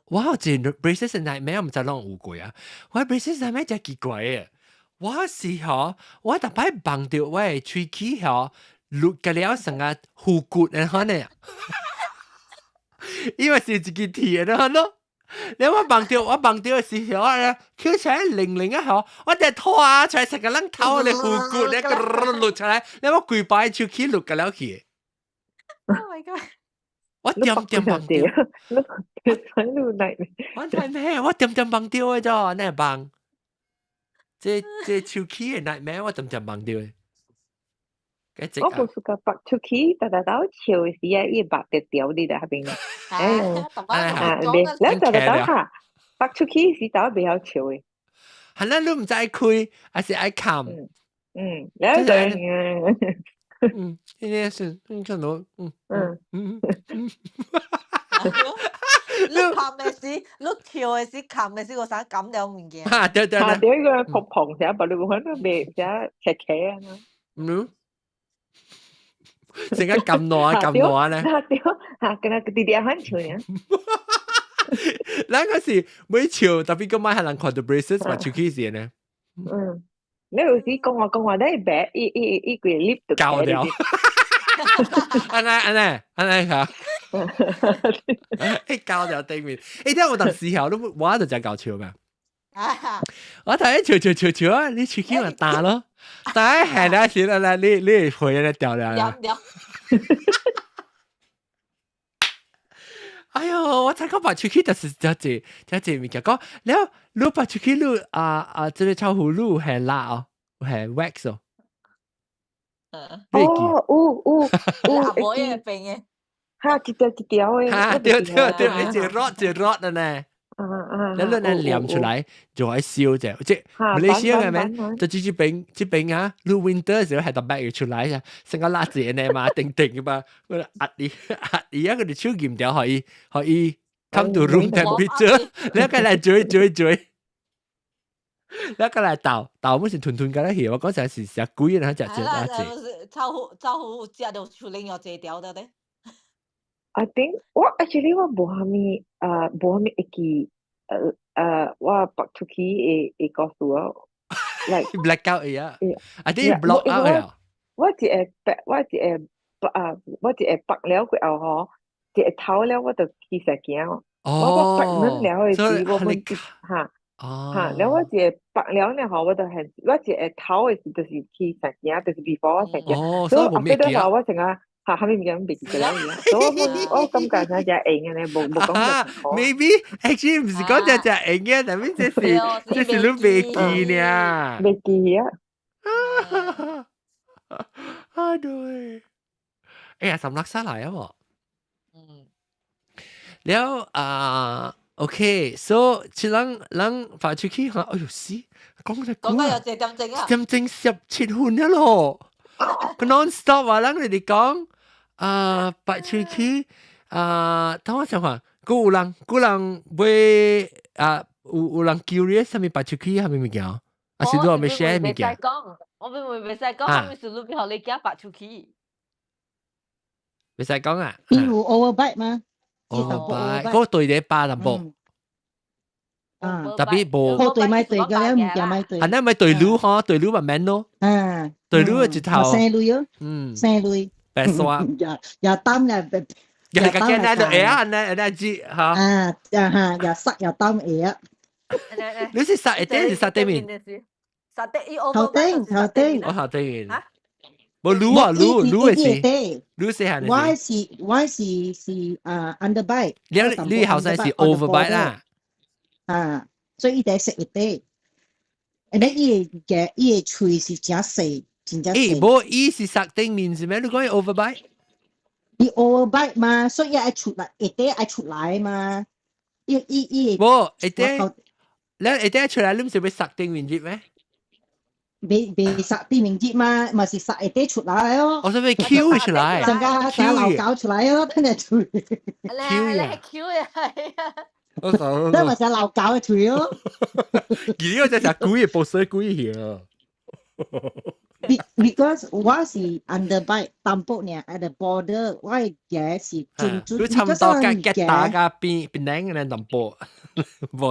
我有一個 braces 的 nightmare，毋知攏有過啊。我 braces nightmare 真奇怪的，我是吼，我逐擺夢著我的喙齒吼，錄個了成個虎骨然後呢，因為是一支鐵的咯。你我夢著我夢著的時候咧，翹起來零零啊吼，我就拖出來成個人頭咧虎骨咧，錄出來，你我規擺喙齒錄個了去。 Oh my god！我點點夢著，你你嚟，我係咩？我點點夢著的咋？那夢，這這喙齒的 nightmare 我點點夢著的。我無 suka 白出去，逐逐兜笑的時啊，伊目直條佇咧彼邊。哎，啊，你逐逐兜哈，白出去時兜袂曉笑的。係啦，你毋知愛開，還是愛冚？嗯，了就呢啲是你看到，你冚的時，你跳的時，冚的時，我想冚了物件。哈，對對對。對個碰碰聲，把你講都袂聲斜斜啊。成日撳耐撳耐咧。對，嚇，敢若直直反笑爾。咱嗰時每笑，特別今晚係人看到 braces 嘛，出去時呢。嗯，你有時講話講話，你白伊伊伊規 lip 就搞掉。按呢按呢按呢嚇。欸，搞掉對面。欸，聽我當時候都我就真搞笑嘛。我睇笑笑笑笑啊！你出去咪打咯，但係係啦，是啦啦，你回來掉了。掉。哎喲，我才講白出去就是這這這這物件講，了你白出去你啊啊，這個臭葫蘆係蠟哦，係 wax 哦。哦，有有有，阿妹嘅病嘅。哈，一條一條的。哈，對對對，一隻 rod 一 rod 的呢。你你你黏出來就愛燒啫，即馬來西亞係咪？就這邊這邊啊，你 winter 時候係特別出來啊，成個辣子呢嘛，定定嘅嘛，我壓你壓你啊，佢哋手鉗掉可以可以 come to room temperature，你個來追追追，你個來鬥鬥，乜是團團個咧去，我嗰陣時食鬼然後食食食。臭虎臭虎食到出另外一條的咧。 I think 我 actually 我無蝦米啊，無蝦米會記。我白出去會會告訴我，like black out 啊，I think block out 啊。我一會白，我一會白啊，我一會白了過後吼，一會頭了我就去實行。我白軟了的時，我本哈哈，了我一會白了呢吼，我就係我一會頭的時，就是去實行，就是 before 我實行。所以我後頭我成日。嚇，後面物件袂記得了，所以我我感覺啥只用的呢，無無講就 Maybe actually 毋是講只只用嘅，但係這是這是你袂記呢。袂記啊！啊對，哎呀，十六沙來啊喎。了啊，OK，so 這人人發出去嚇，哎呦死，講得講到有一點鐘啊， 1點鐘17分了咯，non stop 啊，人你哋講。啊，白出去啊，等我想看，閣有人，閣人買啊，有有人 curious 啥物白出去啥物物件？啊，是你有沒 share 物件？我袂袂使講，我是你予你囝白出去。袂使講啊？伊有 overbite 嗎？overbite，嗰個對你巴淡薄。啊，特別無。好對咪對個了，物件咪對。係那咪對路嗬，對路咪免咯。對路一頭。生類哦。生類。白刷。也也擔啦，也個見那就會啊，那那知嚇。啊啊哈，又塞又擔會啊。你是塞一頂是塞對面？塞底伊頭頂頭頂。我頭頂。無滷啊滷滷的是，滷是係。我是啊 underbite。你你後生是 overbite 啦。啊，所以伊得食一塊。and then 伊个伊个喙是誠細。真正欸，無伊是塞頂面是咩？你講伊 overbite？伊 overbite 嘛，所以愛出來，下底愛出來嘛。伊伊伊無下底，你下底出來，你毋是欲塞頂面入咩？袂袂塞頂面入嘛，嘛是塞下底出來哦。我想欲 Q 出來，成個成個老狗出來哦，等下喙。 Q 啊！Q 啊！係啊！那嘛是老狗的喙哦。而呢個就係鬼嘅報水鬼去啊！ Because 我是 underbite 淡薄爾 at the border，我的牙是準準。你差唔多甲吉打甲邊邊頂嘅淡薄。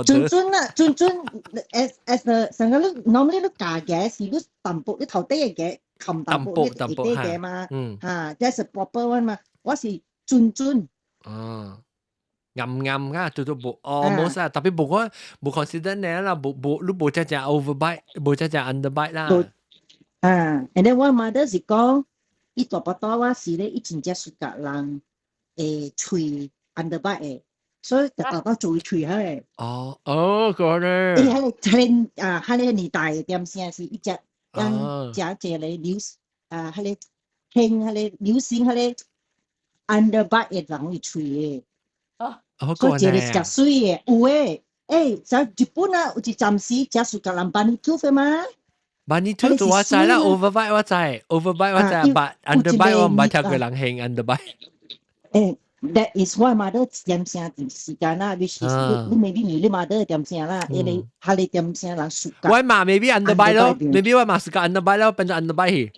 準準啦，準準 as as the 成個你 normally 你咬牙是你淡薄，你頭底嘅牙冚淡薄，你下底牙嘛，嚇，that's a proper one 嘛，我是準準。哦，暗暗啊，做做無哦，冇啥，特別無講無 consider 呢啦，無無你無只只 overbite，無只只 underbite 啦。啊，and then 我 mother 是講，伊大腹肚我時咧，伊真正 suka 人會喙 underbite 的，所以就豆豆做喙彼個。哦哦，個咧。伊彼個彼個啊，彼個年代的點聲是伊食，咱食一個 news 啊，彼個興彼個流行彼個 underbite 的人會喙的。哦，所以一個是誠媠的，有的。欸，在日本啊，有一暫時食 suka 人 bunny tooth 的嘛。 Bunny tooth 我知啦，overbite 我知，overbite 我知，but underbite 我毋捌聽過人興 underbite。欸，that is 我 mother 點聲時間啦，which is 你 maybe 你 mother 點聲啦，因為彼個點聲人 suka。我媽 maybe underbite 咯，maybe 我媽 suka underbite 咯，變做 underbite 去。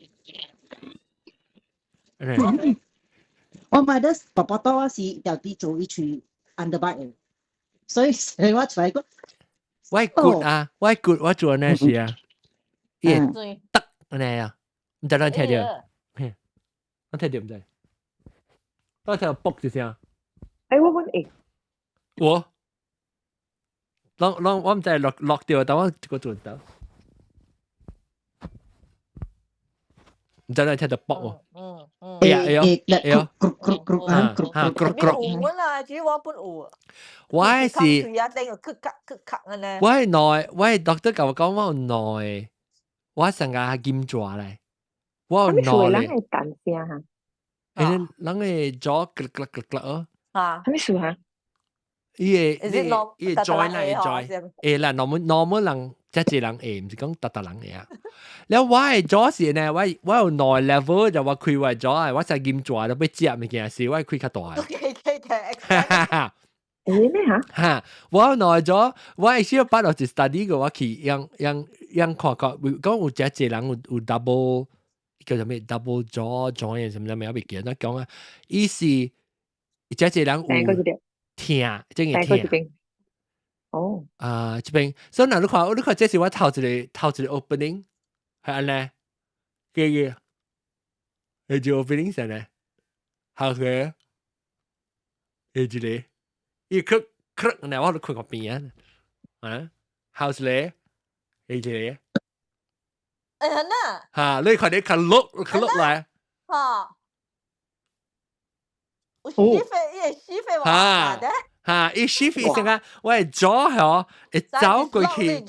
我 mother 爸爸多我是條啲做一喙 underbite 的，所以我出來講。我骨啊，我骨我做呢事啊，伊會得按呢啊，毋知咱聽著，我聽著毋知，我聽到卜一聲。欸，我問會。我，攏攏我毋知落落掉，但我一個轉頭。毋知咱聽著卜喎。哎呀哎呀哎呀，啊啊，有啦，只我本有。我是我係內，我係 doctor 共我講我有內，我成個金蛇咧，我有內咧。人會彈聲哈？欸，人會左咯咯咯咯哦。啊？啥物事哈？伊會伊會 join 啦，會 join。會啦，normal normal 人，遮濟人會，毋是講逐逐人會啊。了我的左是呢，我我有兩 level 就我開我的左啊，我才金蛇都欲食物件時，我開較大。會咩嚇？哈！我有兩咗，我會小捌落一 study 過，我去樣樣樣看看，講有遮濟人有有 double 叫做咩 double jaw joint 什麼什麼，我袂記得講啊。伊是遮濟人有疼，真會疼。哦。啊，這邊，所以若你看，你看這是我頭一個頭一個 opening，係按呢，個個，係就 opening 先呢，好個，係一個。伊咳咳，呢我都看個邊啊，啊，後一個，係一個。欸，呐。哈，你看你較落較落來。哈。有 shift 伊會 shift 哈哈，伊 shift 成個我的左嗬會走過去。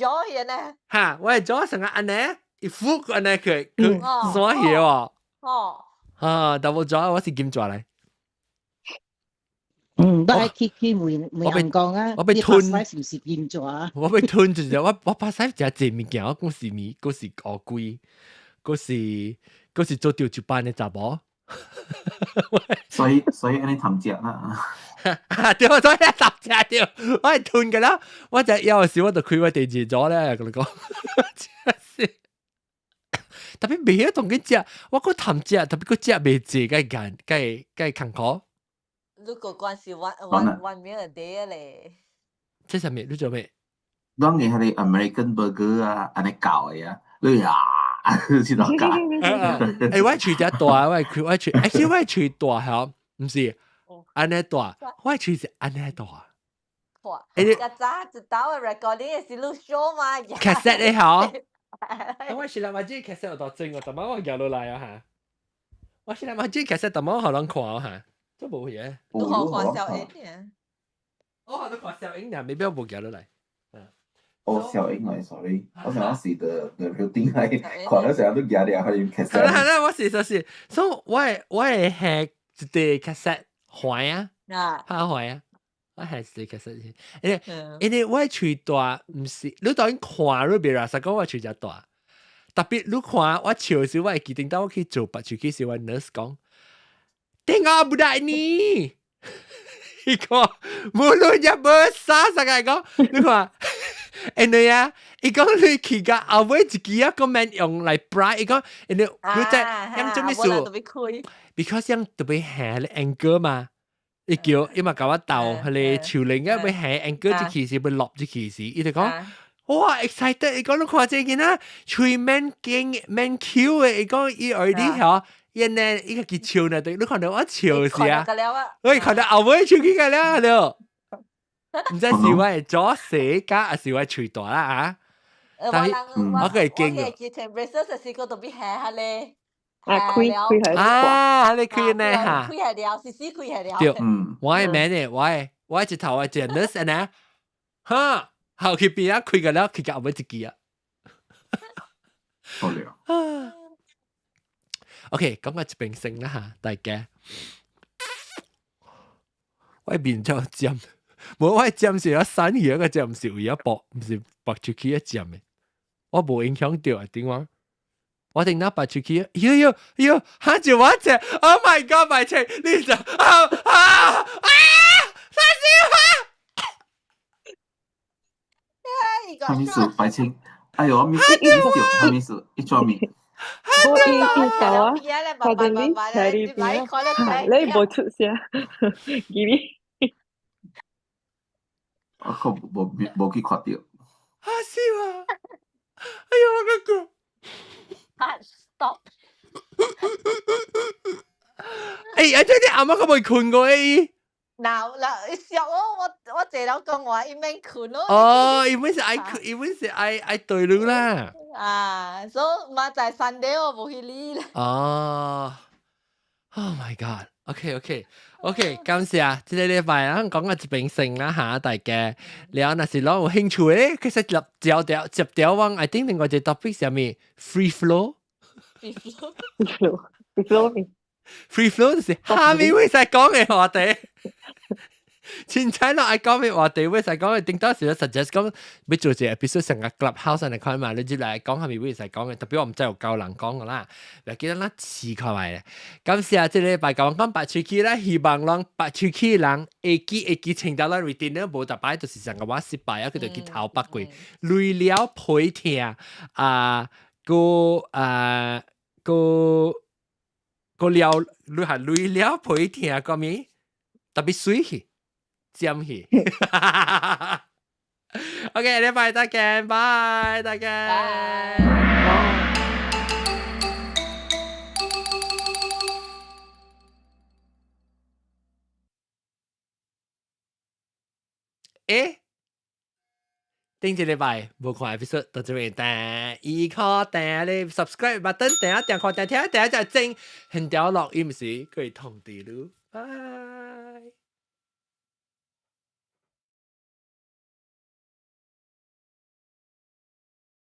哈，我的左成個按呢，伊腹按呢去去山去喎。哦。哈，但我左我是金蛇來。嗯，都愛去去問問人講啊，我欲吞，是毋是金蛇？我欲吞就是我我 past life 食濟物件，我講是物，閣是烏龜，閣是閣是做著一班的查某。所以所以按呢貪食啦。對，所以貪食對，我會吞㗎啦。我就枵時我就開我第二組咧，共你講。真是。特別袂曉當緊食，我閣貪食，特別閣食袂濟，該艱該該艱苦。你個關是 one one one meal a day 咧。這啥物？你做咩？當你彼个 American burger 啊，按呢搞的啊，你啊，知道教。欸，我喙誠大，我開我喙，欸，其實我喙大吼，毋是按呢大，我喙是按呢大。哇！欸，較早一道的 recording 是錄 show 嘛？cassette 的吼。我是來嘛，這 cassette 有多真哦，逐擺我寄落來啊哈。我是來嘛，這 cassette 逐擺我予人看哈。這無嘢。都好看小英爾。我都看小英爾，未必無寄落來。哦，小英來，sorry，我想講是 the the real thing 來，看了成日都寄了，還有 cassette。係啦係啦，我是就是，所以我會我會下一塊 cassette 壞啊，拍壞啊，我下一塊 cassette，因為因為我喙大，毋是你當然看你袂啦，實講我喙誠大，特別你看我笑時，我會記得當我去做拔喙齒時，我 nurse 講。Tengok budak ni. 伊講 mulutnya besar sangat 講，你看，因為啊，伊講你去到後尾一支啊，個免用來 brush，伊講，因為你在用做咩事？Because 用特別下咧 angle 嘛，伊叫伊嘛共我鬥，彼个樹林啊，欲下 angle 這去時，欲落這去時，伊就講。哇，excited！伊講你看這囡仔，喙免緊免 Q 的，伊講伊 already 吼。因呢，伊家己笑呢，對，你看到我笑是啊，我看到後尾笑起個了了，毋知是我的左細加，還是我喙大啦啊？但係我個會驚啊！我braces 時個特別下下咧，啊開開係啊，你開呢嚇？開下了，時時開下了。對，我的名呢，我的我一頭我一個 nurse 呢，哈，後去邊啊開個了，開個後尾一支啊。好了。OK，講個一邊先啦嚇，大家。我面就尖，無我尖是一散去一個尖，毋是為咗搏，毋是搏出去一尖的。我無影響到啊，點講？我頂那拔出去，喲喲喲，嚇住我隻！Oh my god！白痴，你就啊啊啊！啥事啊？啥物事？白痴？哎呦，我 miss miss 掉，啥物事？伊做咩？我伊伊到啊，suddenly 喺呢邊，你無出聲，記你。我可無無去看到。嚇死我！哎呦，我個個。 Stop！欸，阿姐你阿媽可未困過欸？嗱嗱，笑我我我坐了講話，伊免困咯。哦，伊本是愛困，伊本是愛愛對路啦。啊，所以嘛在 Sunday 我無去理啦。哦，Oh my God！OK OK OK，感謝啊！這個禮拜啊，講個一邊先啦嚇，大家。了若是攏有興趣咧，其實入照條接條網，I think 另外一個 topic 是啥物？Free flow。 Free flow。 Free flow。 Free flow 就是蝦米會使講嘅話題。凊彩咯，愛講嘅話題會使講嘅，頂當時 suggest 講欲做一個 episode 成個 clubhouse 嚟看嘛，你入來講蝦米會使講嘅，特別我毋知有夠人講嘅啦，袂記得咱試看覓咧。感謝這禮拜講講白出去啦，希望攏白出去人會記會記清到咱 routine 咧，無逐擺就是上個我失敗啊，佢就去頭白過，累了皮疼啊，個啊個個了，你係累了皮疼個咩？特別水去。尖去。OK，禮拜再見，拜，再見。拜。欸，頂一禮拜無看 episode 到這邊，但伊可訂咧 subscribe button 訂一訂看訂聽訂就整，很條錄音時可以通知你。拜。